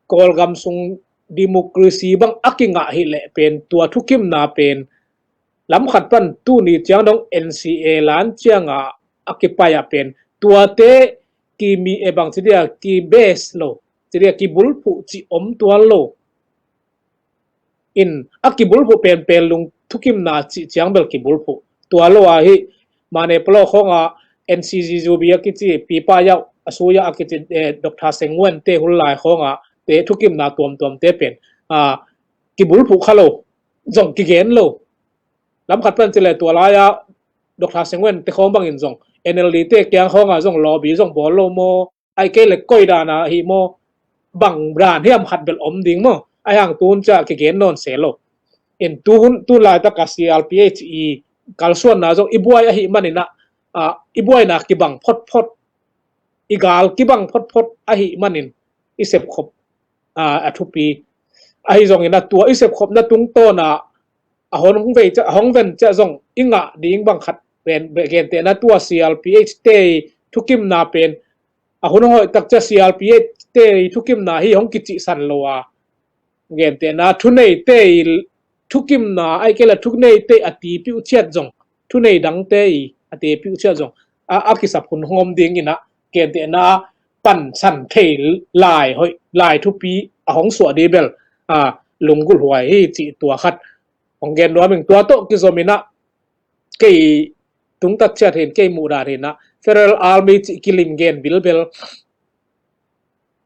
Kawlgam sung democracy bang a kingah hi leh pen tua thukimna pen lamkhat pan tuni ciang dong N C A lan cianga a kipai ah pen tuate kimi e bang ci dia ki base lo, ci dia kibulphuh ci om tuan lo. In a kibulphuh penpen lung thukimna cih ciang bel kibulphuh. Tua lo ah hih Manipur khawnga N C G U B a kici, Pi Pa Yau a sui ah a kici, e, Doctor Seng Wen te hun lai khawnga te thukimna tuamtuamte pen, a, kibulphuh kha lo, zong kigen lo. Lamkhat pan ci le tua lai-a Doctor Seng Wen te khawng bangin zong N L D te kiang khawnga zong lobby zong bawl lo maw, ai kei le koi dana hi maw, bang dan hiam khat bel om ding maw, ai hang tun ciah kigen nawn se lo. In tun, tun laitaka C R P H i kalsuanna zong i buai ahi maninah, a, i buaina kibang photphot, i gal kibang photphot ahi manin i sepkhop, a, a thupi. Ahi zonginah tua i sepkhopna tungtawna a hong vei ciah, a hong ven ciah zong i ngah ding bang khat pen, gentehna tua C R P H te i thukimna pen a hun hong hoih tak ciah C R P H te i thukimna hi hong kicihsan lo a, gentehna thuneite i thukimna ai kei le thuneite a tipiuh ciat zong, thunei dangte i a tipiuh ciat zong a, a kisap hun hong om dinginah gentehna pansan thei lai hoih lai thupi a hong suah dih bel, a, lunggulh huai hi cih tua khat hong gen nuam ing. Tua tawh kizominah kei tungtat ciat hin, kei muhdan hinah Federal Army cih kilim gen bilbel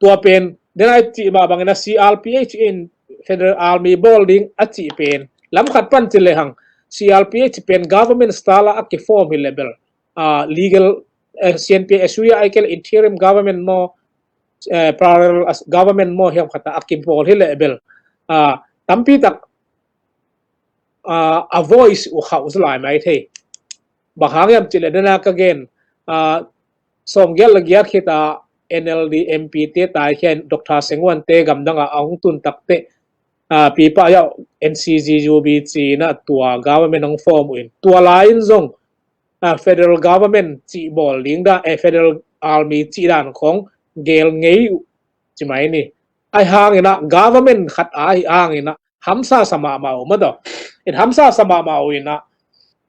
tua pen, den ai cih mah banginah C R P H in Federal Army bawl ding a cih pen lamkhat pan ci lehang C R P H pen government style a kiform hi leh bel, a, legal, eh, C N P S U ai kei le interim government maw, eh, parallel as government maw hiam khatah a kibawl hi leh bel, a, tampi tak, a, a voice uh khauh zalai mai thei. Bang hang hiam cih leh dena ka gen, a, sawmgiat le giat khita N L D M P te taikhian Doctor Seng Wan te gamdanga a hong tun takteh, a, Pi Pa Yau N C G U B ci-inah tua government hong form uh in tua lai-in zong, a, federal government cih bawl ding dan, eh, federal army cih dan khong gel ngei uh ci mai ni. Ai hanginah government khat ahi hanginah hamsa sa mahmah uh mataw. In hamsa sa mahmah uh inah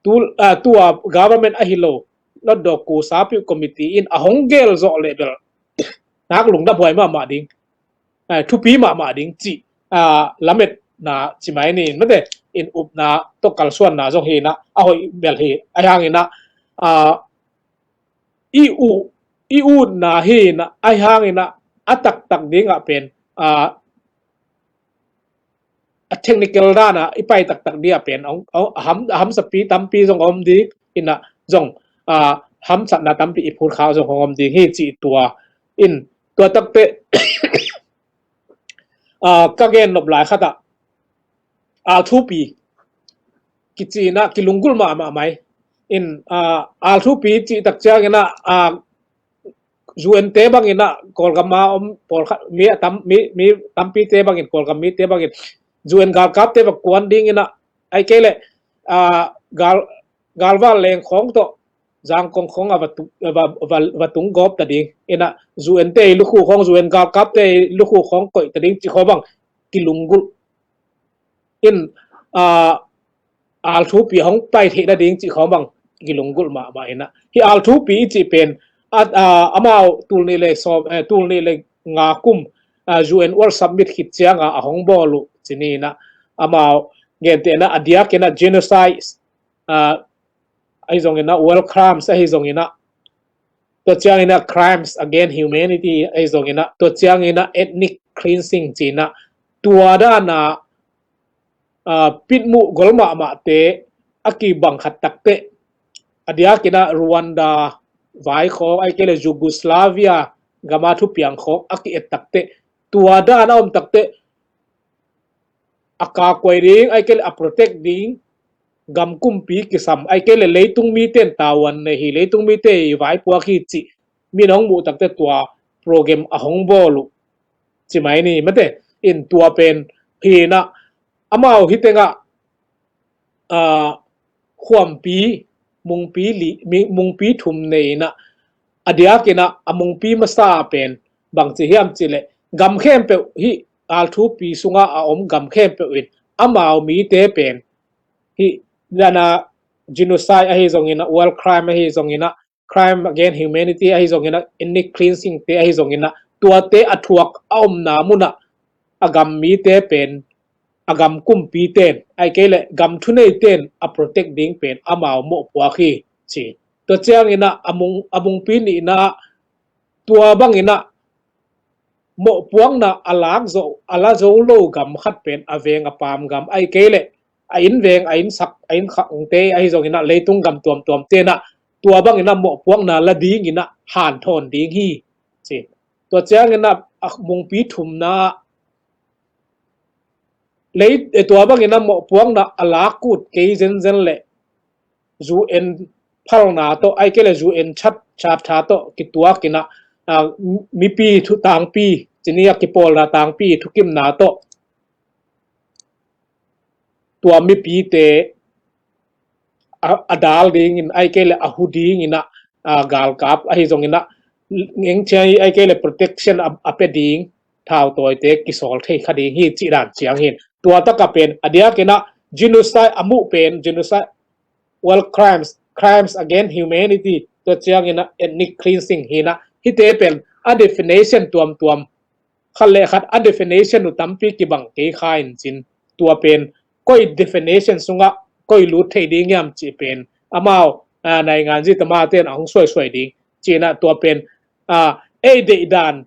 tu, ah, tua government ahi lo, Hlutdaw Kusa Piu Committee in a hong gel zawh leh bel nak lungdam huai mahmah ding, ah, thupi mahmah ding cih, ah, lametna ci mai ni, mate, in upna tawh kalsuanna zong hi inah a hoih bel hi. Ahi hang inah, ah, i u, i utna hi inah, ahi hang inah a taktak dingah pen, ah, a technical dan a i pai taktak ding a pen, a, a, a ham, a hamsapi tampi zong a om ding inah zong, ah, hamsatna tampi i phut kha zong a om ding hi cih tua in, tua takte, ah, ka gen nop lai khat ah, ah, thupi kici inah kilunggulh mahmah mai in, ah, ah, thupi cih tak ciang inah, ah, U N te bang inah Kawlgam a om pawlkhat mi a tam, mi, mi tampite bangin, Kawlgam mite bangin U N galkapte bang kuan ding inah, ai kei leh, ah, gal, galvan leng khawng tawh Zangkong khawng a va tu, va, va, va tung gawp ta ding inah, U N te i lukhu khawng, U N galkapte i lukhu khawng koih ta ding cih khawng bang kilunggulh in, ah, al thupi hong pai theih nading cih khawng bang kilunggulh mahmah inah. Hih al thupi i cih pen, a, a, amau tul nih le sawm, eh, tul nih le nga kum, ah, U N World Summit khit cianga a hong bawl uh ci ni inah, amau gentehna a diak inah genocide, ah, ahi zong inah, war crimes ahi zong inah, tua ciang inah crimes against humanity ahi zong inah, tua ciang inah ethnic cleansing ci inah, tua dana, ah, pitmuh gol mahmahte a kibang khat takte, a diak inah Rwanda vai khawng, ai kei leh Yugoslavia gama thupiang khawng a ki-et takte, tua dana om takte, a kakuai ding, ai kei leh a protect ding gam kumpi kisam, ai kei leh leitung mite in tavuan nei hi, leitung mite i vaipuak hi cih min hong muh takte tua program a hong bawl uh ci mai ni, mate, in tua pen hi inah, amau hi tengah, ah, khuampi, mungpi li, mi, mungpi thum nei inah, a diak inah a mungpi masa pen bangci hiam cih leh, gam khempeuh hih al thupi sungah a om gam khempeuh in amau mite pen hih dana genocide ahi zong inah, war crime ahi zong inah, crime against humanity ahi zong inah, ethnic cleansing te ahi zong inah, tuate a thuak a omna munah a gam mite pen, a gam kumpite in, ai kei leh gam thuneite in a protect ding pen amau mawhpuak hi ci. Tua ciang inah a mung, a mungpi nihna, tua bang inah mawhpuakna a lak zo, a la zo lo gam khat pen a veng a pam gam, ai kei leh a inn veng, a inn sak, a inn khangte ahi zong inah, leitung gam tuamtuamte inah tua bang inah mawhpuakna la ding inah hanthawn ding hi ci. Tua ciang inah a mungpi thumna lei, eh, tua bang inah mawhpuakna a lak ut kei zenzen leh U N phalna tawh, ai kei leh U N chat, chat tha tawh kituak inah, ah, mipi thu tangpi ci ni a, kipawlna tangpi thukimna tawh tua mipite a, a dal dingin, ai kei leh a hu ding inah, a, galkap ahi zong inah, ngengchia hi, ai kei leh protection a, a pia ding thautawite kisawl thei kha ding hi cih dan ciang hi in. Tua takah pen a diak inah genocide a muh pen, genocide, war crimes, crimes against humanity, tua ciang inah ethnic cleansing hi inah, hihte pen a definition tuamtuam khat le khat a definition uh tampi kibang kei kha in cin, tua pen koi definition sungah koi lut thei ding hiam cih pen amau, ah, naingan zi tama ten a hong suaisuai ding ci inah, tua pen, ah, ei deih dan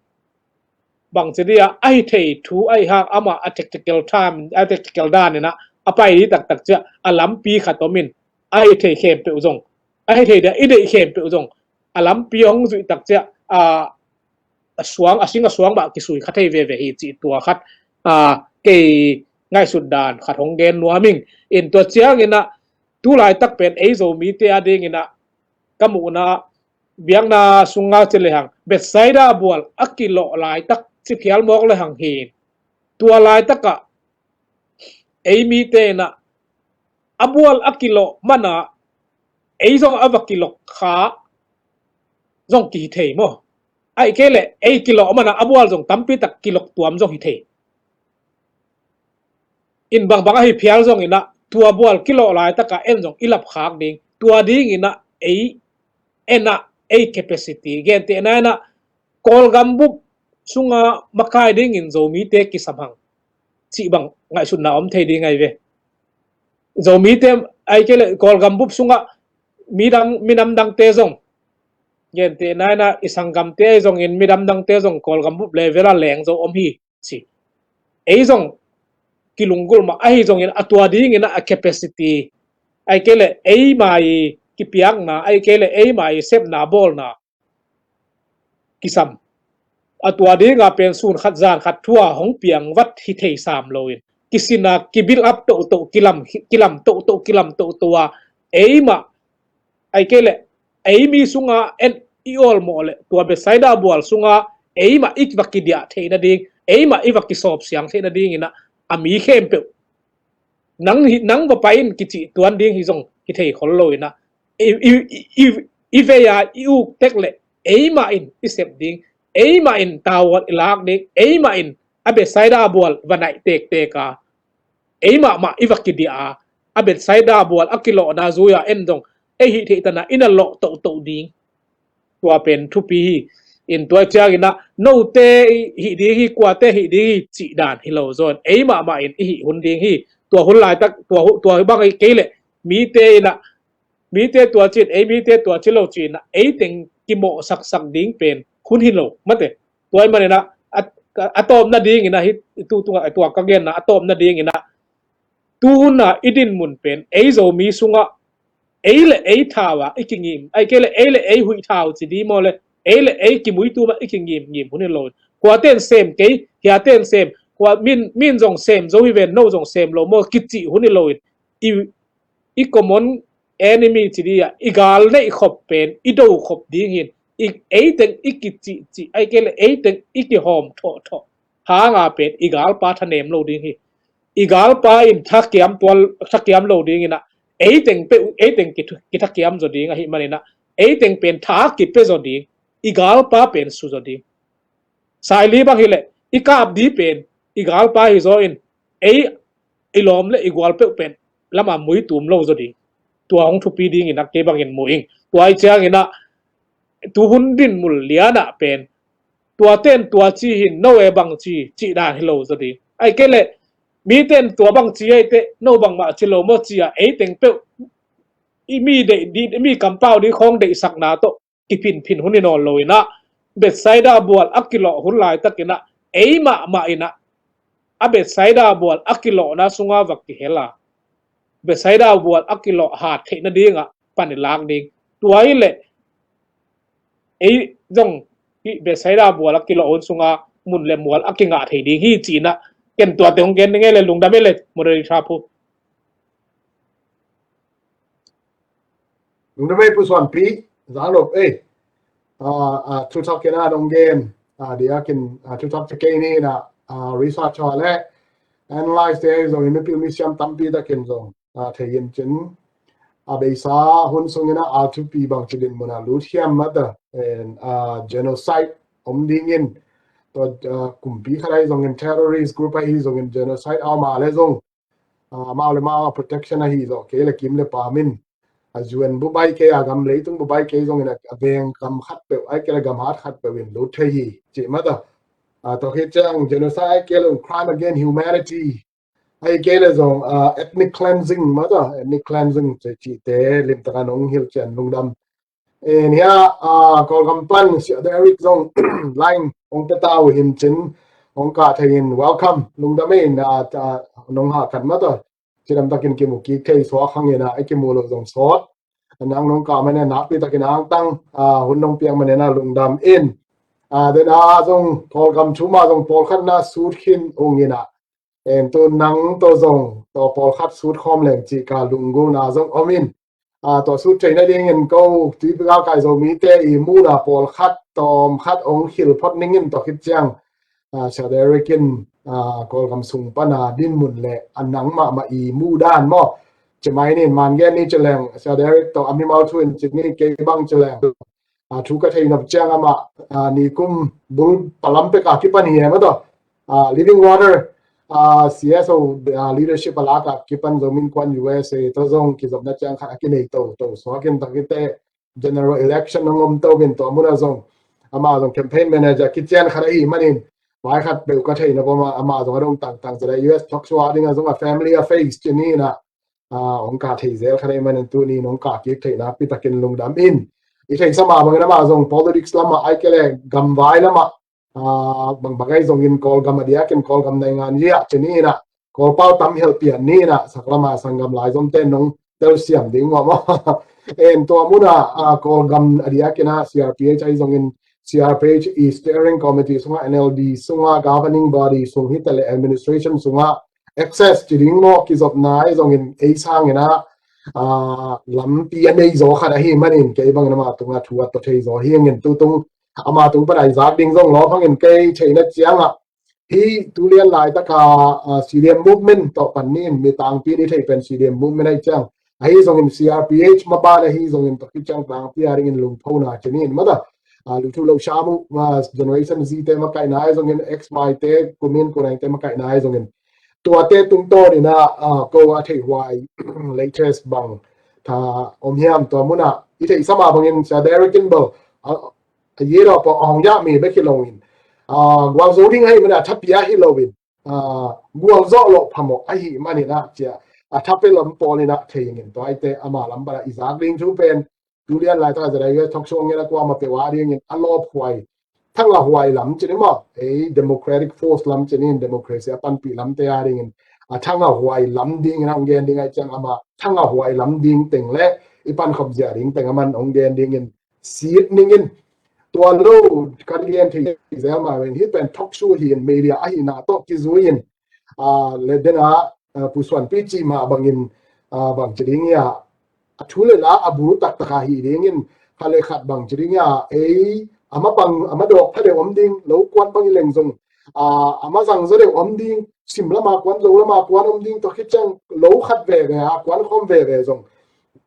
bangci dia ahi thei thu ahi hang, amah a tactical time, a tactical dan inah a pai ding taktak ciah a lampi khat om in, ahi thei khempeuh zong, ahi thei dia i deih khempeuh zong a lampi hong zuih tak ciah, ah, a suang, a sing a suang mah kisui kha thei veve hi cih tua khat, ah, kei ngaihsut dan khat hong gen nuam ing. In tua ciang inah tu laitak pen ei Zomite a ding inah ka muhna biakna sungah ci lehang Bethsaida bual a kilawh laitak ci phial mawk lehang hi in, tua laitakah ei mite inah a bual a kilawh mana ei zong a va kilawh kha zong kihi thei maw? Ahi kei leh ei kilawh mana a bual zong tampi tak kilawh tuam zong hi thei. In bangbang ahi phial zong inah tua bual kilawh laitaka en zong i lapkhak ding. Tua dinginah ei enah ei capacity gentehna inah Kawlgam bup sunga makai dingin Zomite kisam hang cih bang ngaihsutna om thei ding ahi ve. Zomite ai kei le Kawlgam bup sungah midang minam dangte zong gentehna inah i sanggamte ahi zongin midam dangte zong Kawlgam bup level a leng zo om hi ci. Ei zong kilunggulh mah ahi zongin a tua dinginah a capacity ai kei le eima i kipiakna ai kei le eima i sepna bawlna kisam. A tua dinga pen sun khat zan khat thua hong piang vat hi thei sam loin kisina kibil ap tohtoh kilam kilam tohtoh kilam tohtoh a eima ai kei le ei mi sunga en i awlmawh le tua Bethsaida bual sunga eima i va kidiah theih nading eima i va kisawpsiang theih nadinginah a mi khempeuh nang hi nang va pai in kicih tuan ding hi zong kithei khol loinah i, i, i, i, i vei a i uk tek le eimah in i sep ding, eimah in tawat i lak ding, eimah in a Bethsaida bual va naih tektek a eimah mah i va kidiah a a Bethsaida bual a kilawhna zui a en zong ei hih theih tana i na lawh tohtoh ding. Tua pen thupi hi. In tua cianginah note hih ding hi kuate hih ding hi cih dan hi lo zawn eimah mah in i hih hun ding hi. Tua hun laitak tua, tua bang kei le mite inah mite tua cin ei mite tua ci lo cinah ei teng kimawhsaksak ding pen hun hi lo mate. Tua i maninah a, a tawpna dinginah hi tu tunga tua ka genna a tawpna dinginah tu huna i dinmun pen ei Zomi sungah ei le ei thau a i kingim ai kei le ei le ei huih thau ci di maw le ei le ei kimuituma i kingim ngim hun hi loin kuaten sem kei hiaten sem kua min, min zong sem zo hi ven no zong sem lo maw kicih hun hi loin i, i common enemy ci di a i gal neih khop pen i do khop ding hin i eiteng i kicih cih ai kei le eiteng i kihawm thawh thawh hanga pen i galpa thanem lo ding hi. I galpa in thakiam tual thakiam lo dinginah eiteng peuh eiteng kithakiam zaw ding ahi maninah eiteng pen tha kipia zaw ding i galpa pen su zaw ding. Saili bang hileh i kap di pen i galpa hi zaw in ei i lawm le i gual peuh pen lama mui tum lo zaw ding. Tua hong thupi dinginah kei bangin mu ing tua i cianginah tuhun dinmul lianah pen tua ten tua ci hin no e bang ci cih dan hi lo zaw ding. Ai kei le mi ten tua bang ci ei te no bangmah ci lo maw ci a ei teng peuh i mi deih di mi kampau di khawng deihsakna tawh kiphinphin hun i nawn lo inah Bethsaida bual a kilawh hun laitakinah ei mahmah inah a Bethsaida bual a kilawhna sunga va kihel a Bethsaida bual a kilawh hat theih nadingah pan i lak ding. Tua i le ei zong hih Bethsaida bual a kilawh hun sunga mun le mual a kingah thei ding hi cinah ken tuate hong gen ding e le lungdam e le moderator phu. Lungdam e Pu Suanpi zang lop e. Thuthak kena dong gen diakin thuthak te kei ni na research le analyze te zong in mipil misiam tampi takin zong thei in cin a beisa hun sungin a R two P bang ci din muna lut hiam mata genocide om dingin tua kumpi khat ahi zongin terrorist group ahi zongin genocide a om a le zong amau le mau a protection ahi zawh kei le kim le pam in a U N bubai kei a gam leitung bubai kei zongin a veng gam khat peuh ai kei le gam hat khat peuh in lut thei hi cih mata. Tua hi ciang genocide ai kei le crime against humanity ai kei le zong ethnic cleansing mata ethnic cleansing cih te limtaka nong hilh cian lungdam. Nia Kawlgam pan Sia Derek zong line ong pia ta uh hin cin ong kah thei in welcome lungdam e in nong hah khat mata cidam takin kimu kik thei suak hangin a i kimu lo zong sawt nang nong kah mane nakpi takin angtang hun nong piang mane na lungdam in. Dena zong Kawlgam thuma zong pawlkhat na sut khin ungin a en tu nang to zong to pawlkhat sut khawm leng cih ka lunggulna zong om in. Tua sut theihna dingin ko tuipi galkai Zomite i muna pawlkhat tawmkhat ong hilh phot ningin tua khit ciang Sia Derek in Kawlgam sung pana dinmun le a nang mahmah i mu dan maw? Cimai nin man gen ni cileng Sia Derek tawh a mimal thu in cik ni kei bang cileng thu ka thei nop ciang amah nikum bul palam peka kipan hi em a tawh living water a, C S O, a, leadership a lak a kipan Zomi Innkuan U S A tawh zong kizopna ciang khat a kinei toto suak in, tua khit teh general election hong om to in, tua mun ah zong amah zong campaign manager kician khat ahih manin, vai khat peuh ka theihna bang ah amah zong a dong tangtang, zia U S talk show a ding ah zong a family a face ci ni in ah, a, hong kah thei zel khat ahih manin tuni in hong kah kik theih nakpi takin lungdam ing. I theihsa mah bangin amah zong politics lam ah ahih kei leh gamvai lam ah, a, bangbang ahi zongin Kawlgam a diakin Kawlgam naingan ziah ci ni in ah, Kawlpau tam helh pian ni in ah, sak lam ah sanggam laizomte in hong telsiam ding uh maw. En, tua mun ah, a, Kawlgam a diakin ah C R P H ahi zongin, C R P H i steering committee sungah, N L D sungah, governing body sung hi ta leh administration sungah access ci ding maw, kizopna ahi zongin ei sangin ah, a, lampi a nei zaw khat ahih manin kei bangin amah tungah thu a tawh thei zaw hi ing in, tutung amah tung pan a i zak ding zong lawp hang in, kei theihna ciang ah hih tu lian laitak a, a, C D M movement tawh pan ni in, mi tangpi in i theih pen C D M movement ahih ciang, ahi zongin C R P H maban ahi zongin tua khit ciang tangpi a dingin lungphona ci ni in maw ta. A, lungthu lo sam uh, a, Generation Z te makaihna ahi zongin, X Y te, kumin kunain te makaihna ahi zongin, tuate tungtawn in ah, a, ko a theihhuai latest bang tha om hiam, tua mun ah i theihsa mah bangin Sia Derek Kimball, a, a, yero po a hong yah mi bek hi lo in, a, gualzo ding ahih manin a tha pia hi lo in, a, gualzo lo phamawh ahih manin ah cia, a, tha pia lam pawl in ah thei ing in, tua ahih teh amah lam pan a i zak ding thu pen tu lian laitak a zia U S talk show ngen a kuamah peuh a dingin a lawphuai, thangahhuai lam ci ni maw, ei, democratic force lam ci ni in, democracy a panpih lamte a dingin a thangahhuai lam dingin hong gen ding ahih ciang amah thangahhuai lam ding teng leh i pankhop zia ding teng aman hong gen dingin sit ning in. Tua lo ka gen thei zel mah in, hih pen talk show hi in, media ahihna tawh kizui in, a, le den a, a, Pu Suanpi cih mah bangin, a, bang ci ding ia, a thu le la a bul taktak a hi dingin, khat le khat bang ci ding ia, ei, a mapang, a madawk pha deuh om ding, lo kuan bang i leng zong, a, a mazang zaw deuh om ding, sim lam a kuan, lo lam a kuan om ding, tua khit ciang lo khat veve a kuan khawm veve zong,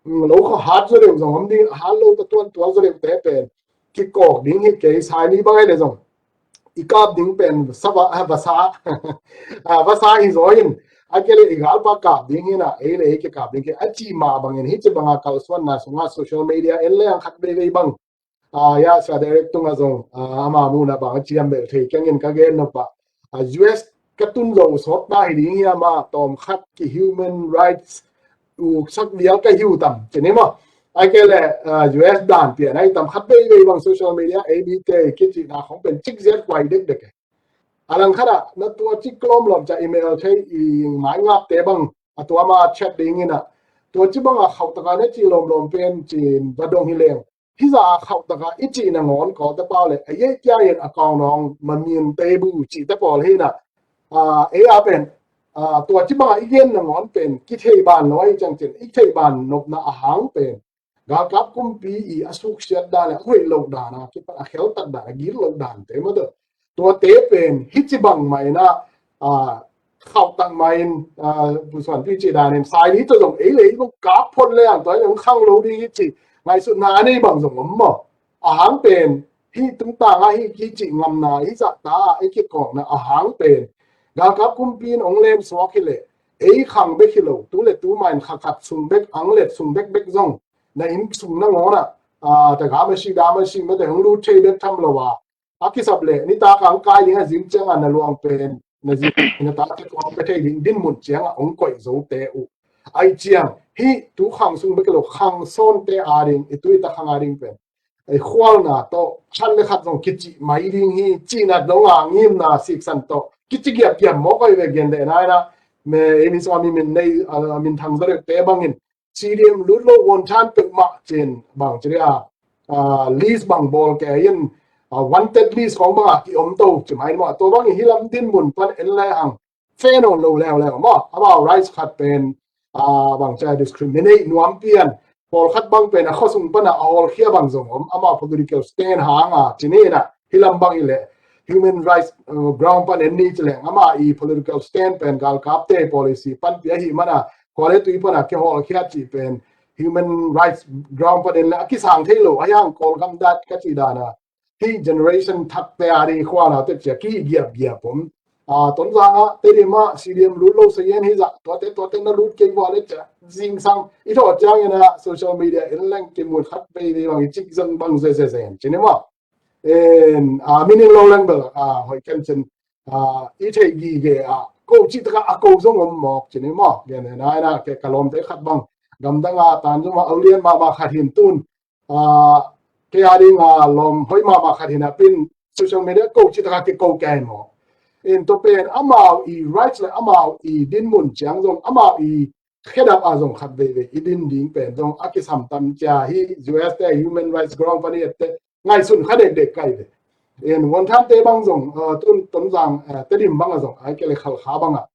mm, lo khaw hat zaw deuh zong om ding, a hat lo ta tuantual zaw deuhte pen kikawk ding hi kei, sai ni bang ahih leh zong i kap ding pen sa va, a, vasa, a, vasa hi zaw in, ahih kei leh i galpa kap ding hi in ah, ei le ei kikap ding hi a cih mah bangin, hih ci bang a kalsuanna sungah social media en leng khat veivei bang, a, ia, Sia Derek tungah zong, a, ama muhna bang a ciam bel thei keng in ka gen nop ah, a, U S ka tun zo sawt ta hi ding hiam a, tawm khat ki human rights u sak vial ka hi uh tam ci ni maw. Ahih kei leh, a, U S dan pian ahi tam khat veivei bang social media, A B K kici na khong pen cik ziat kuai dekdek e. A lang khat ah na tua cik lawmlawm ca email thei i mai ngapte bang a tua ma chat ding in ah, tua ci bang a khauh tak a na ci lawmlawm pen cin va dong hi leng, hih zah a khauh tak a i cih nangawn Kawlte pau le a yei kia in a kawng nawng mamin te bu cihte pawl hi in ah, a, ei a pen, a, tua ci bang a i gen nangawn pen kithei ban lo ahi ciang cin, i thei ban nopna a hang pen galkap kumpi i a suksiat dan le a hoih loh dan a kipan a kheltak dan a gir loh dante maw tawh, tuate pen hih ci bang mah in ah, a, khauh tak mah in, a, Pu Suanpi cih dan in sai ni tawh zong ei le ei zong kap phot le ang tua in hong khang lo ding hi cih ngaihsutna a nei bang zong om maw. A hang pen hih tungtang a hih kicih ngamna, hih zahta a i kikawkna a hang pen galkap kumpi in hong lemsuak hi leh ei khang bek hi lo, tu le tu mah in kha khat sung bek, ang let sung bekbek zong na inn sung nangawn ah, a, ta ga ma si, da ma si, mate hong lut thei bek tham lo a, a kisap leh nitak a hong kai ding a zing ciang a na luang pen, na zing, na tate kawng pe thei ding dinmun ciang a hong koih zote uh. Ahih ciang hih tu khang sung bek lo, khang sawnte a ding, i tu i ta khang a ding pen ei khualna tawh khat le khat zong kicih mai ding hi cihna dong a ngimna siksan tawh kici giapgiap mawk ahi ve. Gen leh nai na, me, ei mi sung a mi min nei, a, minthang zaw deuhte bangin C D M lut lo, won than peuhmah cin bang ci dia, a, list bang bawl kei in, a, wanted list khong bang a ki om to ci mai maw. Tua bangin hih lam dinmun pan en le hang fair nawn lo leuleu maw. Amau rights khat pen, a, bang ci a, discriminate nuam pian, pawlkhat bang pen a khuasung pan a hawlkhia bang zong om, amau political stand hang a ci ni in ah, hih lam bang hi leh human rights, uh, ground pan en ni ci leng, amah i political stand pen galkapte policy panpih ahih man a, khua le tui pan a kihawlkhia cih pen human rights ground pan en le a kisang thei lo, a hiang Kawlgam dat ka cih dan a, hih generation thakte a ding khuanaute cia kigiapgiap om. Tonzang ah, Tedim ah, C D M lut lo sa yen hi zah, tuate tuate na lut kei vua le cia zingsang i thawh ciangin ah social media in leng kimun khat vei vei bang i cik zong bang zeze zen cin i maw. En a minin lo leng bel a hoih ken cin, a i theih gige a ko cih taka a ko zong om mawk cin i maw. Gen na ina ke ka lawmte khat bang gamdang a tan zuma a ulian mahmah khat hin tun, a ke a ding a lawm hoih mahmah khat hin a pin social media ko cih taka ke ko kei mawk. En to pen amau i rights le amau i dinmun ciang zong amau i khedap a zong khat veivei i din ding pen zong a kisam tam cia hi. U S te human rights ground pani ette ngaihsun kha dekdek kai ve. En Wontham te bang zong, a, tun Tonzang, a, Tedim bang a zong ai ke le Khalkha bang a,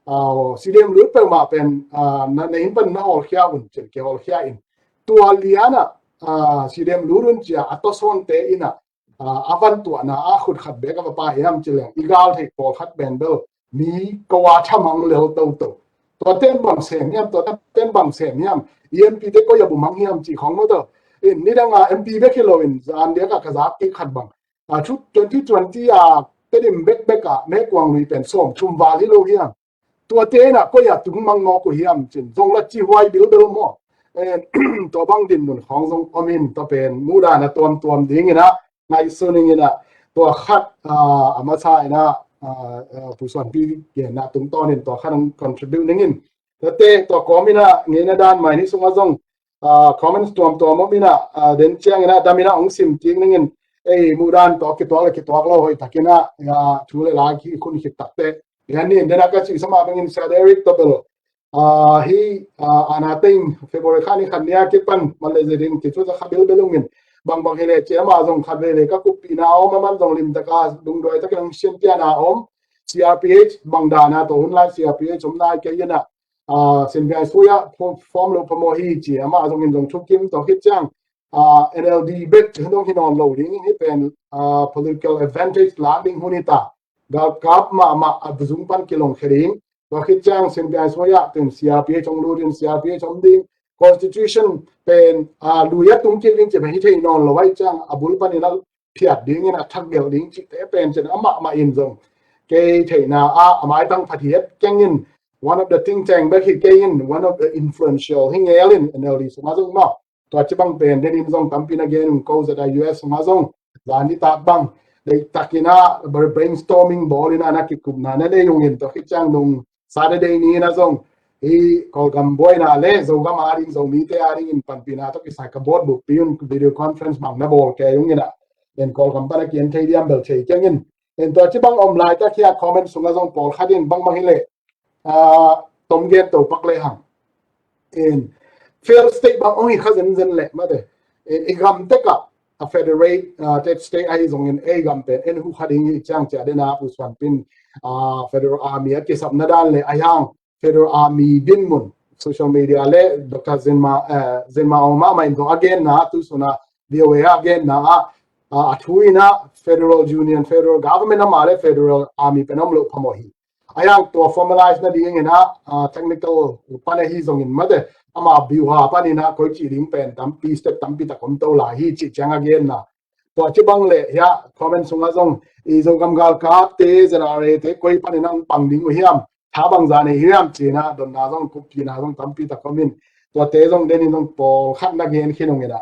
a, C D M lut peuhmah pen, a, na, na in pan na hawlkhia un cin ke hawlkhia in tua lian a, a, C D M lut un cia a tosawn te in a, a, a van tuahna a khut khat bek a va pa hiam ci leng i gal theih pawl khat pen bel mi ko a thamang lel toto. Tua ten bang sem hiam, tua ten bang sem hiam, i M P te ko ya bu mang hiam ci khong mo to. In nidang a M P bek hi lo in zan dia ka ka zak ki khat bang a thu twenty twenty a Tedim bek bek a Mekuang lui pen sawm thum val hi lo hiam. Tua te na ko ya tung mang no ko hiam cin zong la ci huai bil bil mo. En tua bang dinmun khong zong om in tua pen muda na tuam tuam ding in a ngaihsun ing in a tua khat, a, a masa in a, a, a, Pu Suan Pi gen na tungtawn in tua khat ang contribute ning in. Tua te tua kawm in a ngeina dan mai ni sung a zong, a, comments tuam tuam om in a, a, den ciang in a dam in a ong sim ting ning in. Ei mudan tua kituak le kituak lo hoih tak in a, a, thu le lai ki khun khit tak te. Yan ni den a ka ci sama bang in Sia Derek to bel. A, hi, a, ana teng February kha ni khat nia kipan Malaysia din kicu ta kha bil belung in bang bang hi le cia ma zong khat vei vei ka kup pi na om a man zong lim taka dungduai takin ang sian tia na om. C R P H bang dana to hun lai C R P H om nai ke yana, a, sin biang suya form lo pamo hi cia ma zong in zong thukim to khit ciang, a, N L D bek dong hi nawn lo ding hi pen, a, political advantage la ding hun hi ta. Galkap mahmah a buzung pan kilong khe ding. Tua khit ciang sin biang suya tun C R P H ong lu din C R P H ong ding. Constitution pen, a, lui a tung kik ding ci pen hi thei nawn lo ai ciang a bul pan in a phiat ding in a thak gel ding ci te pen cin a mahmah in zong kei theihna a, a mai tang phat hi et keng in one of the think tank bek hi kei in one of the influential hi ngel in N L D sung a zong maw. Tua ci bang pen den in zong tampi na gen ung ko zet a U S sung a zong zan ni tak bang dei takin a brainstorming bawl in a na kikupna na nei ung in tua khit ciang nung Saturday ni in a zong hi Kawlgam buaina le Zogam a ding Zomite a ding in panpina to kisai ka board buk pi un video conference bang na bawl kei ung in a den Kawlgam pan a kian thei diam bel thei keng in. Den tua ci bang om lai tak hi a comment sung a zong pawl khat in bang bang hi le, a, tom gen to pak le hang. In failed state bang ong hi kha zenzen le mate. In i gam tek a, a federate, a, state state ahi zong in ei gam pen en hu kha ding i ciang cia den a Pu Suan Pin, a, federal army a kisap na dan le a yang federal army dinmun social media le Doctor Zinma, a, Zinma Ong ma ma in zong a gen na tu suna V O A a gen na a, a, a thu in a federal union, federal government a ma le federal army pen om lo pamo hi. A yang tua formalize na ding in a, a, technical pan ahi zong in mate ama biuha pan in a koi ci ding pen tampi step tampi tak om to lai hi ci ciang a gen na. Tua ci bang le hia comment sung a zong i Zogam galkap te Z R A te koi pan in a pang ding uh hiam. Tha bang zan e hiam ci na don na zong kup ci na zong tampi tak om in. Tua te zong den in zong pawl khat na gen khin ung in a.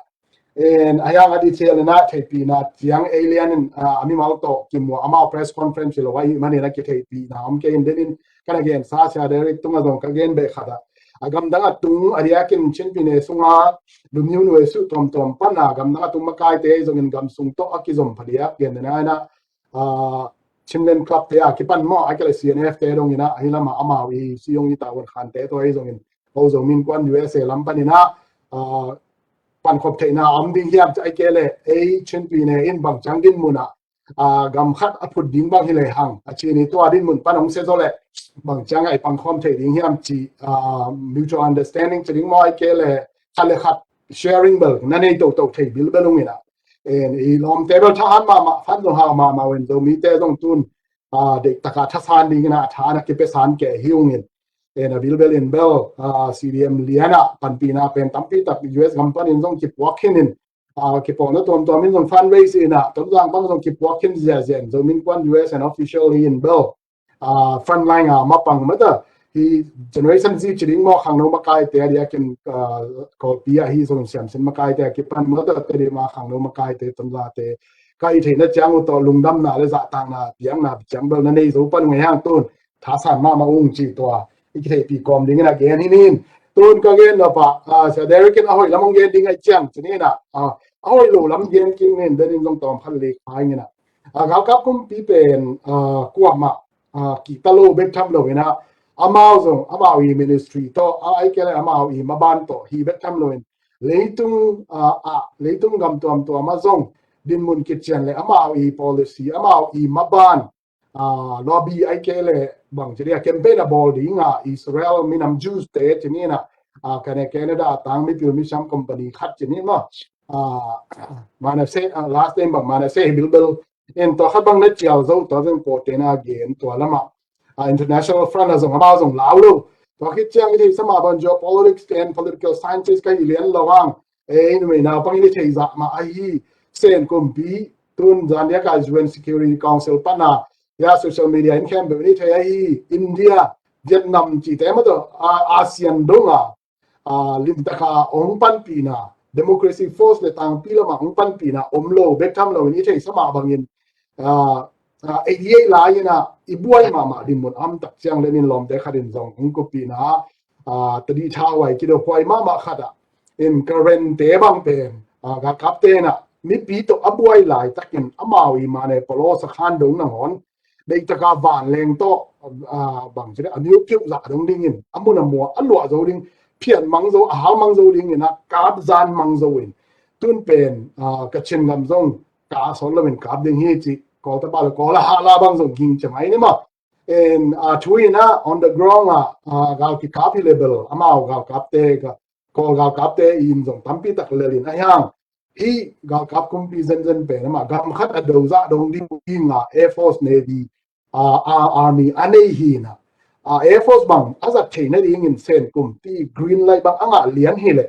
En a yang a detail in a theihpihna ciang ei lian in, a, a mimal tawh kimua amau press conference lo a i man in a kitheihpihna om kei in den in kan a gen sa sia Derek tung a zong ka gen beh khat a. A gamdang a tung a diakin Chin pine sunga lumniu nuai su tuamtuam pan a gamdang a tung makaite zong in gam sung tawh a kizom phadiak gen den a in a, a, Chinland Club te a kipan maw a kele C N F te dong in a ahi lama amau i siyong i tawon khante to a i zong in ho Zomi Innkuan U S A lam pan in a, a, pankhop theihna om ding hiam ci a i kele ei Chin pine in bang ciang dinmun a, a, gam khat a phut ding bang hi le hang a ci ni tua dinmun pan ong se zo le bang ciang a i pangkhawm thei ding hiam ci, a, mutual understanding ci ding maw a i kele khat le khat sharing bel na nei to to thei bil bel ung in a. En i lawmte bel thahat mahmah fan zong hau mahmah wen Zomite zong tun, a, deih taka thasan ding in a tha na kipesan ke hi ung in. En a bilbel in bel, a, C D M lian a panpina pen tampi tak U S gam pan in zong kipuak khin in, a, kipuak na tuamtuam in zong fundraise in a Tonzang bang zong kipuak khin ziazia in Zomi Innkuan U S and official hi in bel. uh, frontline a mapang mata hi Generation Z ci ding maw, khangno makaite a diakin, uh, Kawlpi a hi zong siamsin makaite a kipan mata Tedim a khangno makaite tamzate ka i theihna ciang uh tawh lungdamna le zahtakna piakna ciang bel na nei zo pan ngai hang tun thasan mahmah ung ci tua i kitheihpih kawm dingin a gen hi nin. Tun ka gen nop ah, uh, Sia Derek in a hoih lam hong gen ding ai ciang ci nin ah, uh, a hoih lo lam gen kik nin denin zong tawm khat lik phai ngin ah. Uh, galkap kumpi pen, uh, kuamah, uh, kihta lo bek tham lo in ah, amau zong amau i ministry tawh, uh, ai kei le amau i maban tawh hi bek tham lo in leitung, uh, ah, leitung gam tuamtuam ah zong dinmun kician le amau i policy, amau i maban, uh, lobby ai kei le bang ci dia campaign a bawl ding a Israel minam Jews te ci nin ah, uh, Canada, Canada a tang mipil misiam company khat ci nin maw, uh, Manasseh, uh, last name bang Manasseh hi bilbel in tua khat bang na cial zo tua zeng pawte na gen tua lamah, uh, international front a zong amau zong lau lo. Tua khit ciang i theihsa mah bang geopolitics te and political scientist ka hi lian lo ang. Ei numei naupang in i theih zah mah ahi Sen kumpi tun zan diak a U N Security Council pan a ya social media in khempeuh in i thei ahi India, Vietnam cite mah tawh, uh, ASEAN dong a, uh, limtaka ong panpihna, democracy force le tangpi lama ong panpihna om lo bek tham lo in i theihsa mah bangin, uh, uh, eighty-eight lai in ah i buai mahmah dinmun amtak ciang le nin lawmte khat in zong ong kuppihna, uh, tadi thahuai kido huai mahmah khat ah in Karen te bang pen, uh, galkap te in ah mipi tawh a buai laitakin amau i mane polo sakhan dong nangawn deitaka vanleng tawh, uh, bang ci le a miupiuh zah dong dingin a mun a mua a luah zo ding, phiat mang zo, a hal mang zo dingin ah kap zan mang zo in tun pen, uh, Kachin gam zong ka a sawt lo in kap ding hi ci Kawltapa le Kawl a hahla bang zong ging ciang ai ni maw. In, uh, thu in ah on the ground ah, uh, gal kikap hi le bel amau galkapte ka Kawl galkapte in zong tampi tak lel in a hiang hi galkap kumpi zenzen pen amah gam khat a do zah dong ding, ding a Air Force, Navy, uh, uh, Army a nei hi na, uh, Air Force bang a zat theihna dingin Sen kumpi green light bang a ngah lian hi le,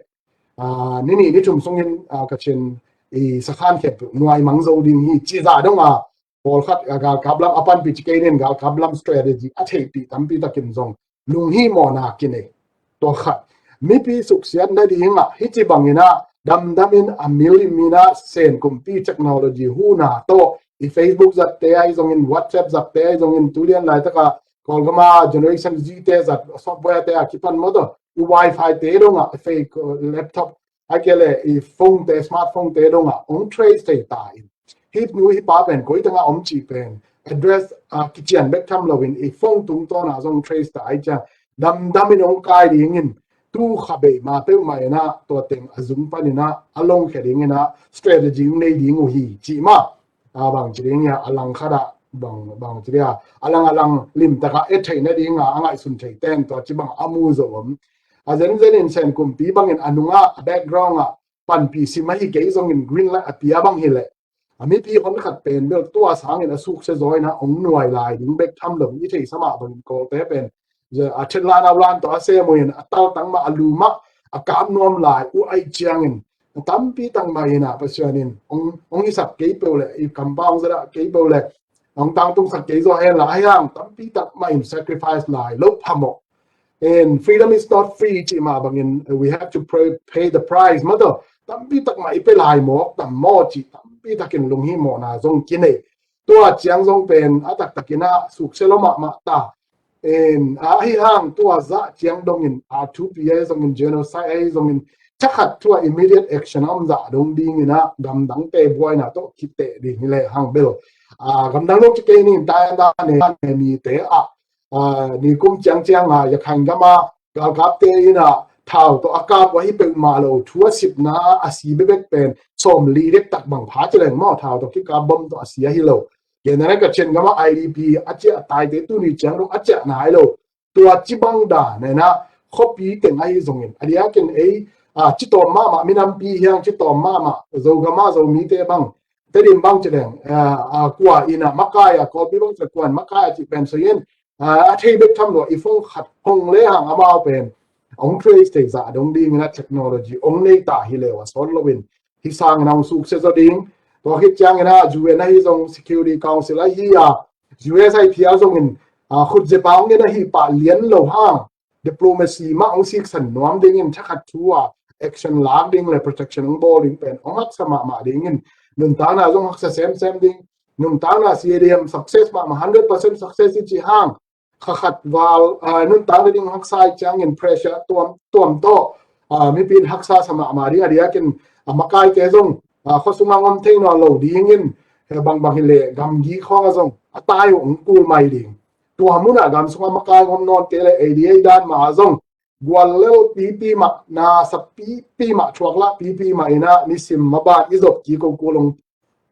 uh, ni nih ni thum sungin, uh, Kachin i sakhan khempeuh nuai mang zo ding hi ci zah dong a pawlkhat, uh, galkap lam a panpih ci kei nin galkap lam strategy a theihpih tampi takin zong lunghimawhna kinei. Tua khat. Mipi suksiat nading ah hih ci bangin ah damdamin a milim in ah Sen kumpi technology huhna tawh i Facebook zatte ahi zongin, WhatsApp zatte ahi zongin, tulian laitaka Kawlgama Generation Z te zat software te a kipan maw tawh i Wi-Fi te dongah, fake, uh, laptop a kei le i phone te, smartphone te dongah ong trace thei ta in hih nu hih pa pen koi tengah om cih pen address, uh, kician bek tham lo in i phone tungtawn ah zong trace ta ai ciang damdamin ong kai dingin tu kha bei ma peuhmah in ah tua teng a zung panin ah a longkhia dingin ah strategy ong nei ding uh hi cih mah. A bang ci ding hia, a lang khat ah bang, bang ci ding hia, a lang a lang limtak ah et theih nading a a ngaihsun thei ten tua ci bang a mu zo om. A zenzen in Sen kumpi bangin a nungah a background ah panpih sim ahi kei zongin green light a pia bang hi leh a mipi hon khat pen bel tua sangin a sukse zaw in ah ong nuai lai ding bek tham lo in i theihsa mah bangin Kawlte pen a thetlan a ulan tawh a sem uh in a taltang mah a lu mah a kap nuam lai uh aih ciangin tampi tak mah in ah Pasian in ong, ong hisak kei peuh le i kampa ong zadah kei peuh le ong tangtungsak kei zaw hen la a hiang tampi tak mah in sacrifice lai lo phamawh. And freedom is not free cih mah bangin we have to pay, pay the price mah tawh tampi tak mah i pe lai mawk tam maw cih tampi takin lunghimawhna zong kinei. Tua ciang zong pen a taktakin ah sukse lo mahmah ta. In, a, ahi hang tua zah ciang dongin R two P ahi zongin genocide ahi zongin thakhat thu a immediate action a om zah dong dingin ah gamdangte buaina tawh kiteh ding hi le hang bel. A, gamdang dong ci kei nin ta enda ne, ne mite ah, a, nikum ciangciang a Yakhain gam a galkapte in ah thau tawh a kap uh ahi peuhmah lo thu a sipna a si bekbek pen sawmli dektak bang pha ci leng maw, thau tawh kikap bom tawh a si ahi lo. Kei na ka Chin gam a I D P a ciah taite tuni ciang dong a ciah nai lo. Tua ci bang dan in ah khuapi teng ahi zongin a diakin ei, a, ci tawm mahmah minampi hiang ci tawm mahmah Zogam a Zomite bang Tedim bang ci leng, a, a, kua in ah makai a Kawlpi bang ci kua in makai a ci pen so in, a, a thei bek tham lo i phone khat hong le hang amau pen ong trace thei zah dong dingin ah technology ong nei ta hi leu a sawt lo in hih sangin ah ong sukse zaw ding. Tua khit ciangin ah U N ahi zong Security Council ahi a U S ahi phial zongin a, khut zia pa hong gen ahi pah lian lo hang, diplomacy mah hong siksan nuam dingin thakhat thu a action lak ding le protection hong bawl ding pen hong haksa mahmah dingin nuntakna zong haksa semsem ding. Nuntakna C A D M success mahmah, hundred percent success i cih hang, kha khat val, a, nuntak le ding haksa i ciangin pressure tuam, tuam tawh, a, mipi in haksa sa mahmah ding a diakin a makaite zong, a, khuasung a ngom thei nawn lo dingin, he bangbang hi le gamgi khawng a zong a tai uh hong kul mai ding. Tua munah gam sungah makai ngom nawn te le A D A dan mah a zong gual lel pipi mah, na sa pipi mah, thuak lah pipi mah inah nisim maban i zop kik uh kul hong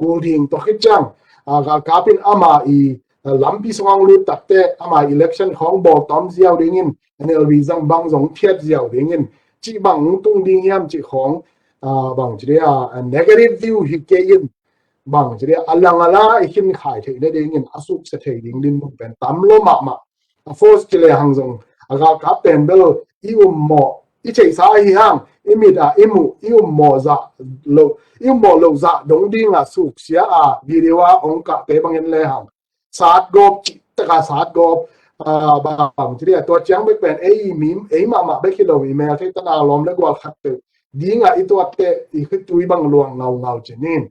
kul ding. Tua khit ciang, a, galkap in ama i, a, lampi sungah hong lut takte ama i election khawng bawl tawm ziau dingin, N L V zang bang zong phiat ziau dingin, cih bang hong tung ding hiam cih khawng, a, bang ci dia, a, negative view hi kei in, bang ci dia, a lang a la i khin khai theih nadingin a suksia thei ding dinmun pen tam lo mahmah. A force ci le hang zong, a galkap pen bel i ummawh, i theihsa ahi hang, i mit ah i muh, i ummawh zah lo, i ummawh lo zah dong ding a suksia a video a hong kahte bangin le hang sat gawp, cih tak a sat gawp, a, bang ci dia, tua ciang bek pen ei mi, ei mahmah bek hi lo, i mel thei tan a lawm le gual khat peuh ding a i tuatte i khitui bang luang ngaungau ci nin.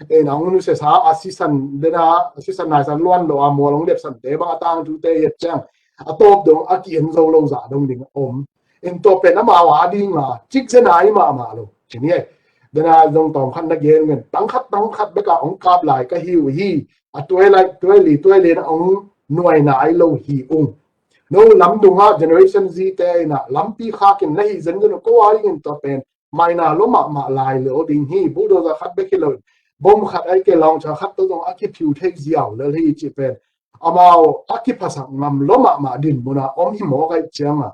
Ei, nang nusia sa a sisan dena, a sisan naisan luan lo a mual hong depsante bang a tangtute i et ciang a tawp dong a ki-en zo lo zah dong ding a om. En tua pen amau a ding a cik zen a i mahmah lo ci ni ei. Dena zong tawm khat na gen ngen, tang khat, tang khat bek a hong kap lai ka hi uh hi. A tuai lai, tuai li, tuai li na hong nuai nai lo hi ung. No lamdung a Generation Z te inah lampi khakin na hi zen zen uh, ko a dingin tua pen maina lo mahmah lai lo ding hi. Bulldozer khat bek hi lo, bom khat ai ke launcher khat tawh zong a kiphiu thei ziau lel hi cih pen amau a kiphasak ngam lo mahmah dinmun a om hi mawk ai ciang a.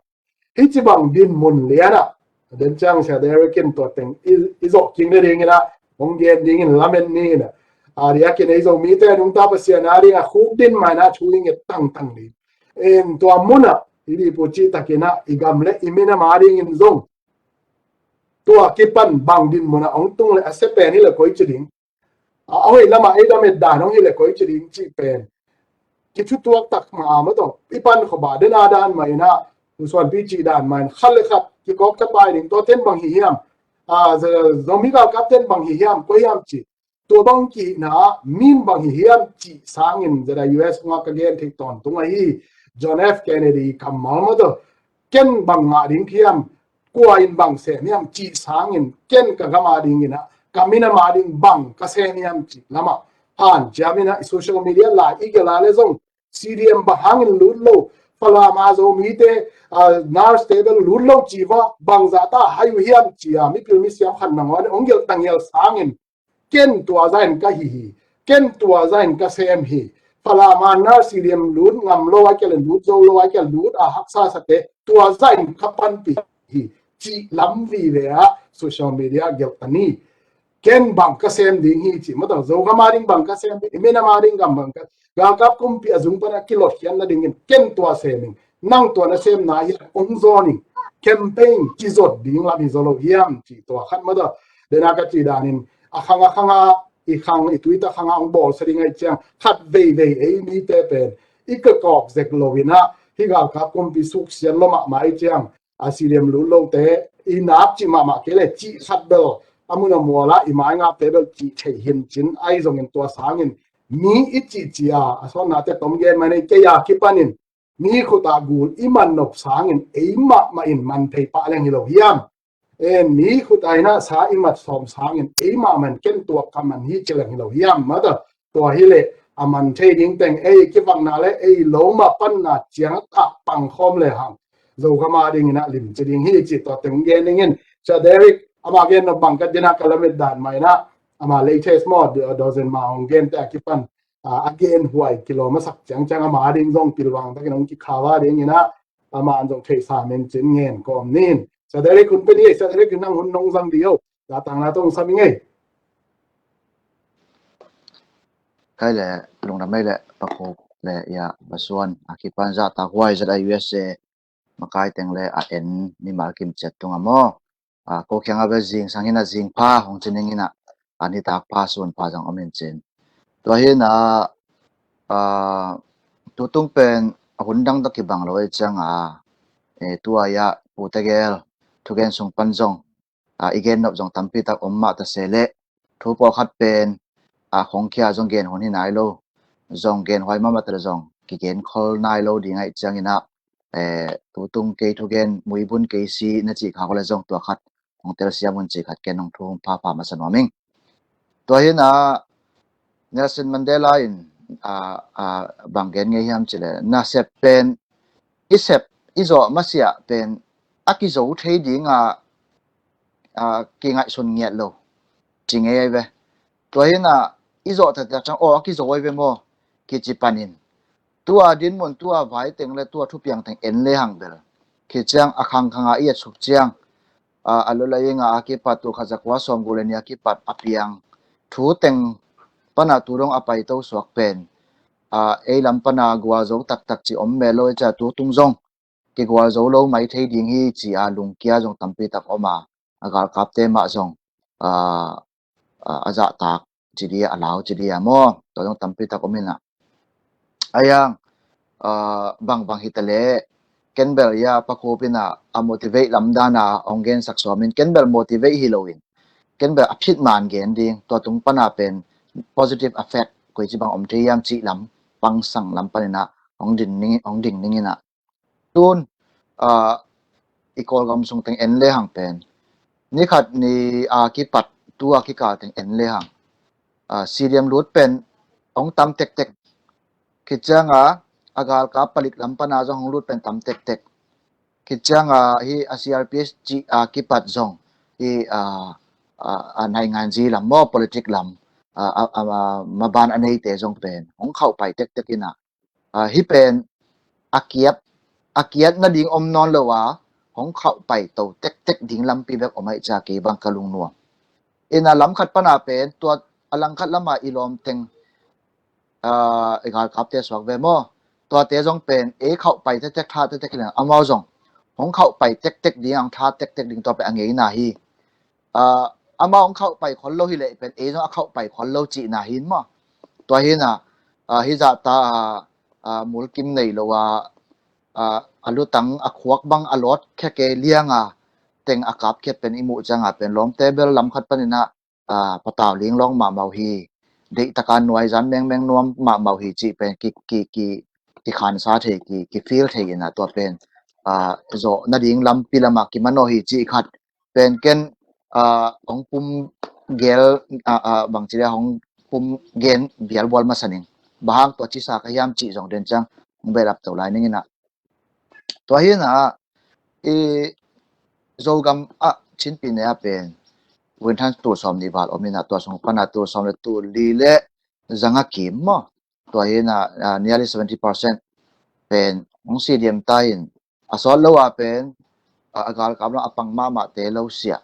Hih ci bang dinmun lian ah den ciang Sia Derek in tua teng i, i zawh king le dingin ah hong gen dingin lamen ni inah. A diakin ei Zomite nungta Pasian a ding a khuk din maina thu i nget tangtang ding. En tua munah i dipu cih takin ah i gam le i minam a dingin zong tua kipan bang dinmun a hong tung le a sia pen hi le koi ci ding. A, a hoih lamah ei dam et dan hong hi le koi ci ding cih pen kithutuak tak mah a, maw tawh i pan khop a dena dan mah inah, suanpi cih dan mah in khat le khat kikawk tapai ding. Tua ten bang hi hiam? A, Zomi galkap ten bang hi hiam? Koi hiam cih? Tua bang kihihna min bang hi hiam cih sangin zeda U S hong a ka gen theih tawntung ahi John F Kennedy kammal, maw tawh, ken bang ngah ding hiam, kua in bang sem hiam cih sangin ken ka gam a dingin ah ka minam a ding bang ka sem hiam cih lamah hanciam inah i social media lai i gelh a le zong C D M bang hangin lut lo, Falam a Zomite, a, nurse te bel lut lo ci va, bang zah ta hai uh hiam ci a mipil misiam khat nangawn hong gelh tangial sangin ken tua zahin ka hi hi, ken tua zahin ka sem hi, Falam a nurse C D M lut ngam lo ai kei le lut zo lo ai kei le lut a haksa sate tua zahin ka panpih hi cih lam vive ah social media gelh ta ni. Ken bang ka sem ding hi cih, maw tawh, Zogam a ding bang ka sem ding, i minam a ding gam bang ka, galkap kumpi a zung pan a kilawhkhiat nadingin ken tua sem ing, nang tua na semna hi hong zawn ing, campaign kizot ding lam hi zaw lo hiam cih tua khat, maw tawh, dena ka cih danin a khang a khang a i khang i tuita khang a hong bawlsia ding ai ciang khat veivei ei mite pen i ka kawk zek lo inah hih galkap kumpi suksiat lo mahmah ai ciang a C D M lut lote i nak cih mahmah kei le cih khat bel a mun a mual ah i maingapte bel cih thei hin cin ai zongin tua sangin mi i cih cia a sawnnate tom gen mah nei kei a kipanin mi khut ah gul i man nop sangin ei mahmah in man thei pah leng hi lo hiam? En, mi khut ah inah sa i mat sawm sangin ei mahmah in ken tua ka man hi ci leng hi lo hiam? Maw tawh, tua hi le a man thei ding teng ei kivakna le ei lo mah panna ciang ah pangkhawm le hang Zogam a dingin ah limci ding hi cih tua teng gen dingin. Sia Derek ama gen nop bang ka dinah ka lamet dan mah inah ama latest maw, do-, dozen ma hong gente a kipan, a, a gen huai kilawm a sak ciangciang ama ding zong pilvang takin hong kikhau a dingin ah ama an zong theihsa men cin ngen kawm nin. Sia Derek hun pe ni ei, Sia Derek hun nang hun nong zang di o. Zatakna tawh hong sam ing ei. Kai le lungdam ei le pakhuk le ia basuan a kipan zahtak huai zet a U S A makai teng le a en mimal kim ciat tung a maw. A, ko kiang a bel zing sang hi na zing pha hong ci ning inah a nitak pha sun pha zong om in cin. Tua hi na, a, tutung pen a hun dang tawh kibang lo ei cianga, eh, tua ia pute gel thugen sung pan zong, ah, i gen nop zong tampi tak om mah ta se leh, thu pawlkhat pen, ah, khongkhia zong gen hun hi nai lo, zong gen huai mahmah ta le zong kigen khol nai lo ding aih ciangin ah, eh, tutung kei thugen muibun kei si na cih kha ko le zong tua khat hong telsiam un cih khat ken hong thu hong phapha masa nuam ing. Tua hi na Nelson Mandela in, ah, ah, bang gen ngei hiam cih le, nasep pen i sep i zawh masiah pen a kizo thei dinga, ah, kingaihsun ngiat lo ci ngei ai ve. Tua hi na i zawh taktak ciang aw a kizo ai ve maw kici panin, tua dinmun, tua vai teng le tua thupiang teng en le hang bel, khi ciang a khangkhanga i et suk ciang, ah, a lulainga a kipat tul khat zakua sawmguk le nih a kipat a piang thu teng pana tu dong a paito suak pen, ah, ei lam pana gualzo taktak ci om mel lo ei cia, tu tung zong kigualzo lo mai thei ding hi ci a lungkia zong tampi tak om a, a galkapte mah zong, ah, ah, a zahtak ci dia, a lau ci dia maw, tua zong tampi tak om ina. Aiang, ah, bangbang hi ta le, ken bel ia pakhup ina a motivate lam dana hong gensak sawmin, ken bel motivate hi loin, ken bel a phit man gen ding, tua tung pana pen positive effect koi ci bang om thei iam cih lam, pangsang lam panina hong ding ning, hong ding ning ina. Tun, ah, i Kawlgam sung teng en le hang pen, ni khat ni a kipat tu a kikal teng en le hang, ah, C D M lut pen hong tam tektek. Khi cianga a galkap palik lam pana zong hong lut pen tam tektek. Khi cianga hi a C R P H cih a kipat zong hi, ah, ah, ah, nainganzi lam maw, politik lam, ah, ah, ah, maban a neite zong pen hong khauh pai tektek ina, ah, hi pen a kiat, a kiat nading om nawn lo a, hong khauh pai to tektek ding lampi bek om aih cia kei bang ka lungnuam. Ina lam khat pana pen tua, a lang khat lama i lawm teng, ah, i galkapte suak ve maw, tuate zong pen ei khauh pai tektek, tha tektek hi leng amau zong hong khauh pai tektek ding, ang tha tektek ding tua pen a ngeina hi. Ah, amau hong khauh pai khol lo hi leh pen ei zong a khauh pai khol lo cihna hi maw. Tua hi na, ah, hi zahta, ah, ah, mulkim nei lo a, ah, a lutang a khuak bang a lawt khia kei lianga teng a kapkhiat pen i muh cianga pen lawmte bel lam khat panina, ah, patau linglawng mahmah uh hi, deihtaka nuaizan mengmeng nuam mahmah uh hi cih pen ki, ki, ki, kikhansa thei, ki, ki feel thei ina tua pen, ah, zawh nading lampi lama kimanawh hi cih khat pen ken, ah, hong pum gel, ah, ah, bangci le hong pum gen bialbual masa ning. Bang hang tua cisa ka hiam cih zong den ciang hong belap to lai ning ina. Tua hi na, i Zogam ah Chinpi ne a pen Winthan tul sawm nih val om ina, tua sung pana tul sawm le tul li le zanga kim maw. Tua hi na, ah, nearly seventy percent pen hong C D M ta in, a sawt lo a pen, ah, a galkap lam a pang mahmahte lo siah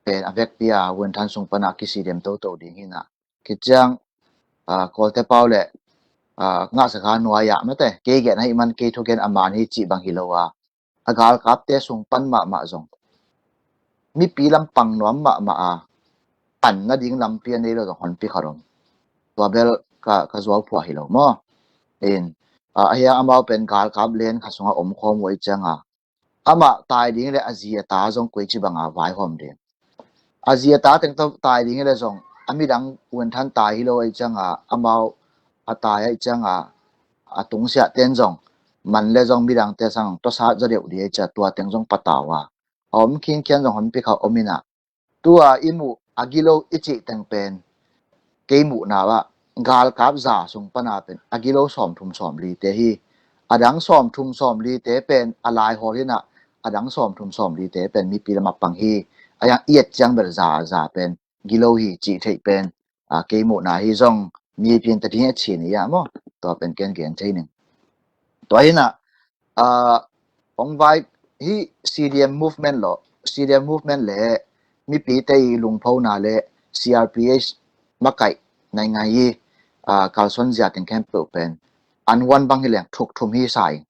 pen a vekpi a Winthan sung pana ki C D M toto ding hi na. Khi ciang, ah, Kawlte pau le, ah, ngahsa kha nuai ah mate, kei gen ahi man kei thugen a man hi cih bang hi lo a, a galkapte sung pan mahmah zong mipi lam pang nuam mahmah a, pan nading lampi a nei lo zong honpi khat om. Tua bel ka, ka zuau phuah hi lo maw. In, ah, a hiang amau pen galkap len khat sunga om khawm uh ei cianga, amah tai ding le a zi a ta zong koi ci banga vaihawm ding. A zi a ta teng tawh tai ding le zong a midang Winthan tai hi lo ei cianga, amau a tai ei cianga, a tungsiah ten zong man le zong midangte sang tuasat zaw deuh ding ei cia, tua teng zong patau a, a om khinkhian zong honpi kha om ina. Tua i muh a gilo i cih teng pen kei muhna ah galkap za sung pana pen a gilo sawmthum sawmlite hi. A dang sawmthum sawmlite pen a laihawl hi na, a dang sawmthum sawmlite pen mipi lam a pang hi. A hiang i et ciang bel za, za pen gilo hi cih theih pen, ah, kei muhna hi zong mipi in ta ding a chin hi a maw. Tua pen ken gen thei ning. Tua hi na, ah, hong vai hi C D M movement lo, C D M movement le mipite i lungphona le C R P H makaih naingai hi, ah, kalsuan zia teng khempeuh pen an huan bang hi leng thuk thum hi sa ing.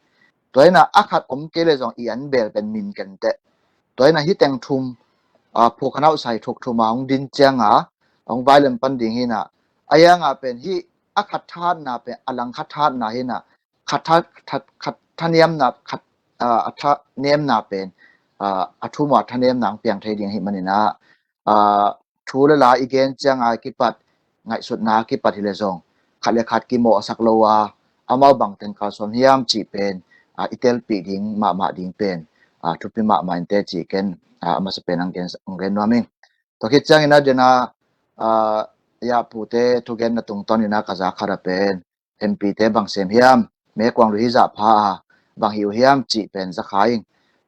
Tua hi na a khat om kei le zong i an bel pen min ken teh. Tua hi na hi teng thum, ah, phuk khanauh sai thuk thum a hong din cianga hong vai lem pan ding hi na. A hianga pen hi a khat thatna pen a lang khat thatna hi na, khat tha, khat, khat thanemna, khat, ah, a thanemna pen, ah, a thu mah thanemna hong piang thei ding ahih manin ah, ah, thu le la i gen ciang a kipat, ngaihsutna kipat hi le zong, khat le khat kimawhsak lo a, amau bangteng kalsuan hiam cih pen, ah, i telpih ding mahmah ding pen, ah, thupi mahmah in teh cih ken, ah, a masa pen hong gen, hong gen nuam ing. Tua khit ciangin ah, den a, ah, ya pute thugenna tungtawn in ah ka za khat a pen, M P te bang sem hiam, mekuang lu hi zah pha a, bang hi uh hiam cih pen za kha ing.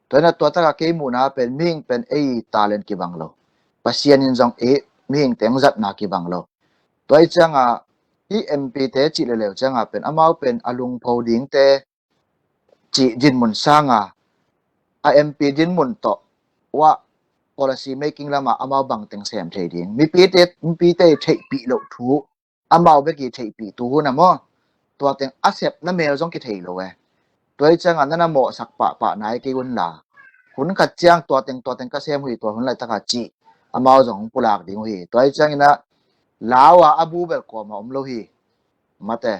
Tua in ah tua tak a kei muhna pen mihing pen ei talent kibang lo. Pasian in zong ei mihing teng zatna kibang lo. Tua ahih ciang a, hih M P te cih leuleu ciang a pen amau pen a lungpho ding te cih dinmun sang a, a M P dinmun tawh, uah policy making lam ah amau bangteng sem thei ding. Mipi te, mipi te theihpih loh thu, amau bek i theihpih tu hun a maw. Tua teng a sepna mel zong kithei lo e. Tua ahih ciang a na na mawhsak pahpah nai kei un la. Hun khat ciang tua teng, tua teng ka sem uh hi, tua hun laitak a cih amau zong hong pulak ding uh hi. Tua ahih ciangin ah lau a a bu bel kuamah om lo hi. Mate,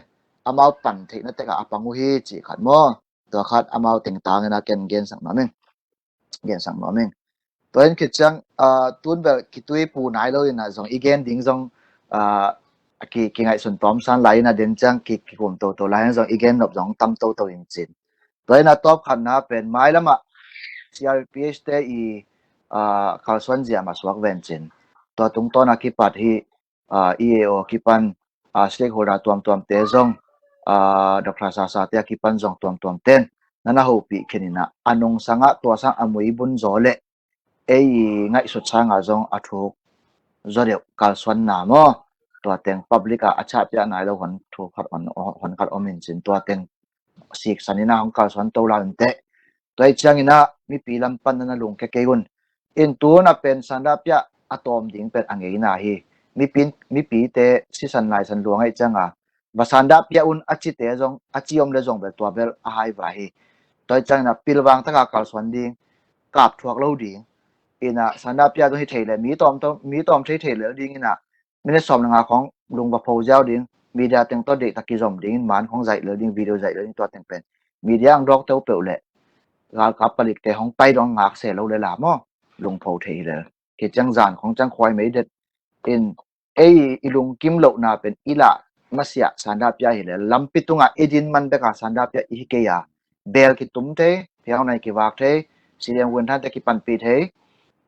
amau pan theihna tek a a pang uh hi cih khat maw. Tua khat amau teng tangin ah ken gensak nuam ing. Gensak nuam ing. Tua in khit ciang, ah, tun bel kitui pu nai lo in ah zong i gen ding zong, ah, ki, kingaihsun tawmsan lai in ah den ciang ki, kikum toto lai in zong i gen nop zong tam toto in cin. Tua in ah tawp khatna pen mailam ah C R P H te i, ah, kalsuan zia mah suak ven cin. Tua tungtawn a kipat hi, ah, E A O kipan, ah, stakeholder tuamtuamte zong, ah, Doctor Sasa te a kipan zong tuamtuam ten na na hopih khen in ah a nungsang ah tua sang a muibun zaw le ei i ngaihsut sang a zong a thuk zaw deuh kalsuanna maw. Tua teng public ah a chahpiah nai lo hon thu khat hon, hon khat om in cin tua teng siksan in ah hong kalsuan to lai un teh. Tua ahih ciangin ah mipi lam pan na na lungkia kei un. In tun a pen sanda piah a tawm ding pen a ngeina hi. Mipi, mipite sisan laisan luang ahih ciang a va sanda piah un a cite zong, a ci om le zong bel tua bel a hai va hi. Tua ahih ciangin ah pilvang tak a kalsuan ding, kap thuak lo ding. In ah sanda piah zong hi thei le, mi tawm, mi tawm thei thei le ding in ah minute sawm le nga khong lung va pho ziau ding, media teng tawh deihtak kizom ding in man khong zaih lel ding, video zaih lel ding, tua teng pen media ang dawk teu peuh le galkap palikte hong pai dong ngak se lo le la maw, lung pho thei hi lel. Kei ciang zan khong ciang khuai mei det in ei i lungkim lohna pen i lah masiah sanda piah hi lel. Lampi tungah i din man bek a sanda piah i hi kei a, bel kitum thei, phiau nai kivak thei, sidiang vuan thante kipanpih thei,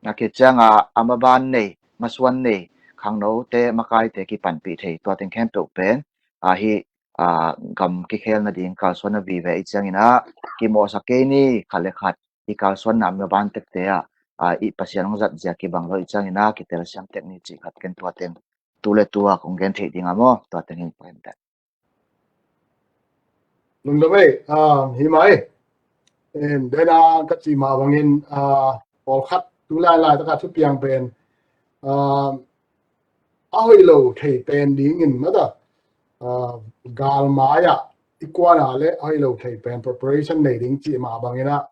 a khit ciang a, a maban nei, masuan nei, khangnote, makaite kipanpih thei, tua teng khempeuh pen, a hi, a, gam kikhel nading kalsuan a vive i ciangin ah, kimawhsak kei ni, khat le khat, i kalsuanna maban tekte ah, a, i Pasian hong zat zia kibang lo i ciangin ah, kitelsiam tek ni cih khat ken tua teng, tu le tu a kong gen theih ding a maw, tua teng in pahin tek. Lungdam ei, ah, hi mai. En, den a ka cih mah bangin, ah, pawlkhat tu lailai taka thupiang pen, ah, a hoih lo thei pen dingin mata, ah, galmai ah i kuan a le a hoih lo thei pen preparation nei ding cih mah bangin ah,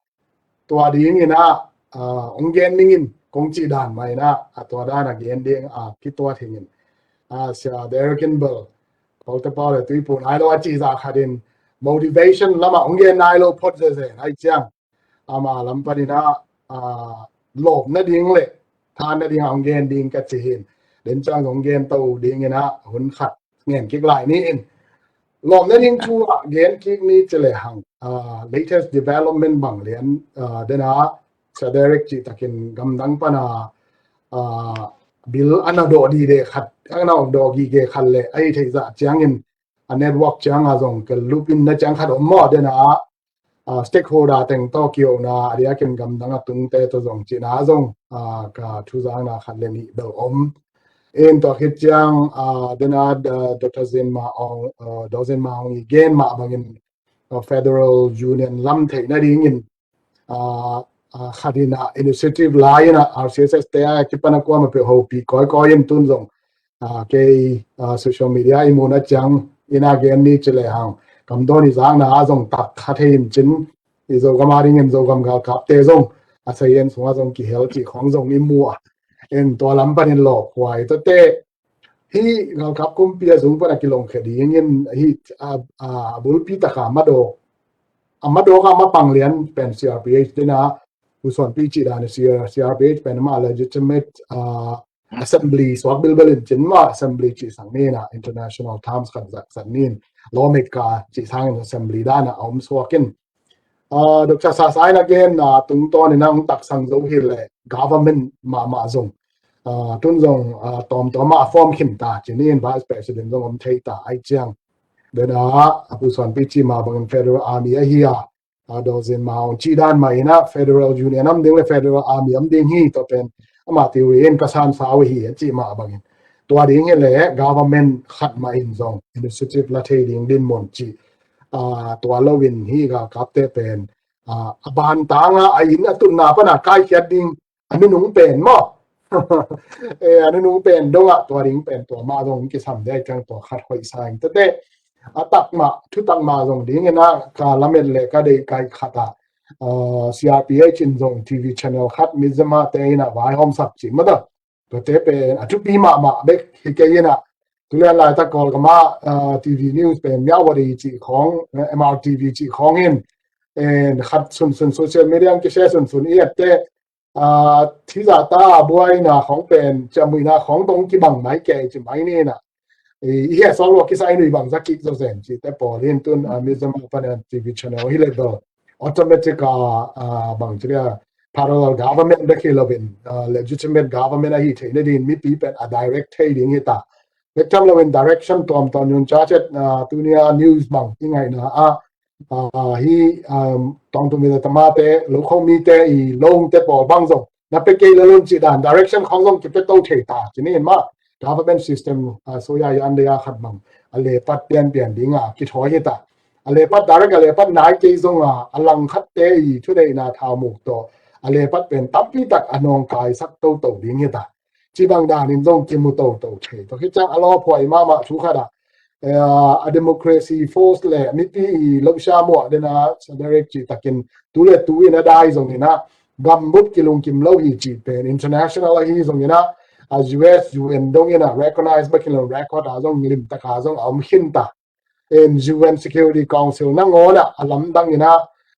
tua dingin ah, ah, hong gen dingin kong cih dan mah in ah, a tua dan a gen ding a kituat hingin. Ah, Sia Derek in bel, Paute pau le tuipu nai lo a cih zah khat in motivation lamah hong gen nai lo phot zeze nai ciang. Ama lam panin ah, ah, lawp nading le than nading a hong gen ding ka ci hin. Den ciang hong gen to dingin ah hun khat ngen kik lai ni in. Lawp nading thu ah gen kik ni ci le hang, ah, latest development bang lian, ah, den a Sia Derek cih takin gamdang pana, ah, bil a na dawh dide khat, a na dawh gige khat le a i theih zah ciangin a network ciang a zong kel lupin na ciang khat om maw den a, ah, stakeholder teng tawh kiona a diakin gamdang a tungte tawh zong cihna zong, ah, ka thuzakna khat le nih bel om. In tua khit ciang, ah, den a, ah, Doctor Zin Ma Aung, ah, Doctor Zin Ma Aung i gen mah bangin, ah, Federal Union lam theih nadingin, ah, ah, khat in ah initiative lai in ah R C S S te a kipan a kuama peuh hopih kawikawi in tun zong, ah, kei, ah, social media i muhna ciang in a gen ni ci le hang, kamdawn i zakna a zong tak kha thei in cin, i Zogam a dingin Zogam galkapte zong a sayen sungah zong kihel cih khong zong i mu a. En tua lam panin lawkhuai tawte Hih galkap kumpi a zung pan a kilongkhia dingin hih a, a, a bulpi taka madawk, a madawk a mapang lian pen C R P H dina, Pu Suanpi cih dan C R, C R P H pen mah legitimate, a, assembly suak bilbel in cin mah assembly cih sang nina, international terms khat zak san nin, lawmaker cih sangin assembly dana a om suak in. A, Doctor Sasai na gen a tungtawn in a hong taksang zo hi leh government mahmah zong, a, tun zong, a, tawmtawm a form khin ta, cinin vice president zong om thei ta ai ciang. Dena, a, Pu Suanpi cih mah bangin federal army ahi a, a, dawzin mah hong cih dan mah in a federal union om ding le federal army om ding hi tawh pen ama theory in ka sansa uh hi a cih mah bangin. Tua ding hi leh government khat mah in zong initiative la thei ding dinmun cih, a, tua loin hih galkapte pen, a, a bantanga a inn a tunna pana kaikhiat ding a nunung pen maw? E, a nunung pen dongah tua ding pen tua mah zong kisam dek ciang tua khat hoih sa ing tete. A takmah, thutak mah zong dingin a ka lamet le ka deih kaih khat ah, a, C R P H in zong T V channel khat Mizzima te in a vaihawmsak cih mah ta. Tuate pen a thupi mahmah bek hi kei in a, tulian laitak Kawlgam ah, a, T V news pen Myawaddy cih khawng, M R T V cih khawng in, en khat sunsun social media ang kishare sunsun i ette, a, thizata buaina khawng pen ciamuina khawng tong kibang mai kei ci mai ni na. I, i hia sawk lua kisa i nui bang za kik zo zen ci te pawl in tun, a, Mizzima pan a T V channel hi le do. Automatic a, a, bang ci lia parallel government bek hi loin, a, legitimate government ahi theina dingin mipi pen a direct thei ding hi ta. Bek tham loin direction tuamtuam yun cha chet, a, tunia news bang i ngaihna a, a, hi, um, tawngtung mite tamate, lo kho mite i longte pawl bang zong na pe kei lalun cih dan direction khawng zong kipe to thei ta. Cinin mah government system, a, soya yan deya khat bang a lepat pianpian dinga kithawi hi ta. A lepat direct a lepat nai kei zonga a langkhatte i thuneihna thaumuk tawh a lepat pen tampi tak a nawngkaisak toto ding hi ta. Cibang danin zong kimu toto thei. Tua khit ciang a lawphuai mahmah thu khat ah, eh, a democracy force le mipi i losia muah dena sa direct cih takin tu le tu in a dai zongin a gambup kilungkim lo hi cih pen international ahi zongin a, a U S U N dongin a recognize bek hi lo record a zong limtaka zong a om khin ta. In U N Security Council nangawn ah a lamdang in a,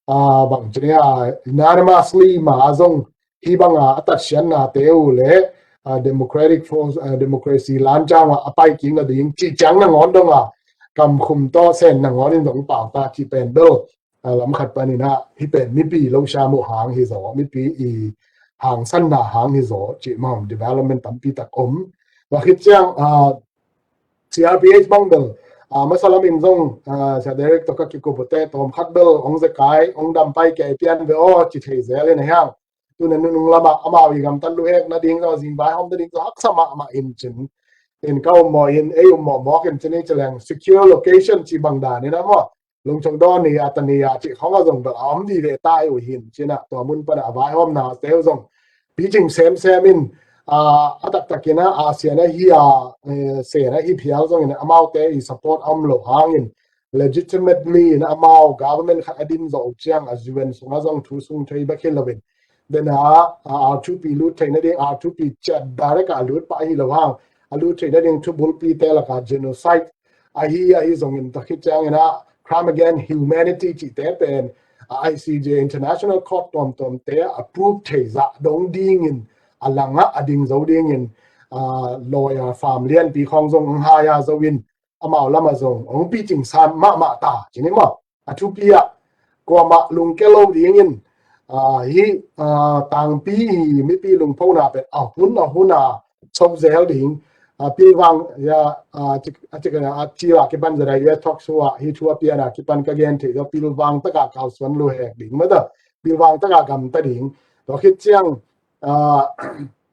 a, bang ci ni a, unanimously ma a zong hi banga a tatsianna te uh le, a, democratic force, a, democracy lancang a pai kik nading cih ciang nangawn dong a kamkhum tawh sen nangawn in dong pau ta cih pen bel, a, lam khat panin a hi pen mipi losia muh hang hi zaw, mipi i hangsanna hang hi zaw cih mah development tampi tak om. Tua khit ciang, a, C R P H bang bel, a, masa lam in zong, a, Sia Derek tawh ka kikup uh te tawm khat bel ong zekai ong dam pai kei pian ve aw ci thei zel in a hiang. Tun a nunung lamah amau i gamtat luhek nading zong a zing vaihawm nading zong haksa mahmah in cin. In ka um maw in ei um mawh mawk in cin i ci leng secure location ci bang dan in a maw Lungchong dawn ni a ta ni a cih khawng a zong bel a om dih ve ta i uh hin cin a tua mun pan a vaihawmna te uh zong picing semsem in, a, a taktakin a, a sian ahi a, eh, sen ahi phial zongin amaute i support a om lo hangin legitimately in amau government khat a din zawh uh ciang a U N sungah zong thu sung thei bek hi loin. Dena, a, R two P lut theih nading, R two P ciat direct a lut pah hi lo hang, a lut theih nading thu bulpi te laka genocide ahi, ahi zongin tua khit ciangin a crime against humanity cihte pen, a, I C J International Court tuamtuamte a approve thei zah dong dingin a langah a ding zo dingin, a, lawyer fam lianpi khawng zong hong haya zo in amau lamah zong hong picing sam mahmah ta cini maw? A thupi ah kuamah lungke lo dingin, a, hi, a, tangpi hi mipi lungphona pen a hun a hun a so zel ding, a, pilvang ya, a, cik, a, cik, a, cila kipan zada ya talk show ah hi thu a piana kipan ka gen thei zo pilvang taka kalsuan luhek ding mata pilvang taka gamta ding. Tua khit ciang, a,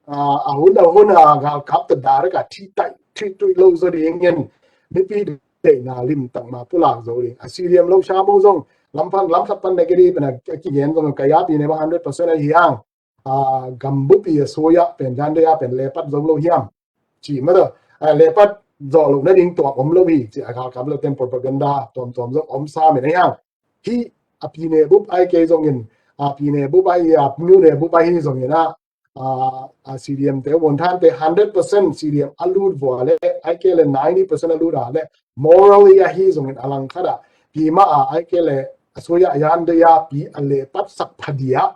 a, a hun a hun a galkap ta direct a thi tai, thi tui lo zo dingin mipi deihna limtak ma pulak zo ding. A C D M lo sha mo zong lam pan, lam khat pan negative na a kigen zong ka yapi ne ba hundred percent a hiang. A, gambupi a soya pen jan deya pen lepat zo lo hiam. Ci ma do, a, lepat zo lo na ding tuam om lo hi, ci a galkap lo ten propaganda tuamtuam zong om sa me na hiang. Hi a pi ne bup ai kei zongin, a pi ne bup ai, a nu ne bup ai hi zongin a, a, a C D M te, Won Than te hundred percent C D M a lut vua le, ai ke le ninety percent a lut a le, morally a hi zongin a langkhat a, pi ma a, ai ke le, a suya yan de ya pi a le pat sak phadia,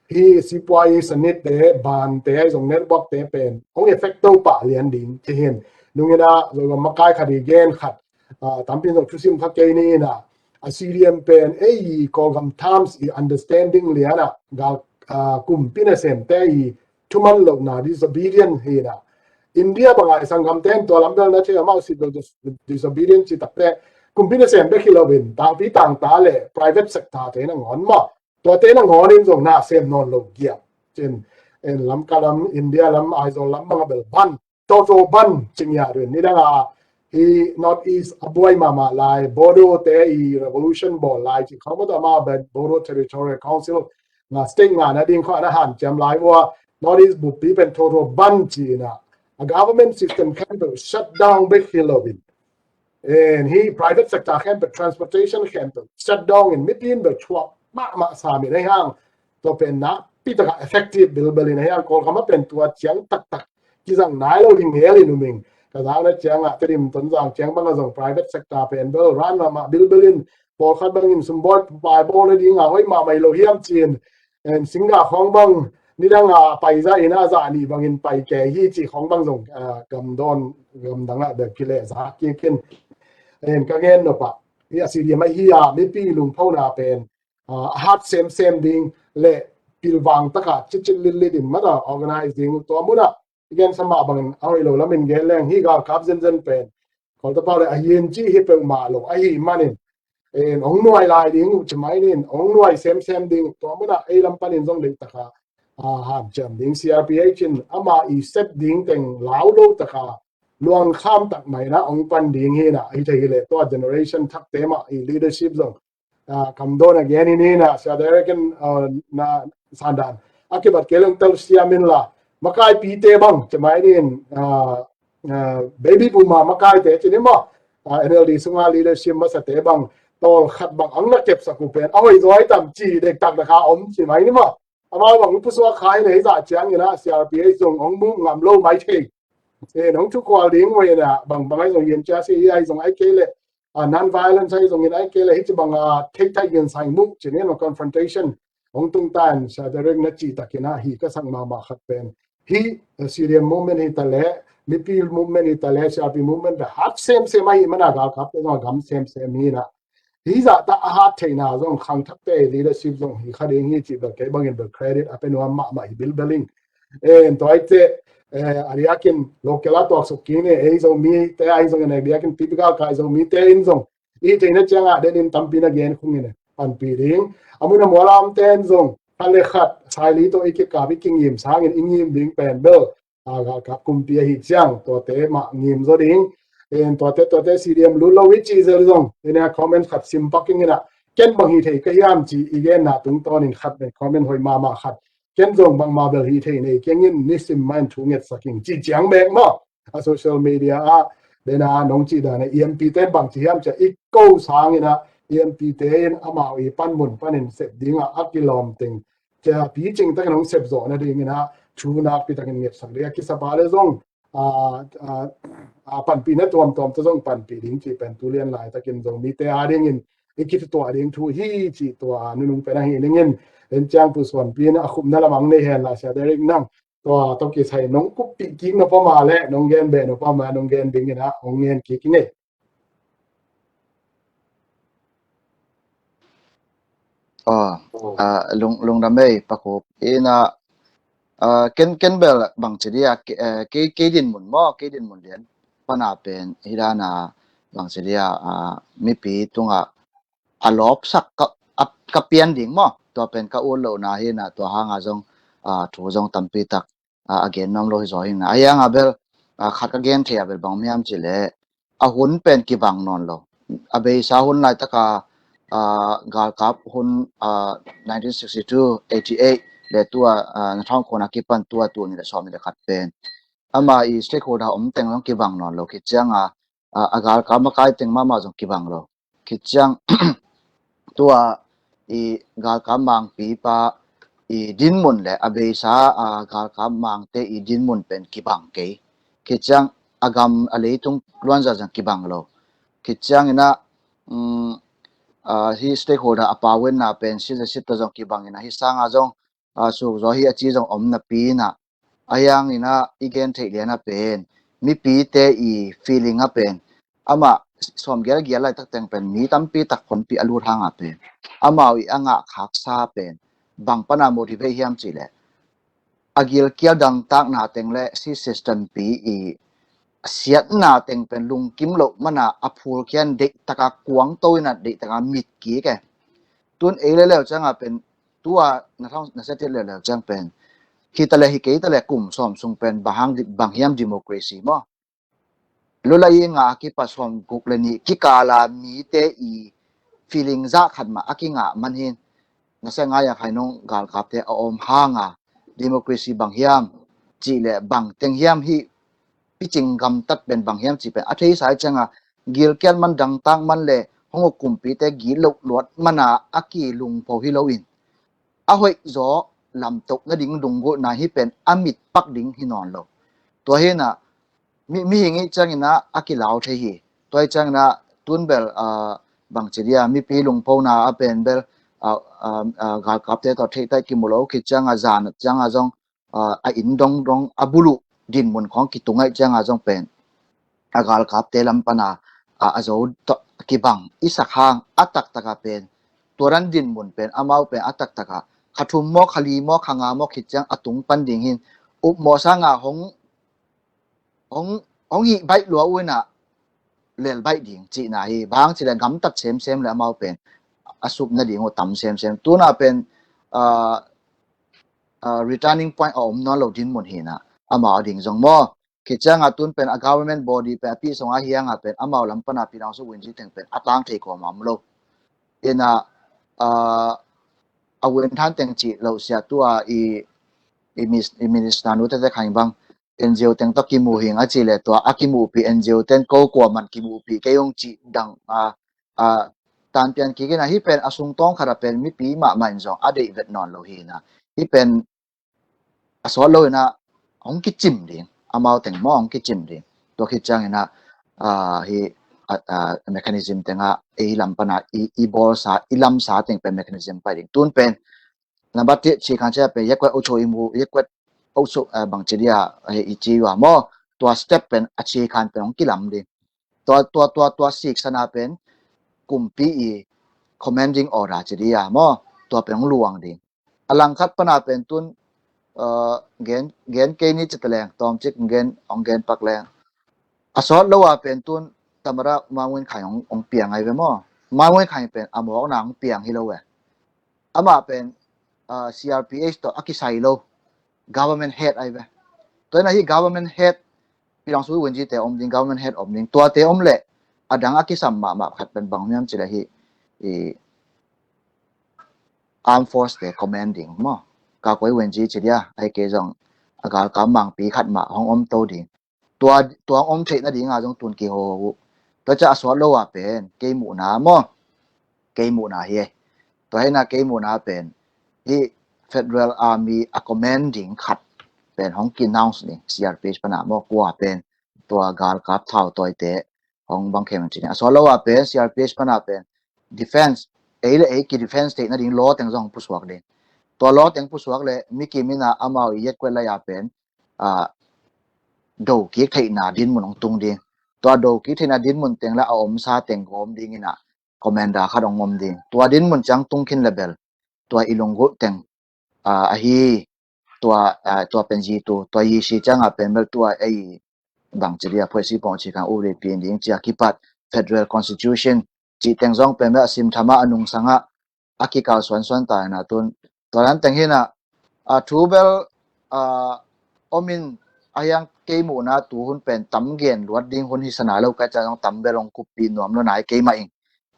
hi sipuai sanit te, ban te, ai zong network te pen, ong effect to pa lian ding, ti hin. Nungin a, zong makai khat i gen khat, a, tampin zong thusim kha kei ni ina, a C D M pen, ei, Kawlgam Times i understanding lian a, gal, a, kumpi nasem te i thuman lo na disobedient hi na. India banga i sanggam ten tua lam bel na thei amau si dis-, disobedient ci tak te, kumpi nasem bek hi lo in, tangpi tangta le private sector te na ngon ma. Tua te na ngon in zong na sem non lo giam. Cin, en lam ka lam, India lam, Aizawl lam banga bel ban. Toto ban cing ya rin. Ni danga hi North East a buai mama lai, Bodo te i revolution bawl lai, ci khong mata ma ben Bodo Territorial Council, nga state nga na ding kho ana han ciam lai vua, North East bupi pen toto ban ci na. A government system khempeuh shut down bek hi lo in. En hi private sector khempeuh, transportation khempeuh shut down in, mipi in bel thuak mahmah sam in ahi hang. Tua pen na pi taka effective bilbel in ahi hang, Kawlgam a pen tua ciang taktak kizang nai lo ding hel in um ing. Ka zang na ciang a, Tedim Tonzang ciang bang a zong private sector pen bel ran mahmah bilbel in, pawlkhat bangin sumbawi pai bawl na ding a hoih mahmah hi lo hiam ci in, en, singa khong bang, ni danga pai za in a za ni bangin pai ke hi ci khong bang zong, a, gamdawn, gamdang a bek kile za kik in. En, ka gen nop a, hi a C D M a hi a, mipi lungphona pen, a, a hat semsem ding le pilvang taka cicit litlit in mata organize ding tua muna, i gen sa mah bangin a hoih lo lamin gen leng hi galkap zenzen pen, Kawlta pau le a hin ci hi peuhmah lo ahi manin, en, ong nuai lai ding uh ci mai nin, ong nuai semsem ding uh, tua muna ei lam panin zong deih taka, a, hanciam ding, C R P H in ama i sep ding teng lau lo taka, luang kham tak mai na ong pan ding hi na, hi thei hi le, tua generation thak te mah i leadership zong, a, kam dawn a gen hi ni na, Sia Derek in, a, na sandan. A kibat ke leng tel siam in la, makai pi te bang, ci mai nin, a, a, baby boomer makai te ci ni maw, a, N L D sunga leadership masa te bang, tawl khat bang ang na kep sak uh pen, a hoih zaw ai tam ci, dek tak daka om ci mai ni maw. Amau bang pusuak khai nei za ciang in a C R P H zong ong mu ngam lo mai thei. E, nong thu kual ding wei na, bang bang ai zong yen cia si ai zong ai ke le, a, non-violence ai zong in ai ke le, hi ci bang a, thei thai yen sai mu, ci ni no confrontation. Ong tung tan, Sia Derek na ci takin a, hi ka sang mama khat pen. Hi, a, C D M movement hi ta le, mipi movement hi ta le, C R P movement pen hat semsem ahi mana galkap te zong gam semsem hi na. Hi zah ta a hat theihna zong khangthak te leadership zong hi kha ding hi ci bel kei bangin bel credit a pe nuam mahmah hi bilbel ing. En tua i te, eh, a diakin local a tuak suk kik ni, ei Zomi te ai zong en a diakin typical kai Zomi te in zong. I theihna ciang a den in tampi na gen khung in panpi ding. A mun a mual a om te in zong, khat le khat, saili tawh i kikap i kingim sangin i ngim ding pen bel. A, galkap kumpi ahi ciang, tuate mah ngim zaw ding. En tuate, tuate C D M lut lo i ci zel zong. En a comment khat sim pak ing in a. Ken bang hi thei ka hiam ci i genna tungtawn in khat nei comment hoih mama khat. Ken zong bangma bel hi thei nei keng in nisim mah in thu ngetsak ing ci ciang bek maw. A social media ah, den a nong ci dan a E M P te bang ci hiam cia i ko sang in a E M P te in amau i panmun panin sep ding a a kilawm teng. Cia picing takin hong sep zawh nadingin ah thu nakpi takin ngetsak ding a kisapa le zong, a, a, a, panpihna tuamtuam tawh zong panpih ding cih pen tu lian laitakin Zomite a dingin i kituah ding thu hi cih tua nunung pen ahi dingin, en ciang Pu Suanpi in a khupna lamang nei hen la, Sia Derek nang tua tawh kisai nong kuppih kik nop a ma le nong gen beh nop a ma nong gen dingin ah hong ngen kik i ngei. Aw, ah, lung, lungdam ei, Pa Khup. Ina, ah, ken, ken bel bangci dia, ke, eh, kei, kei dinmun maw, kei dinmun lian pana pen, hi dana bangci dia, ah, mipi tunga a lawpsak ka, a, ka pian ding maw, tua pen ka ut lohna hi na, tua hanga zong, ah, thu zong tampi tak, ah, a gen nuam lo hi zaw hi na. A hianga bel, ah, khat ka gen thei a bel bang miam ci le, a hun pen kibang nawn lo. A beisa hun laitaka, ah, galkap hun, ah, nineteen sixty-two, eighty-eight, le tua, ah, na thawng khona kipan tua tu ni le sawm ni le khat pen. Ama i stakeholder om teng zong kibang nawn lo. Khit cianga, ah, a galkap makai teng mama zong kibang lo. Khit ciang tua i galkap mangpi pa, i dinmun le a beisa a galkap mangte i dinmun pen kibang kei. Khit ciang a gam a leitung luanza zang kibang lo. Khit ciang ina um, uh, hi stakeholder a pawenna pen sit a sit ta zong kibang ina hi sanga zong uh, suk zo hi a ci zong om napi ina a hiang ina i gen theih liana pen mipite i feeling a pen ama sawm gial gial lai tak teng pen mi tampi tak honpi a lut hanga pen amau i a ngah khaksa pen bang pana motivate hiam cih leh a gilkial dangtakna teng le si system pi i siatna teng pen lungkim loh mana a phulkhian deih taka kuang to ina deih taka mit kik e. Tun ei le leu cianga pen tua na thang na setit le leu ciang pen hi ta le hi kei ta le kum sawm sung pen bang hang di- bang hiam democracy maw? Lula i nga a kipat sawm guk le nih kikala mite i feeling zah khat mah a kingah man hin na se ngai a khai nong galkapte a om hanga democracy bang hiam cih le bang teng hiam hi picing gamtat pen bang hiam cih pen a theisa i cianga gilkial man dangtak man le hong uk kumpite gil loh luat mana a kilungpho hi lo in a hoih zaw lamtoh nading lunggulhna hi pen a mitpak ding hi nawn lo. Tua hina mi, mihing i ciangina a kilau thei hi. Tua i ciangina tun bel uh, bangci dia mipi lungphona a pen bel uh, uh, uh, galkapte tawh theihtaih kimu lo khit cianga zan cianga zong uh, a inn dongdong a buluh dinmun khawng kitung aih cianga zong pen a galkapte lam pana a, a zo tawh kibang i sak hang a taktaka pen tua ran dinmun pen amau pen a taktaka kha thum maw kha li maw kha nga maw khit ciang a tung pan ding hin upmawh sanga hong hong hong hih baih lua uina lel baih ding cihna hi bang cih le gamtat semsem le amau pen a sup nading uh tam semsem tuna pen uh, uh, returning point a om nawn lo dinmun hina amau a ding zong maw khit cianga tun pen a government body pen a pi songa hianga pen amau lam pana pi dang su win ji teng pen a tang thei ko mam lo ina uh, a win than teng cih lo sia tua i i minister nu tete khain bang N G O teng tawh kimu hing a cih le tua a kimuhpi N G O ten ko kua man kimuhpi kei hong cih dang a a tanpian kik ina hi pen a sungtawng khat a pen mipi mahmah in zong a deih vet nawn lo hina hi pen a sawt lo ina hong kicim ding amau teng maw hong kicim ding tua khit ciang ina a hi a, a mechanism tenga ei lam pana i, i bawlsa i lamsa teng pen mechanism pai ding tun pen number ti ci kan cia pen yakwet ocho imu yakwet ocho bang ci dia i ci wa maw tua step pen a ci kan pen hong kilam ding tua tua tua tua sik sana pen kumpi i commanding order ci dia maw tua pen hong luang ding a langkhat pana pen tun gen gen kei ni ci ta leng tawm cik gen hong gen pak leng a sawt lo a pen tun tamara mawngin khai hong piang ai ve maw mawngin khai pen a mawkna hong piang hi lo ve amah pen uh, C R P H tawh a kisai lo government head ai ve. Tua ina hi government head pi dang sui win ji te om ding government head om ding tua te om le a dang a kisam mahmah khat pen bang miam ci le hi i armed force te commanding maw ka koi win ji ci dia ai ke zong a galkap mangpi khat mah hong om to ding tua tua om theih nadinga zong tun kiho uh tua ca a sawt lo a pen kei muhna maw kei muhna hi tua hina kei muhna pen hi federal army a commanding khat pen hong ki announce ding C R P H pana maw kua pen tua galkap thau tawite hong bang khem ci a sawt lo a pen C R P H pana pen defense ei le ei ki defense theih nading law teng zong pusuak ding tua law teng pusuak le mi kim ina amau i yet kuat lai a pen a do kik theihna dinmun hong tung ding tua do kik theihna dinmun teng la a omsa teng gawm ding ina commander khat hong om ding tua dinmun ciang tung khin le bel tua i lunggulh teng a ahi tua tua pen zi tu tua yi si cianga pen bel tua ei bang ci dia phuai si pong ci kan u le pi ding cia kipat federal constitution ci teng zong pen bel a sim thama a nung sanga a kikal suansuan ta ina tun tua dan teng hina a thu bel a omin a hiang kei muhna tu hun pen tam gen luat ding hun hi sana lo ka ca zong tam bel hong kuppi nuam lo nai kei mah ing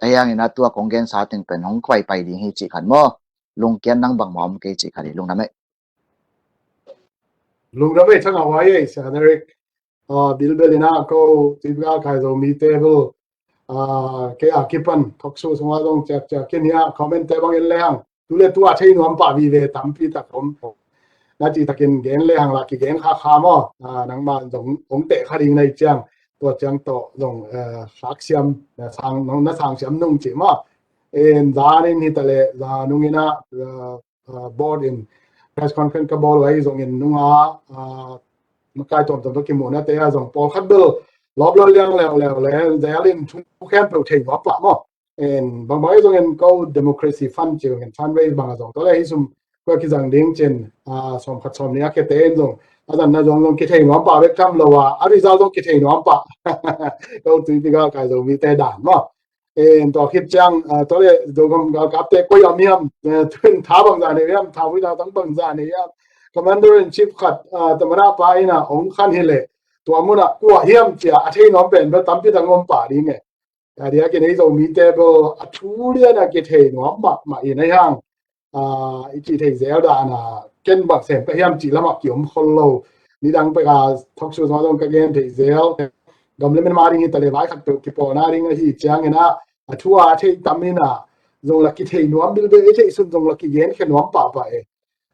a hiang ina tua kong gen sa teng pen hong pai pai ding hi ci khan maw lungkiat nang bang maw om kei ci khan hi lungdam ei. Lungdam ei thang a wai ei sa khan Eric. Bilbel ina ko tibga kai zo mi table kei a kipan thoksu sunga zong ciak ciak kin hia comment te bang in lehang Tu le tu a thei nuam pah vive tampi tak om. Na cih takin gen le hang la kigen kha kha maw. Ah, nangmah zong hong teh kha ding na hih ciang, tua ciang tawh zong, eh, saksiam, na sang, na sangsiam nung cih maw. En zan in hi ta le, zan nung in ah, eh, eh, board in press conference ka bawl uh ahi zongin nunga, eh, makai tuamtuam tawh kimuhnate ah zong pawlkhat bel lawp lo liang leuleu le, zel in thu khempeuh thei nuam pah maw. En bangbang ahi zongin ko democracy fund ci zongin fundraise bang a zong tua le hih sum kua kizang ding cin, ah, sawmkhat sawmnih a khete in zong a zanna zong zong kithei nuam pah bek tham lo a, a result zong kithei nuam pah. Ko tuipi galkai Zomite dan maw. En tua khit ciang, ah, tua le Zogam galkapte koi a om hiam, eh, tun tha bangzah nei hiam, tha vui tha tang bangzah nei hiam. Commander in chief khat, ah, tamana pa in ah hong khan hi le, tua mun ah kua hiam cia a thei nuam pen bel tampi tak om pah ding e. A diakin ei Zomite bel a thu lian a kithei nuam mahmah in ahi hang, ah, i cih theih zel dan a ken bang sem ka hiam cih lamah kiom khol lo. Nidang pek a talk show zong zong ka gen theih zel. Gam le min ma ding hi ta le vai khat peuh kipawlna ding ahi ciangin ah, a thu a thei tam in ah, zong la kithei nuam bilbel, ei theih sun zong la kigen khia nuam pahpah e.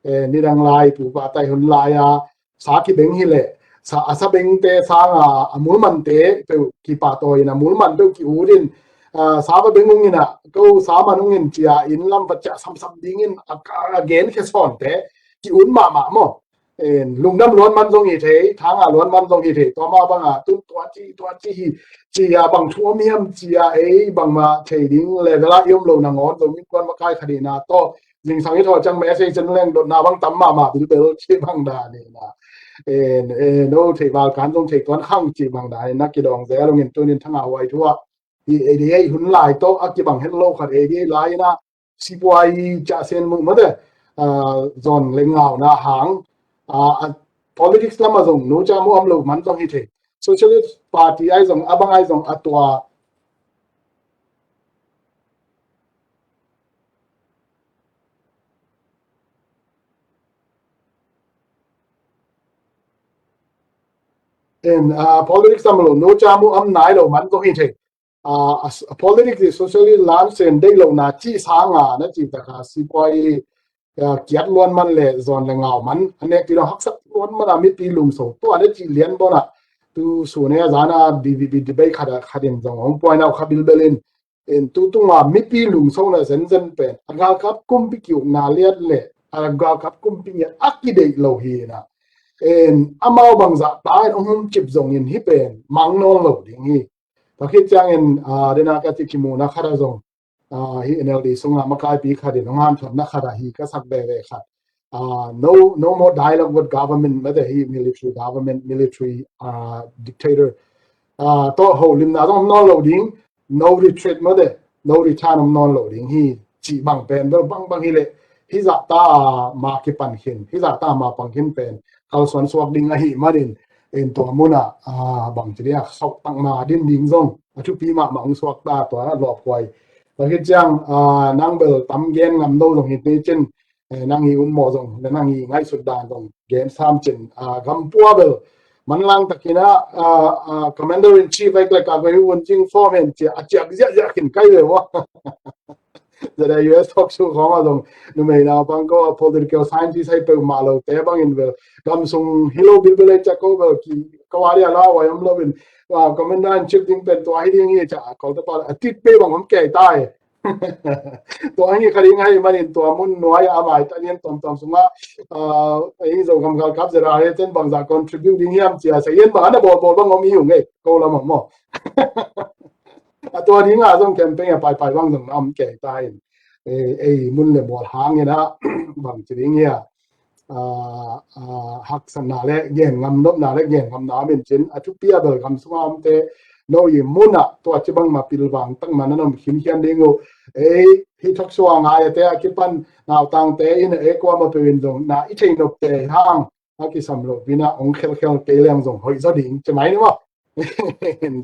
Eh, nidang lai pu pa tai hun lai a sa kibeng hi le, sa, a sa bengte sang a, a mulmante peuh kipahtawi in a mulman peuh ki-ut in, ah, sa va beng ung in ah, ko sa man ung in cia in lam va ciah samsam ding in a, a gen khia sawnte ki-ut mahmah maw. En, lungdam luan man zong hi thei, thanga luan man zong hi thei, tua mah bang a tun tua ci, tua ci hi, cia bang thu om hiam cia ei bangmah thei ding level ah i om lo nangawn Zomi innkuan makai khat hi na tawh zingsang i thaw ciang message in leng dotna bang tam mahmah bilbel ci bang dan hi na. En, en, no thei val kan zong thei tuan khang ci bang dan hi na kidawng zel ung in tun in thanga huai thu ah. Hi A D A hun lai tawh a kibang het lo khat A D A lai in ah sipuai cah sen muh mate, ah, zawn le ngauna hang, ah, a politics lam a zong no ca mu om lo man zong hi thei. Socialist Party ai zong, a bang ai zong a tua. En, ah, politics lam lo no ca mu om nai lo man zong hi thei. Ah, a s-, a politics i socialist lan sen deih lohna cih sanga na cih taka sipuai, ah, kiat luan man le zawn le ngau man a nek ti lo haksak luan man a mipi lumso tua na cih lian bona tu su ne a zana B B B debate khat a khat in zong hong puai nau kha bilbel in, en tu tunga mipi lumso na zenzen pen a galkap kumpi kiukna liat le a galkap kumpi ngiat a kideih lo hi na. En amau bangzah ta in hong hum cip zongin hi pen mang nawn lo ding hi. Tua khit ciangin, ah, dena ka ci kimuna khat a zong, ah, hi N L D sunga makaipi khat in hong hanthatna khat a hi ka sak veve khat. Ah, no, no more dialogue with government, mate hi military government, military, ah, dictator. Ah, tawh holimna zong om nawn lo ding, no retreat mate, no return om nawn lo ding hi, cih bang pen bel bangbang hi leh, hizah ta ma kipan khin, hizah ta ma pang khin pen kalsuan suak ding ahih manin, en tua munah, ah, bang ci ding a, khauh takna din ding zong a thupi mahmah hong suak ta tua a lawphuai. Tua khit ciang, ah, nang bel tam gen ngam no zong hi ni cin, eh, nang i um mawh zong, nang i ngaihsut dan zong gen sam cin, ah, gam pua bel manlang takin ah, ah, ah, Commander in Chief ai klek a goi un cing form hen cia a ciak ziahziah khin kai ve ua. Zada U S talk show khawng a zong numei naupang ko a political scientist hai peuhmah lote bangin bel gam sung hi lo bilbel ei cia ko bel ki ko a dia la wai om lo in, ah, Commander in Chief ding pen tua hi ding hi cia a ko te pa a tit pe bang om kei tai. Tua hi kha ding ahih manin tua mun nuai a mai ta nian tuamtuam sungah, ah, ei Zogam galkap zera he ten bangzah contribute ding hiam cia sa yen bang ana bawlbawl bang om hi ung ei ko lam ah maw. A tua ding a zong campaign a paipai bang zong na om kei ta in, ei, ei mun le mual hangin ah bang ci ding hia. Ah, ah, haksatna le gen ngam nopna le gen ngamna om in cin a thupi a bel gam sunga omte no i munah tua ci bangmah pilvang takmah nan om khinkhian ding uh. Ei, hi thoksuang ai ate a kipan nautangte in ei kuamah peuh in zong na i thei nopte hang a kisam loh pinah hong khelkhel kei leng zong hoih zaw ding ci mai ni maw.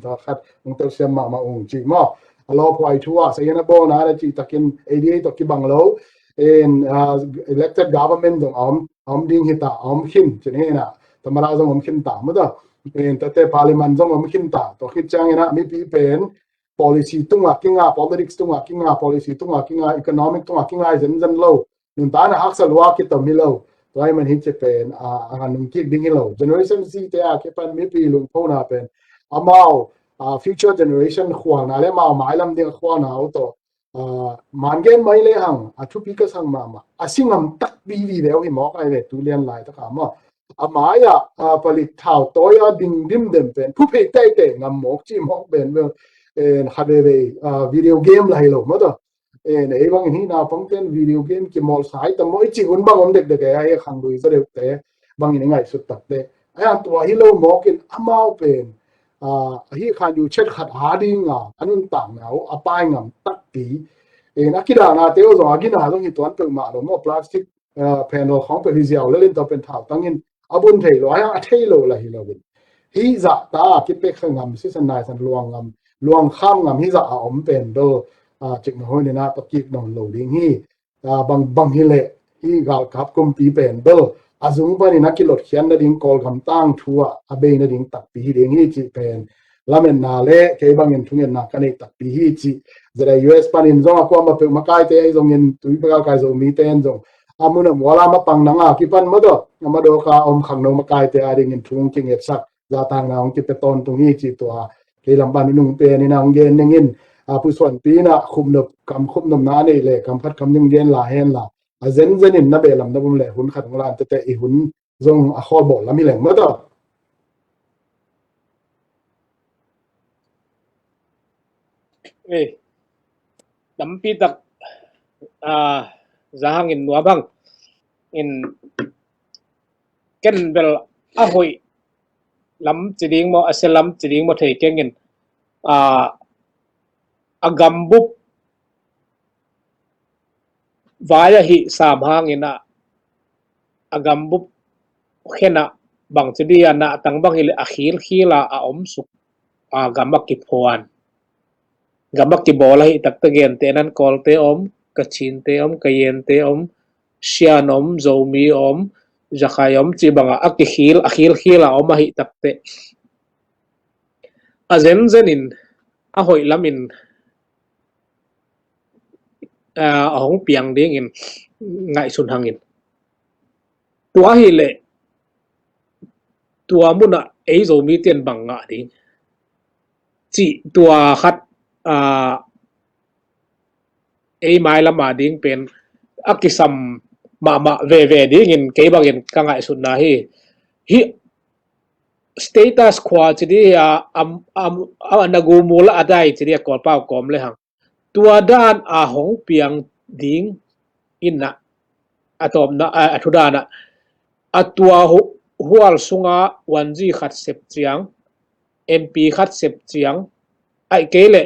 Tua khat hong telsiam mahmah ung cih maw. A lawphuai thu ah sa in a bawlna na cih takin A D A tawh kibang lo in, ah, elected government zong a om, a om ding hi ta, a om khin ci ni na. Tamara zong om khin ta maw ta. In tate parliament zong om khin ta. Tua khit ciangin ah mipi pen policy tungah kinga, politics tungah kinga, policy tungah kinga, economic tungah kinga zenzen lo. Nuntakna haksa lua kitom hi lo. Tua ahih man hi ci pen a, a nung kik ding hi lo. Generation Z te a kipan mipi lungphona pen amau a, future generation khualna le amau mailam ding a khualna uh tawh a, man gen mai le hang a thupi ka sang mahmah a si ngam takpi vive uh hi mawk ai ve tu lian laitak a maw. A mai-ah a, palik thau tawi a ding dimdem pen phuphei teitei ngam mawk ci mawk ben bel en khat veve a, video game lai lo maw tawh. En ei bangin hi naupangten video game kimawlsa hi tam maw i cih hun bang om dekdek e, a hi a khang lui zaw deuhte bangin i ngaihsut takte. A hi a tua hi lo mawkin amau pen a, a hi khan yu chet khat a dinga a nuntakna uh a pai ngam takpi. En a kidanate uh zong a gina zong hi tuan peuhmah lo maw, plastic a, phenol khawng peuh hi ziau lelin tua pen thautangin a bun thei lo, a hi a thei lo la hi loin. Hi zahta a kipek kha ngam sisan naisan luang ngam, luang kham ngam hi zah a om pen bel a, cikna hoih nina pakik nawn lo ding hi. A, bang, bang hi leh hi galkap kumpi pen bel a zung panin a kilotkhiat nading Kawlgam tangthu ah a bei nading takpi hi ding hi cih pen lametna le kei bangin thungetna ka neih takpi hi cih. Zeda U S panin zong a kuama peuh makaite ahi zongin tui pagalkai Zomite in zong a mun a mual a mapang nanga kipan maw tawh a madawka om khangno makaite a dingin thu hong kingetsak zatakna hong kipia tawntung hi cih tua kei lam pan nung penin a hong gen ningin a pusuanpi in a khupnop kam khupnopna a neih le kam khat kam ning gen la hen la a zenzenin na beh lam na bum le hun khat hong lan tete i hun zong a khawl bawh lam hi leng maw tawh. Ei, tampi tak a, za hangin nuam hang in ken bel a hoih lam ci ding maw a sia lam ci ding maw thei kengin a, a gambup vai ahi sam hangin a, a gambup khen a bang ci dia na tang bang hi le a khilkhil a a om suk a gam a kiphuan gam a kibawl ahi takte gente nan Kawlte om, Kachinte om, Kayente om, Shan om, Zomi om, Zakhai om ci banga a kikhil a khilkhil a om ahi takte a zenzenin a hoih lamin a, a hong piang dingin ngaihsun hangin. Tua hi leh tua munah ei Zomite in bang ngah ding cih tua khat a, ei mailama ding pen a kisam mahmah veve dingin kei bangin ka ngaihsutna hi. Hih status quo ci dih a, a, a, a na gumul a dai ci dih a Kawlpau kawm le hang. Tua dan a hong piang ding in a, a tawpna a, a thu dan a, a tua hu, hual sunga wanzi khat sep ciang, M P khat sep ciang, aih kei le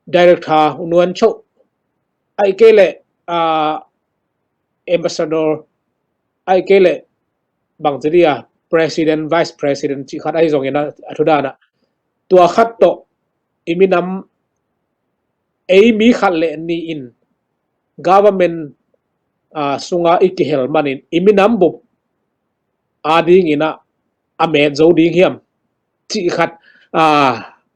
director nuan choh, aih kei le a, ambassador, aih kei le bang ci dih a president, vice president cih khat ahi zongin a, a thu dan a tua khat tawh i minam ei mi khat le ni in government a, sunga i kihel manin i minam bup a dingin a, a met zo ding hiam cih khat a,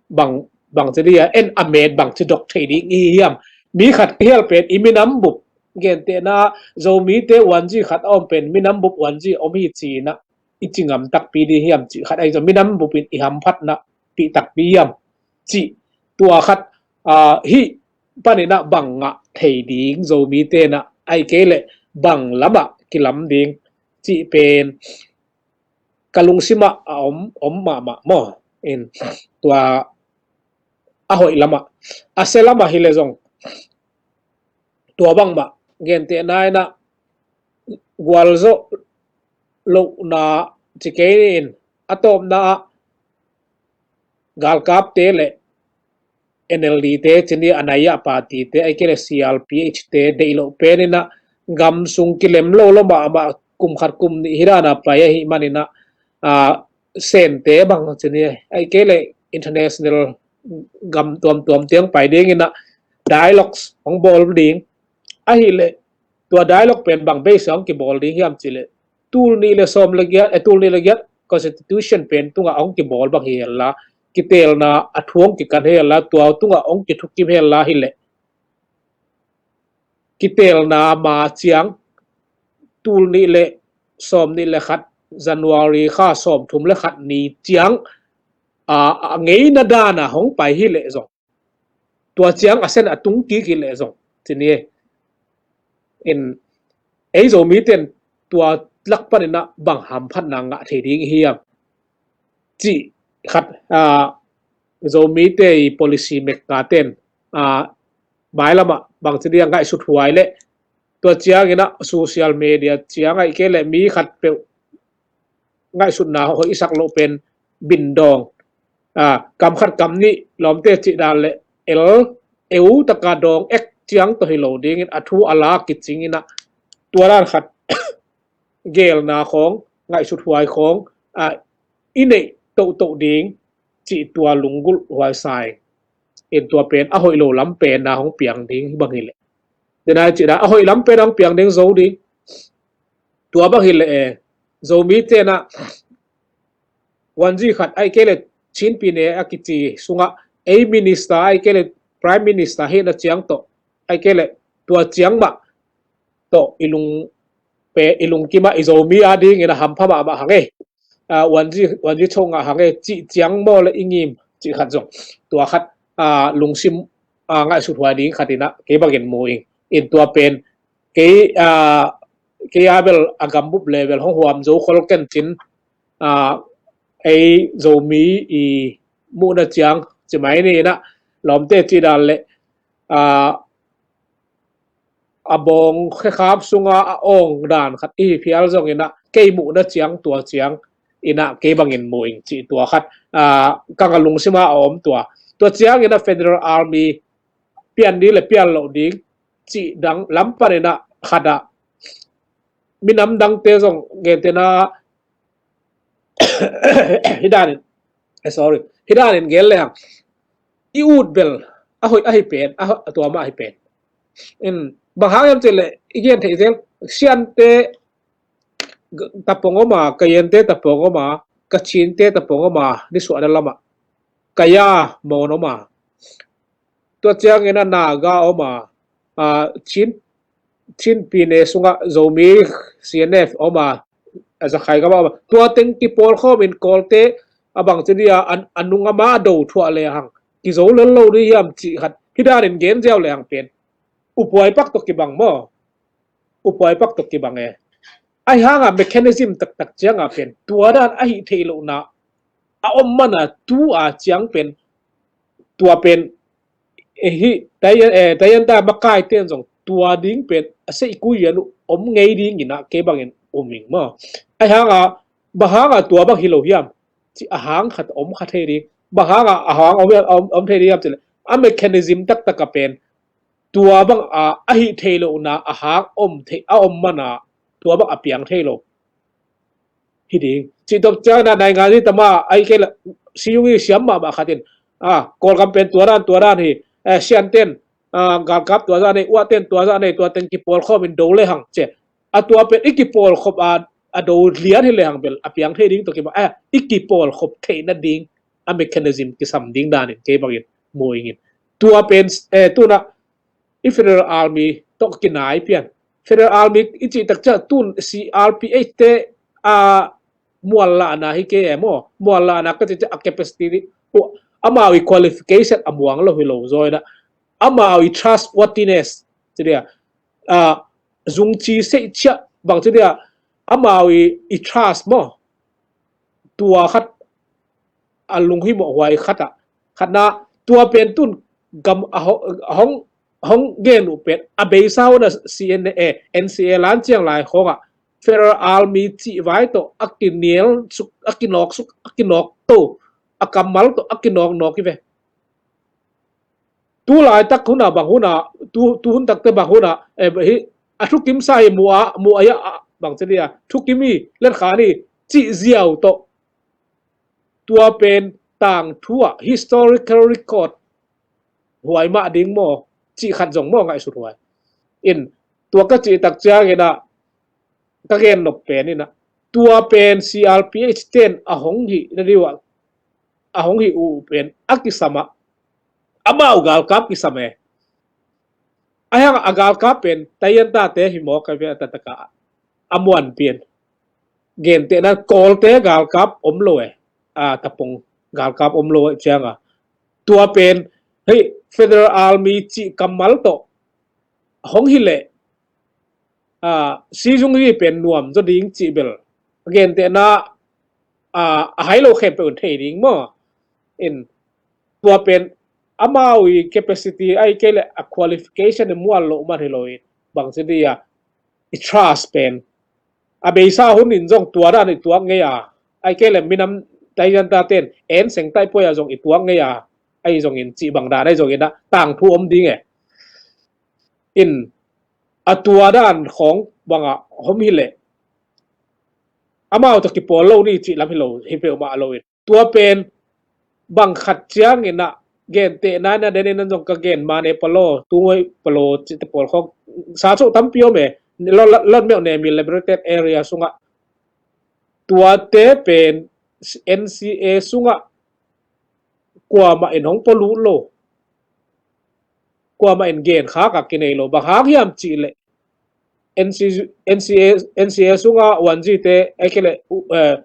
bang, bang ci dih a en a met bang ci dok thei ding i hiam. Mi khat kihel pen i minam bup gentehna Zomite wanzi khat a om pen minam bup wanzi om hi ci-in a i ci ngam takpi dih hiam cih khat ahi zong minam bupin i hamphatna pih takpi hiam cih tua khat a, hih panin a bang ngah thei ding Zomite in a aih kei le bang lamah kilam ding cih pen ka lungsimah a om, om mahmah maw in tua a hoih lamah a sia lamah hi le zong tua bangmah gentehna in a gualzawh lohna ci kei in a tawpna ah galkapte le N L D te ci ni a nai ah party te aih kei le C R P H te deih loh pen in a gam sung kilem lo lo mahmah kum khat kum nih hi dan a pai ahi manin a, a, Sente bang ci ni aih kei le international gam tuamtuam tiang pai dingin a dialogues hong bawl ding ahi le tua dialogue pen bang base ah hong kibawl ding hiam ci le tul nih le sawm le giat, eh, tul nih le giat constitution pen tungah hong kibawl bang hi hen la kitelna a thu hong kikan hel la, tua tungah hong kithukim hel la hileh, kitelna ma ciang tul nih le sawm nih le khat, January kha sawm thum le khat ni ciang a, a ngeina dana hong pai hileh zong, tua ciang a sen a tung kik hileh zong, ci ni. In, ei Zomite in tua lak panin ah bang hamphatna ngah thei ding hiam, cih khat, a, Zomite i policy maker ten, a, mailamah bangci dia ngaihsut huai leh, tua ciangin ah social media ciang ahih kei leh mi khat peuh ngaihsutna hoihsak loh pen bindawng, a, kam khat kam nih lawmte cih dan le el eu taka dawng ek ciang tawh hi lo dingin a thu a la kicingin ah tua dan khat gelna khawng, ngaihsut huai khawng, a, i neih tohtoh ding cih tua lunggulh huai sa ing. In tua pen a hoih lo lam pen na hong piang ding bang hileh, denai cih dan a hoih lam pen hong piang ding zo ding. Tua bang hileh e, Zomite in ah wanzi khat ahih kei leh Chin pyine a kici sungah ei minister ahih kei leh prime minister hihna ciang tawh ahih kei leh tua ciang mah tawh i lung pe, i lungkim ah i Zomi a dingin a hampha mahmah hang e. A, wanzi, wanzi cho ngah hang e, cih ciang maw le i ngim cih khat zong, tua khat, a, lungsim, a, ngaihsut huai ding khat in ah kei bangin mu ing. In tua pen kei, a, kei a bel a gambup level hong huam zo khol ken cin, a, ei Zomi i muhna ciang ci mai ni in ah, lawmte cih dan le, a, a bawng khekhap sunga a awng dan khat i hi phial zongin ah kei muhna ciang tua ciang in ah kei bangin mu ing cih tua khat, a, ka nga lungsima a om tua. Tua ciangin ah Federal Army pian ding le pian loh ding cih dang lam panin ah khat ah minam dangte zong gentehna hih danin, eh, sorry, hih danin gen lehang i ut bel a hoih ahi pen, a, a tua mah ahi pen. In, bang hang hiam cih leh i gen theih zel, Siante tapong om a, Kayente tapong om a, Kachinte tapong om a, nisuahna lamah Kaya mawng om a, tua ciangin a Naga om a, a, Chin, Chin pyine sungah Zomi C N F om a, a Zakhai gam ah om a, tua teng kipawlkhawm in Kawlte a bangci dia a, a nung ama a do thuah lehang kizo lel lo ding hiam cih khat hih danin gen ziau lehang pen upuai pak tawh kibang maw? Upuai pak tawh kibang e. Ahi hanga mechanism taktak cianga pen tua dan ahi theih lohna a om mana tu a ciang pen tua pen, eh, hih Tayan, eh, Tayanta makaite in zong tua ding pen a seihkui a lu om ngei dingin ah kei bangin um ing maw? Ahi hanga, bang hanga tua bang hi lo hiam cih a hang khat om kha thei ding. Bang hanga a hang om, om, om thei ding hiam cih leh a mechanism taktak a pen tua bang a, a hih thei lohna a hang om thei, a om mana tua bang a piang thei lo hi ding. Cih tawh ciangin a naingan i tama ahih kei leh siyung i siam mahmah khat in, a, Kawlgam pen tua dan, tua dan hi, eh, Sianten, a, galkap tua zah nei, Uaten tua zah nei, tua teng kipawlkhawm in do lehang ci a, tua pen i kipawlkhop a, a do lian hi lehang bel a piang thei ding tawh kibang, eh, i kipawlkhop theih nading a mechanism kisam ding danin kei bangin mu ing in. Tua pen, eh, tu-in ah i Federal Army tawh kinai pian. Federal Army i cih tak ciang tu-in C R P H te, a, muallahna hi kei e maw? Muallahna ka cih ciang a capacity ding, amau i qualification a muang lo hi lo zaw in ah, amau i trustworthiness ci dia, a, zungci seih ciah bang ci dia, amau i, i trust maw? Tua khat a lunghimawh huai khat ah, khatna tua pen tu-in gam a ho-, a hong, hong gen uh pen a beisa hun a C N A, N C A lan ciang lai khawngah Federal Army cih vai tawh a kinial suk, a kinawk suk, a kinawk to, a kammal tawh a kinawk nawk hi ve. Tu laitak huna bang huna, tu, tu hun takte bang huna, eh, hi, a thukim sa hi mu a, mu a ya, a, bang ci dia, thukim hi, letkhan hi, cih ziau tawh. Tua pen tangthu ah historical record huai mah ding maw, cih khat zong maw ngaihsut huai. In, tua ka cih tak ciangin ah, ka gen nop pen in ah, tua pen C R P H ten a hong hih na diu ah, a hong hi uh pen a kisam ah, amau galkap kisam e. A hiang a galkap pen Taiyan tate hi mawk a ve a taktak a, a muan pian. Gentehna Kawlte galkap om lo e, a tapong galkap om lo e ciang a, tua pen hei Federal Army cih kammal tawh hong hi leh, a, Xi Zhongyi pen nuam zaw ding cih bel gentehna, a, a hai lo khempeuh in thei ding maw? In tua pen amau i capacity ai kei le a qualification i mual lo man hi lo in bang si dia i trust pen a beisa hun in zong tua dan i tuak ngei a, ai kei le minam Taiyan taten en seng tai poi a zong i tuak ngei a, ai zong in cih bang dan ai zong in a tangthu om ding e. In a tua dan khong banga hom hi le amau tawh kipawl lo ni cih lam hi lo hi peuhmah lo in tua pen bang khat ciangin a gentehna in a den in an zong ka gen Mane palaw, Tungoi palaw cihte pawl khong sa coh tampi om e. Lot meuh ne mi liberated area sungah tuate pen N C A sungah kuamah in hong pua lut lo, kuamah in gen khak a kinei lo. Bang hang hiam cih leh N C, N C A, N C A sunga Wanzi te ai kei le, eh,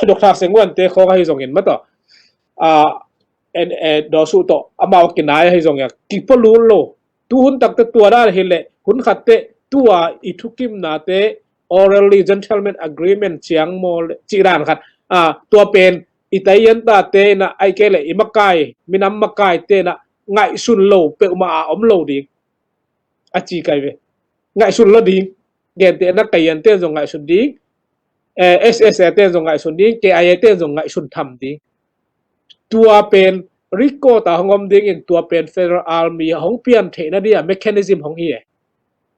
Doctor Seng Wan te khawng ahi zongin mataw, a, en, eh, Daw Suh tawh amau kinai ahi zongin a kipua lut lo. Tu hun takte tua dan hi leh hun khatte tua i thukimnate orally gentleman agreement ciang maw le cih dan khat, a, tua pen i Taiyan tate in a ai kei le i makai, minam makai te in a ngaihsun lo peuhmah a om lo ding a ci kai ve. Ngaihsun lo ding. Gentehna Kayin te zong ngaihsun ding, eh, S S A te zong ngaihsun ding, K I A te zong ngaihsun tham ding. Tua pen record a hong om dingin tua pen Federal Army a hong pian theihna dia mechanism hong hi e.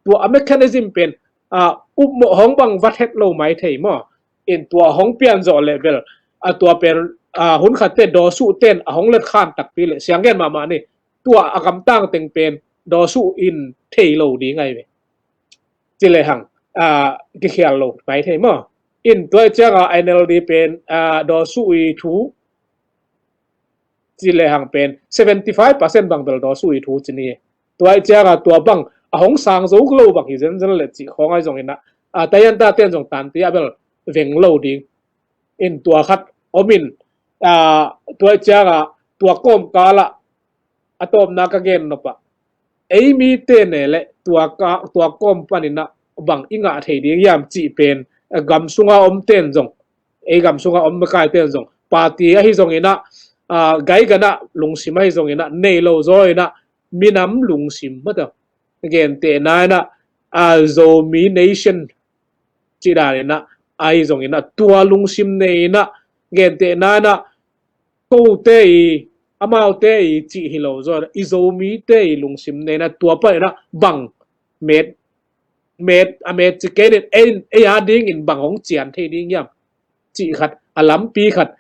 Tua a mechanism pen, a, upmawh hong bang vat het lo mai thei maw? In tua hong pian zawh leh bel, a, tua pen, a, hun khatte Daw Suh ten a hong let khan takpi leh siang gen mahmah ni. Tua a gamtang teng pen Daw Suh in thei lo ding ai ve. Ci le hang, a, kikhial lo mai thei maw? In tua cianga N L D pen, a, Daw Suh i thu ci le hang pen seventy five percent bang bel Daw Suh i thu ci ni. Tua cianga tua bang a hong sang zo lo bang hi zenzen le cih khawng ai zongin a, a, Taiyan taten zong tanti a bel veng lo ding. In tua khat om in, a, tua cianga tua kawmkal ah a tawpna ka gen nop ah ei mite ne le tua ka, tua kawm panin a bang i ngah thei ding hiam cih pen, a, gam sunga om ten zong, ei gam sunga om makai ten zong party ahi zongin a, a, gaigan a lungsim ahi zongin a nei lo zaw in a minam lungsim mataw. Gentehna in a, a, Zomi Nation cih dan in a, ahi zongin a tua lungsim nei in a gentehna in a kote i, amaute i cih hi lo zaw in a i Zomite i lungsim nei in a tua pan in a bang met, met, a met ci kei nin ei, ei a dingin bang hong cian thei ding hiam cih khat, a lampi khat,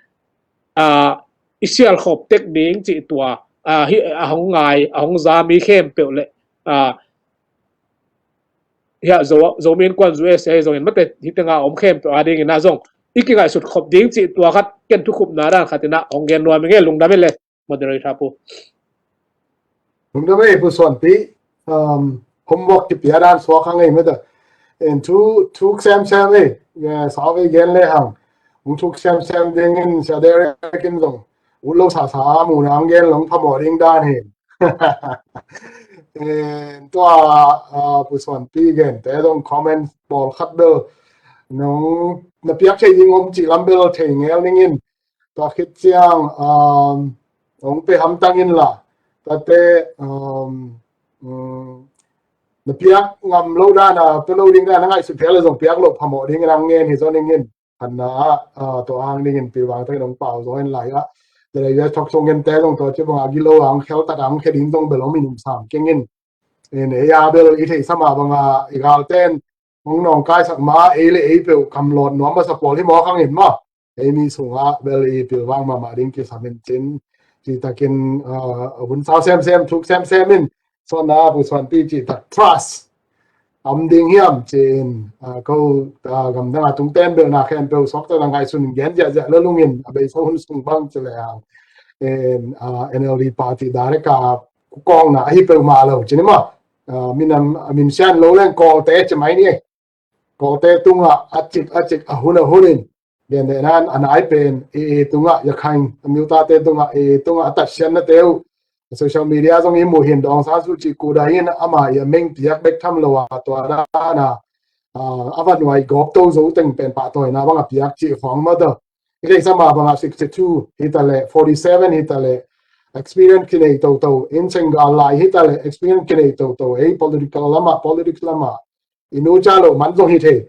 a, i sial khop tek ding cih tua, a, hi, a hong ngai, a hong za mi khempeuh le, a, hia Zo, Zomi Innkuan U S A zongin mate hi tenga om khempeuh a dingin a zong i kingaihsut khop ding cih tua khat ken thukhupna dan khat in a hong gen nuam i nge. Lungdam e le moderator pu. Lungdam e Pu Suanpi, um, homework kipia dan suak hang ei mate. En thu, thuk semsem ei, eh, sa ve gen le hang. Hong thuk semsem dingin sa Derek in zong ut lo sasa mu nang gen long phamawh ding dan hi. Eh, tua, ah, Pu Suanpi gente zong comment pawlkhat bel nong na piak thei ding om cih lam bel thei ngel ningin tua khit ciang, um, hong pe hamtang in la tate, um, um, na piak ngam lo dan a pe lo ding dan a ngaihsut thei le zong piak lo phamawh dingin ang ngen hi zaw ningin. Khatna ah, ah, tua hang dingin pilvang takin hong pau zaw hen lai ah. Tua le U S thok sung gente zong tua ci banga gilo a hong khel tat a hong khe ding zong bel hong minum sam kengin. In ei a bel i theihsa mah banga i galten hong nawngkaisak ma ei le ei peuh kamlawt nuam masa pawl hi mawk hangin maw. Ei mi sungah bel i pilvang mahmah ding kisam in cin. Citakin, ah, hun sau semsem, thuk semsem in. Suanna Pu Suanpi citak trust. om ding hiam ci-in, ah, ko, ah, gamdang a tungten bel na khempeuh sawk ta na ngaihsun in gen ziahziah lo lungin a beisa hun sung bang ci le hang. En, ah, N L D party direct a kawngna ahi peuhmah lo ci ni maw. Ah, minam, min sian lo leng Kawlte ci mai ni. Kawlte tungah a cik a cik a hun a hun in Gentehna in a nai pen A A tungah, Yakhain a miutate tungah, A A tungah a tatsiatnate uh social media zong i muh hi in, Daw Aung San Suu Kyi kudai in ama i a meng piak bek tham lo a, tua dan a, ah, a va nuai gawp to zo teng pen pahtawina bang a piak cih khawng mah tawh. I theihsa mah bangah sixty-two hi ta leh, forty-seven hi ta leh, experience kinei toto, in Senegal lai hi ta leh, experience kinei toto, ei political lamah, politics lamah i nusia loh man zong hi thei.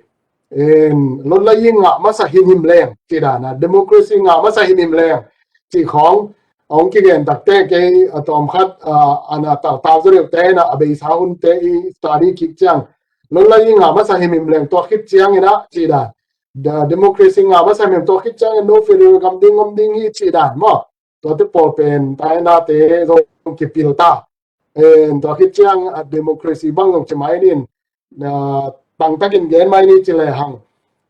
En, lotla i ngah masa himhim leng, ci dan a, democracy ngah masa himhim leng, ci khawng, a hong kigen takte kei a tawm khat, a, ana tautau zaw deuhte na a beisa hunte i study kik ciang, lotla i ngah masa himhim leng, tua khit ciangin a, ci dan. The democracy ngah masa himhim, tua khit ciangin no federal gam ding om ding hi, ci dan maw. Tuate pawl pen tainate zong kipil ta. En, tua khit ciang a democracy bang zong ci mai nin, na, tangtakin gen mai ni ci le hang.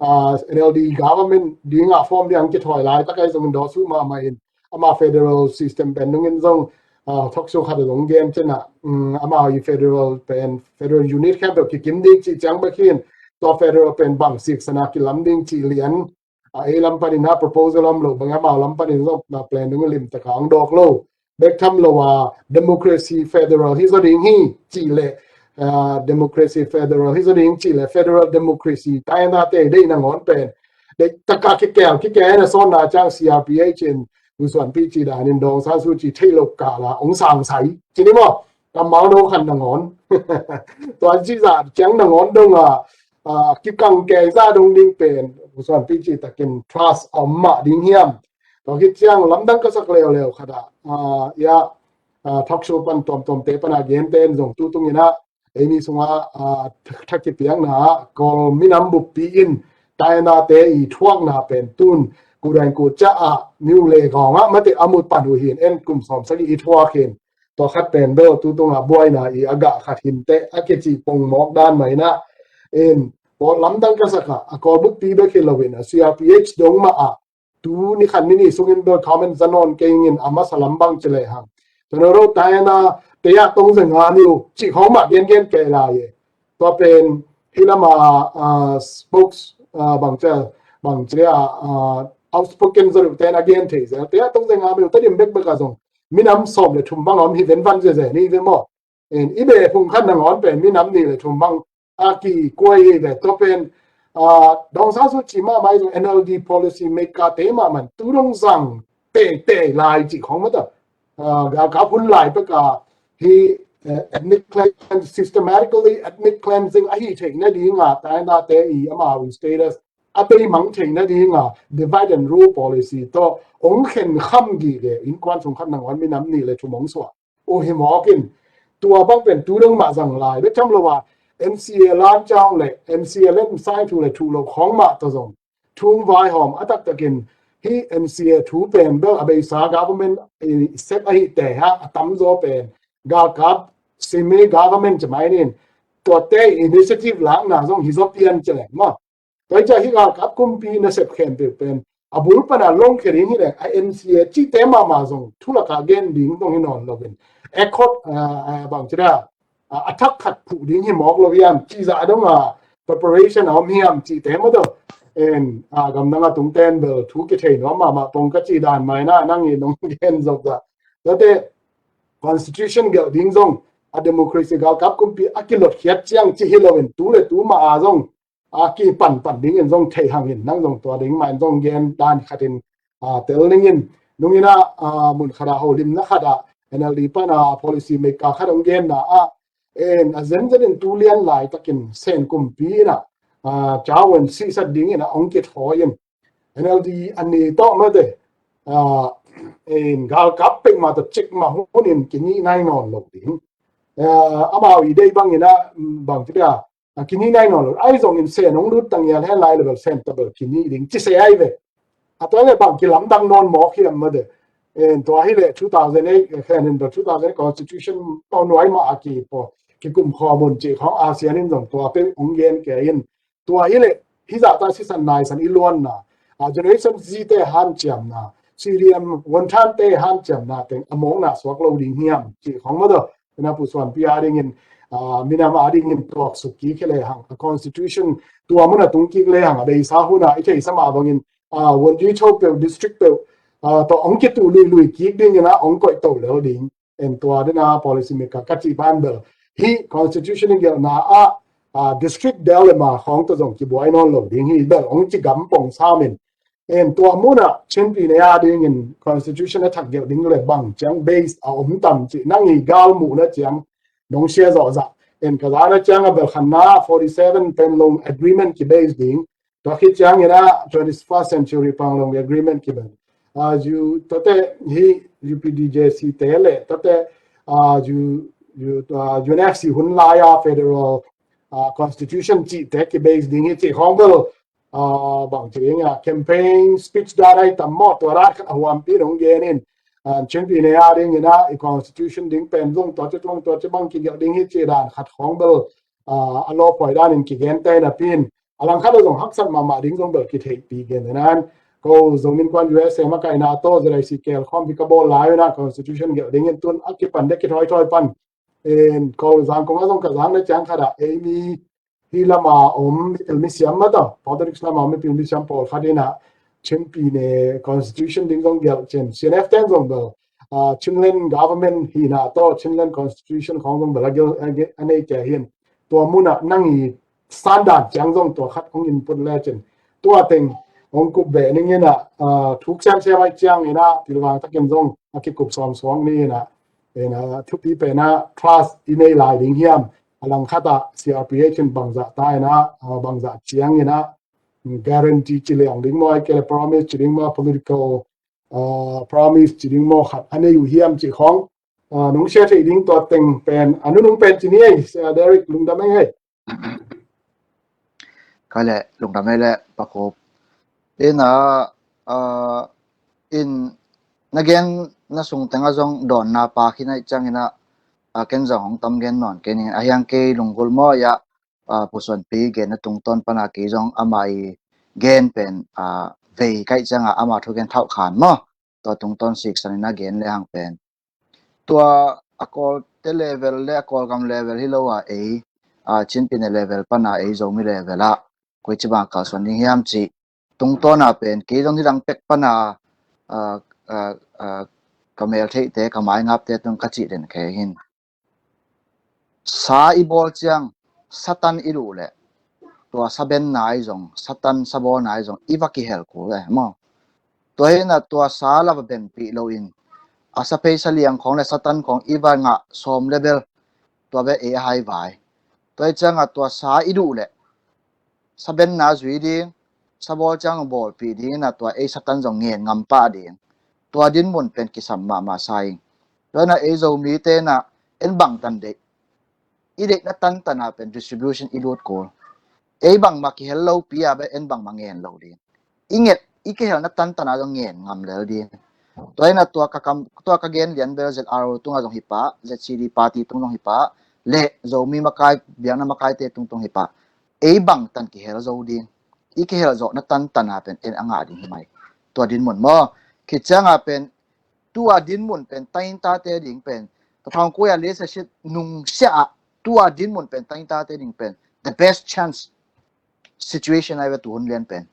Ah, N L D government ding a form ding ang kithawi laitak ai zong in dawsu mahmah in. Ama federal system pen nungin zong, ah, talk show khat a zong gen cin a. Um, ama i federal pen, federal unit khempeuh kikim ding ci ciang bek hi in. Tua federal pen bang siksana kilam ding ci lian. A, ei lam panin a proposal om lo bang, amau lam panin zong na plan dong lim taka ang dawk lo. Bek tham lo a democracy federal hi zaw ding hi ci le, ah, democracy federal hi zaw ding ci le, federal democracy tainate deih nangawn pen, deih taka kikel kikel na sawn na ciang C R P H in, U Suan Pi ci danin Daw Aung San Suu Kyi thei lo kala ong sang sai ci ni maw. Kammal no khan nangawn. Tua ci zah ciang nangawn dong a, ah, kikang kei zah dong ding pen, U Suan Pi ci takin trust a om mah ding hiam. Tua khit ciang lamdang ka sak leuleu khat ah, ah, ia, ah, talk show pan tuamtuamte pan a gente in zong tu tungin ah, ei mi sungah, ah, tha kipiakna ah, Kawl minam buppi in tainate i thuakna pen tun, kudain kuca ah, miu le gawng ah, mate a mut pan uh hin, en kum sawm sagih i thuak hin, tua khat pen bel tu tungah buaina i a gah khat hinteh a kici pong mawk dan mah in ah, in, Kawl lamdang ka sak ah, a Kawl buppi bek hi lo in, a C R P H dong mah ah, tu ni khat ni nih sungin bel comment za nawn kei ing in, a masa lam bang ci le hang. Tua no ro taina, te ah tong ze nga ni uh, ci khawng mah gen gen kei lai e. Tua pen, hi lam a, ah, spokes, ah, bang ci, bang ci a, ah, outspoken zaw deuh ten a gen thei zel. Te ah tong ze nga ni uh, ta dim bekbek a zong. Minam sawm le thum bang a om hi ven van zeze ni ve maw. En, i be phung khat nangawn pen minam nih le thum bang a kikuai hi ve. Tua pen, ah, Daw Aung San Suu Kyi mahmah i zong N L D policy maker te mahmah in tu dong zang teitei lai ci khawng mah ta. Ah, galkap hun lai pek a hi, eh, ethnic clean-, systematically ethnic cleansing ahi theih nading a tainate i amau i status a teimang theih nading a divide and rule policy tawh ong khen kham gige innkuan sung khat nangawn minam nih le thum ong suah uh hi mawk in, tua bang pen tu dong mah zang lai bek tham lo a, M C A lan ciang le M C A len sai thu le thu lo khawng mah tawh zong thung vaihawm a taktakin hi M C A thu pen bel a beisa government i set ahi te ha, a tamzaw pen galkap semi government ci mai nin, tuate initiative lakna zong hi zaw pian ci leng maw. Tua hi ciah hi galkap kumpi nasep khempeuh pen a bul pana longkhia ding hi leng a M C A cihte mahmah zong thulaka gen ding zong hi nawn loin, accord, ah, ah, bang ci dah, ah, a thak khat phuh ding hi mawk lo hiam, cih zah dong a preparation a om hiam cihte mah tawh. En, ah, gamdang a tungten bel thu kithei nuam mahmah pong ka cih dan mai na, nang i nong gen zok zah. Tuate constitution gelh ding zong a democracy galkap kumpi a kilotkhiat ciang cih hi loin tu le tu mah a zong a kipanpan dingin zong thei hangin nang zong tua ding mah in zong gen dan khatin, ah, tel ningin nungin ah, ah, mun khat ah holimna khat ah N L D pan ah policy maker khat hong genna ah, en, a zenzen in tu lian laitakin Sen kumpi in ah, ah, cawen sihsat dingin ah hong kithawi in N L D a ni tawh mate, ah, en, galkap pek mah tawh cik mah hunin kinih nai nawn lo ding. Ah, amau i deih bangin ah, bang ci dah, a kinih nai nawn lo. Ai zongin Sen hong lut tangial hen lai le bel Sen ta bel kinih ding ci se ai ve. A tua le bang kilamdang nawn mawk hiam mate. En, tua hi le two thousand eight, khen in bel two thousand eight constitution tawh nuai mah a kipaw. kikum khawm un cih khawng ASEAN in zong tua peuh hong gen kei in, tua hi leh hih zahta sisan naisan i luanna, a, Generation Z te hanciamna, C D M Won Than te hanciamna teng a mawkna suak lo ding hiam cih khawng maw tawh, ina Pu Suanpi a dingin, a, minam a dingin tuaksuk kik hi lehang, a constitution tua mun a tung kik lehang, a beisa hun a i theihsa mah bangin, a, Won Yi Cho peuh, district peuh, a, tawh hong kituh luilui kik dingin a hong koih to lel ding. En tua dena policy maker ka cih pan bel hih constitution i gelhna ah, a, district deuh le ma khawng tawh zong kibuai nawn lo ding hi bel hong ci gam pong samin. En tua munah Chinpi ne a dingin constitution a thak gelh ding le bang ciang base a om tam cih nang i gal muhna ciang nong share zawh zah. En ka zana ciang a bel khanna forty seven Panglong agreement ki base ding. Tua khit ciangin a twenty-first century Panglong agreement ki bel. A, U, tuate hih U P D J C te le tuate, a, U, U, a, U N F C hun lai a federal, a, constitution cihte ki base ding hi cih khawng bel, a, bang ci ding a campaign speech dan ai tam maw, tua dan khat a huampi nong gen in, a, Chinpi ne a dingin a i constitution ding pen zong tua ci tung tua ci bang kigelh ding hi cih dan khat khawng bel, a, a lawphuai danin kigen te napi in, a langkhat a zong haksat mahmah ding zong bel kitheihpih gen te nan. Ko Zomi Innkuan U S A makaihna tawh Z I C kel khawm hi ka bawl lai una constitution gelh dingin tun a kipan de kithawi thawi pan. En ko Zangkong a zong ka zang le ciang khat ah ei mi hih lama om mipil misiam mah tawh, politics lama om mipil misiam pawlkhat in a Chinpi ne constitution ding zong gelh cin, C N F ten zong bel, a, Chinland government hihna tawh Chinland constitution khawng zong bel a gelh, a gelh, a nei kei hin. Tua munah nang i sandan ciang zong tua khat hong input lecin tua teng hong kup ve ning in a, a, thuk siamsiam ai ciang in a pilvang takin zong a kikup sawm suak ni in a, in a thupi pen a trust i nei lai ding hiam, a langkhat a C R P H in bangzah ta in a, a, bangzah ciang in a guarantee ci liang ding maw, ai kei le promise ci ding maw, political, a, promise ci ding maw khat a nei uh hiam cih khawng, a, nong share theih ding tua teng pen a nunung pen ci ni ei, a, Derek lungdam ei ei. Ka le lungdam ei le Pa Khup. In a, a, in na gen na sung teng a zong dawnna pa khin ai ciang in a, a, ken zong hong tam gen nawn kei ning a hiang kei lunggulh maw ia, a, Pu Suanpi gen na tungtawn pan a kei zong ama i gen pen, a, vei kaih ciang a ama thu gen thauh khan maw. Tua tungtawn siksan in a gen le hang pen tua a Kawlte level le a Kawlgam level hi lo a ei, a, Chinpi ne level pan a ei Zomi level ah koici bang kalsuan ding hiam cih tungtawn a pen kei zong nidang pek pan a, a, a, a, ka mel theihte ka mai ngapte tung ka cih den khe hin. Sa i bawl ciang satan i luh leh tua sabenna i zong, satan sabawlna i zong i va kihel kul e maw. Tua hi na tua sa la va benpih loin a saphei saliang khawng le satan khawng i va ngah sawm le bel tua bel ei a hai vai. Tua hi ciang a tua sa i duh leh sabenna zui ding, sabawl ciang bawlpih ding in a tua ei satan zong ngen ngam pah ding. Tua dinmun pen kisam mahmah sa ing. Tua hi na ei Zomite na en bangtan deih i deihna tantan a pen distribution i lut kul. Ei bangmah kihel lopi a bel en bangmah ngen lo ding. I nget i kihelna tantan a zong ngen ngam lel ding. Tua hi na tua ka kam, tua ka gen lian bel Z R O tung a zong hi pah, Z C D party tung zong hi pah, le Zomi makai, biakna makaite tung tung hi pah. Ei bangtan kihel zo ding. I kihel zawhna tantan a pen en a ngah ding hi mai. Tua dinmun maw. Khit ciang a pen tua dinmun pen taintate ding pen, ka thawng kuai a leadership nungsia ah tua dinmun pen taintate ding pen the best chance situation ai ve tu hun lian pen.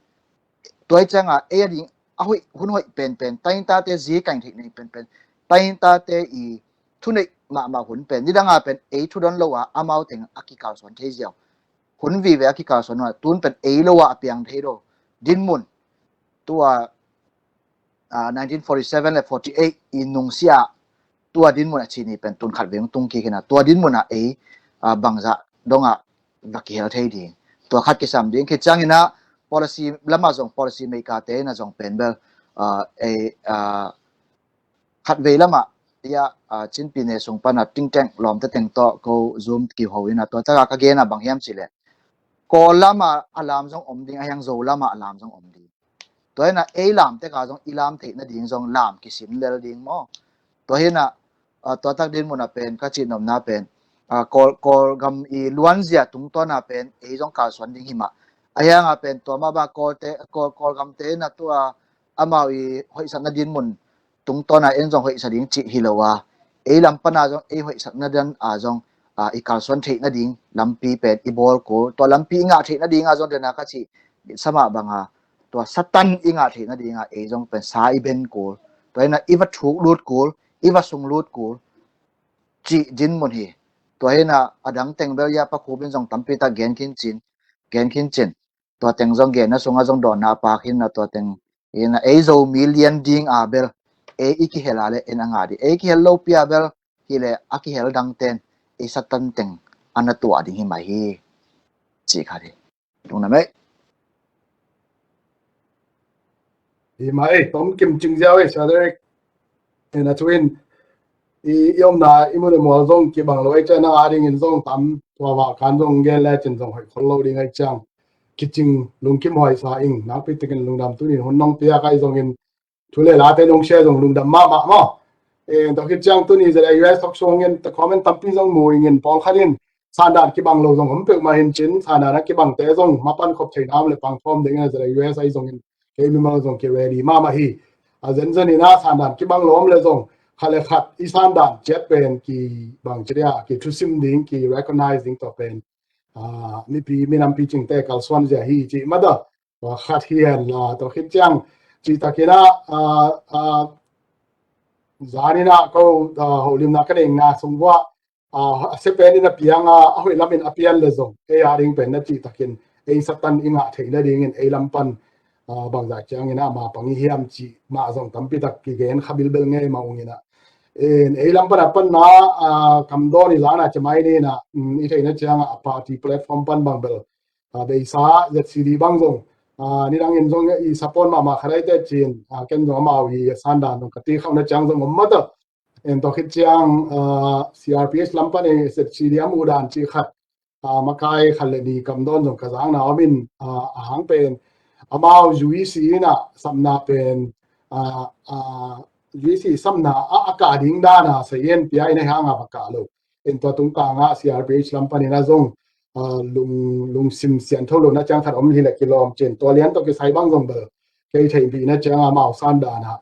Tua hi ciang a ei a ding a hoih, hun hoih pen pen taintate zi kaing theih nei pen pen taintate i thuneih mahmah hun pen nidang a pen ei thudon lo a amau teng a kikalsuan thei ziau. Hun vive a kikalsuan a tun pen ei lo a a piang thei lo dinmun. Tua, a, nineteen forty seven le forty eight i nungsia tua dinmun a cih ni pen tun khat veng tung kik hi na tua dinmun a ei, a, bangzah dong a va kihel thei ding. Tua khat kisam ding khit ciang hi na policy lam a zong policy maker te na zong pen bel, a, ei, a, khat vei lam a ia, a, Chinpi ne sung pan a tingteng lawmte teng tawh ko Zoom kiho in a tua tak a ka gen a bang hiam cih leh Kawl lam a a lam zong om ding a hiang Zo lam a a lam zong om ding. Tua hi na ei lam tek a zong i lam theihna ding zong lam kisin lel ding maw. Tua hi na, a, tua tak dinmun a pen ka cih nopna pen ah, Kawl, Kawlgam i luanzia tungtawn a pen ei zong kalsuan ding hi mah. A hiang a pen tua mah bang Kawlte, Kawl, Kawlgamte na tua amau i hoihsakna dinmun tungtawn a en zong hoihsa ding cih hi lo a, ei lam pan a zong ei hoihsakna dan a zong, ah, i kalsuan theih nading lampi pen i bawl kul. Tua lampi i ngah theih nading a zong den a ka cih sa mah bang a, tua Satan i ngah theih nading a ei zong pen sa i ben kul. Tua hi na i va thuk lut kul, i va sung lut kul cih dinmun hi. Tua hi na a dang teng bel ya Pa Khup in zong tampi tak gen khin cin, gen khin cin. Tua teng zong genna sungah zong dawnna a pak hi na, tua teng hi na ei Zomi lian ding a bel ei i kihel a le en a ngah ding. Ei kihel lopi a bel hi le a kihel dangten ei Satan teng a na tuah ding hi mah hi. Cih kha ding. Lungdam ei. Hi mah ei, tom kim cing ziau ei, Sia Derek. Hi na, tu in i, i omna i mun i mual zong kibang lo ei ciang, nang a dingin zong tam tua val kan zong gen le cin zong hoih khol lo ding ei ciang, kicing lungkim huai sa ing. Nakpi takin lungdam, tu in hun nong piak a i zongin thu le late nong share zong lungdam mahmah maw. Eh, tua khit ciang tuni Z A U S talk show hong en ta comment tampi zong mu ing in, pawlkhat in sandan kibang lo zong om peuhmah hi in cin, sandan a kibangte zong mapan khop theihna om le pangkhawm dingin a Z A U S a i zongin kei mimal zong ki ready mahmah hi. A zenzen in a sandan kibang lo om le zong khat le khat i sandan ciat pen kibang ci dia, kithusim ding, ki recognize ding, tua pen, ah, mipi minampi cingte kalsuan zia hi cih mah ta. Tua khat hi hen la, tua khit ciang cih takin a, ah, ah, zan in a ko, ah, holimna ka neihna sung uah, ah, a sia pen in a piang a, a hoih lam in a pian le zong ei a ding pen na cih takin ei Satan i ngah theih nadingin ei lam pan, ah, bangzah ciangin a ma pang i hiam cih mah zong tampi tak kigen kha bilbel ngei mah ung in a. En, ei lam pan a panna, ah, kam dawn i zan a ci mai ni in a, mm, i theihna ciang a party platform pan bang bel, ah, beisa Z C D bang zong, ah, nidang in zong i support mahmah kha dai teh cin, ah, ken zong amau i sandan zong ka ti khauhna ciang zong om mah ta. En, tua khit ciang, ah, C R P H lam pan i Z C D a muhdan cih khat, ah, makai khat le ni kam dawn zong ka zakna om in, ah, a hang pen amau U E C in a sapna pen, ah, ah, U E C sapna a, a kah ding dan a sayen pia in a hang a va kah lo. En, tua tungtang a C R P H lam pan in a zong, ah, lung, lungsim siangtho lohna ciang khat om hi le kilawm cin, tua lian tawh kisai bang zong bel kei theihpihna ciang a amau sandan a,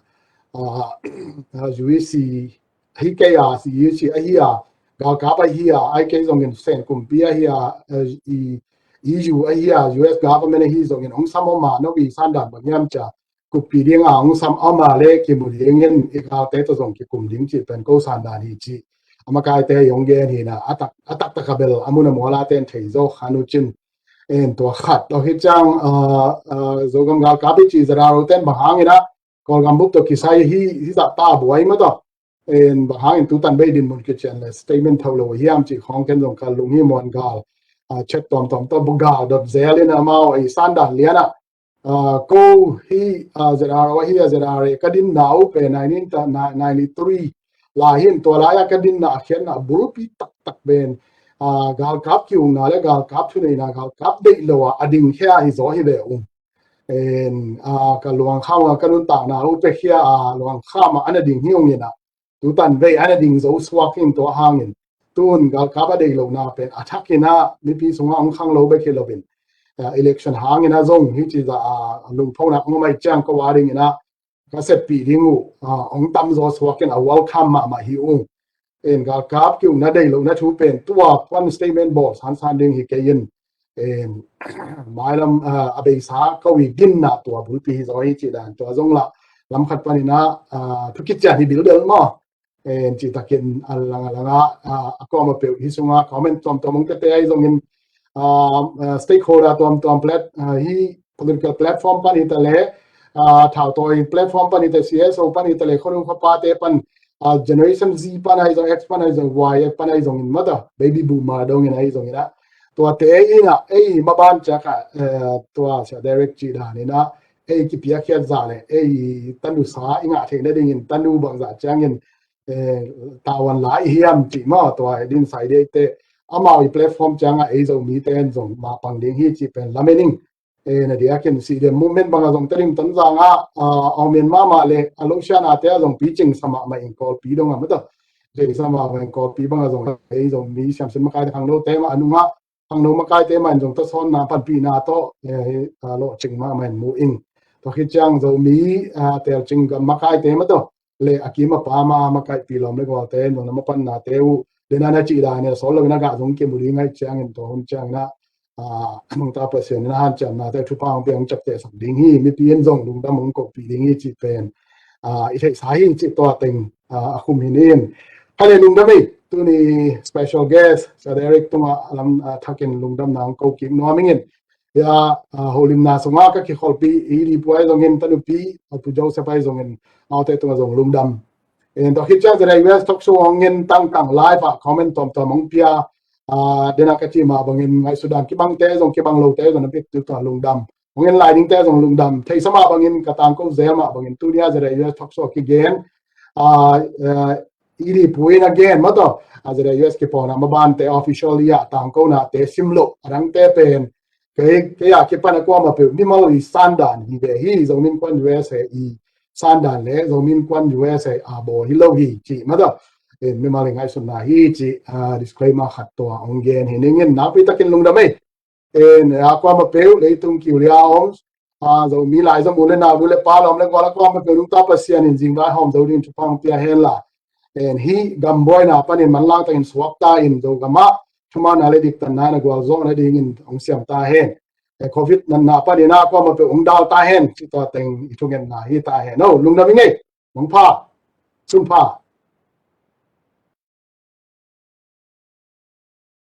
ah, ah, U E C hi kei a, U E C ahi a, galkap ahi a, ai kei zongin Sen kumpi ahi a, eh, i, E U ahi a, U S government ahi zongin hong sam om a, no i sandan bang hiam cia, kuppih ding a hong sam om a le kimu dingin i galte tawh zong kikum ding cih pen ko sandan hi cih a makaite i hong gen hi in a, a tak, a taktak a bel a mun a mual a ten thei zaw kha nu cin. En, tua khat, tua hi ciang, ah, ah, Zogam galkap i cih Z R O ten bang hang in a Kawlgam bup tawh kisai hi, hi zah ta buai mah tawh. En, bang hangin tutan bei dinmun kician le statement tho lo hiam cih khawng ken zong ka lung hi muan gal, ah, chat tuamtuam tawh bu gal dot zel in amau i sandan lian a, ah, ko hi, ah, Z R O ahi a, Z R A ka dinna uh pen nineteen ta, ni-, ninety-three lai hi in, tua lai a ka dinna a khiatna bulpi taktak pen, ah, galkap ki-ukna le galkap thuneihna, galkap deih lo a a ding khia hi zaw hi ve ung. En, ah, ka luangkham a ka nuntakna uh pia khia a luangkham a ana ding hi ung in a, tutan vei ana ding zo suak in tua hangin tun galkap a deih lohna pen a thak in a mipi sungah hong khang lo bek hi lo in, ah, election hang in a zong hi ci za a lungphona hong mai ciang ko a ding in a ka seppih ding uh, ah, hong tam zaw suak in a welcome mahmah hi ung. En, galkap ki-ukna deih lohna thu pen tua pan statement bawl sansan ding hi kei in. En, mailam, ah, a beisa ko i dinna tua bulpi hi zaw hi cih dan tua zong lah lam khat pan in a, ah, thu kician hi bilbel maw. En, cih takin a lang a lang a, ah, a kawm a peuh hi sung a comment tuamtuam hong tete ahi zongin, ah, ah, stakeholder tuamtuam plat-, ah, hi political platform pan hi ta le, ah, thautawi platform pan hi ta, C S O pan hi ta le, khonu khopate pan, ah, Generation Z pan ahi zong, X pan ahi zong, Y pan ahi zongin mah ta, baby boomer dongin ahi zongin a, tuate in a, ei maban ciak a, eh, tua Sia Derek cih dan in a, ei kipiakkhiat zah le ei tanusa i ngah theihna dingin tanu bangzah ciangin, eh, tavuan lai i hiam cih maw, tua din sai dei te amau i platform ciang a ei Zomite in zong mapang ding hi cih pen lamen ing. Eh, na diakin C D M movement bang a zong Tedim Tonzang a, ah, a om in mahmah le a lo sianate a zong picing sa mahmah in Kawlpi dong a mah ta. Thei sa mah bangin Kawlpi bangah zong ei Zomi siamsin makaite, khangnote mah a nungah khangno makaite mah in zong tasawnna panpihna tawh lawhcing mahmah in mu ing. Tua khit ciang Zomi telcing gam makaite mah tawh le a kim a pam a makaihpih lawm le gualte in zong na mapannate uh le na na cih dan in a sawl loin a gah zong kimu ding ahih ciangin tua hun ciangin ah nungta Pasian in a hanciamnate thupha hong pia hong ciaptehsak ding hi. Mipi in zong lungdam hong kohpih ding hi cih pen i theihsa hi cih tua teng a khum hi ning. Kha le lungdam ei, tuni special guest Sia Derek tungah a lam thakin lungdamna hong ko kik nuam ing in. Hia holimna sungah ka kikholhpih i dipuai zongin tanupi a Pu Joseph ai zongin aute tungah zong lungdam. Tua khit ciang Sia Derek U S Talk Show hong en tangtang live ah comment tuamtuam hong pia. Dena ka cih mah bangin ngaihsutdan kibangte zong kibang lote zong na bit tu tua lungdam. Hong en lai dingte zong lungdam. Theisa mah bangin ka tangko zel mah bangin tunia Sia Derek U S Talk Show kigen i dipuai in a gen mah tawh a Sia Derek U S kipawlna mabante official i a tangkonate sim loh a dangte pen kei a kipan a kuamah peuh mimal i sandan hi ve hi. Zomi Innkuan U S A i sandan le Zomi Innkuan U S A a bawl hi lo hi cih mah tawh mimal i ngaihsutna hi cih disclaimer khat tua hong gen hi ning in. Nakpi takin lungdam ei. A kuamah peuh leitung kiulia om Zomi lai Zomi le nau le pa lawm le gual a kuamah peuh nungta Pasian in zingvai hawm zo ding thupha hong pia hen la. Hih gam buaina panin manlang takin suakta in Zogam ah thumanna le diktatna in a gualzawhna dingin hong siam ta hen. Covid natna panin a kuamah peuh hong dal ta hen. Cih tua teng i thungetna hi ta hen. O, lungdam ing ei. Mangpha. Sunpha.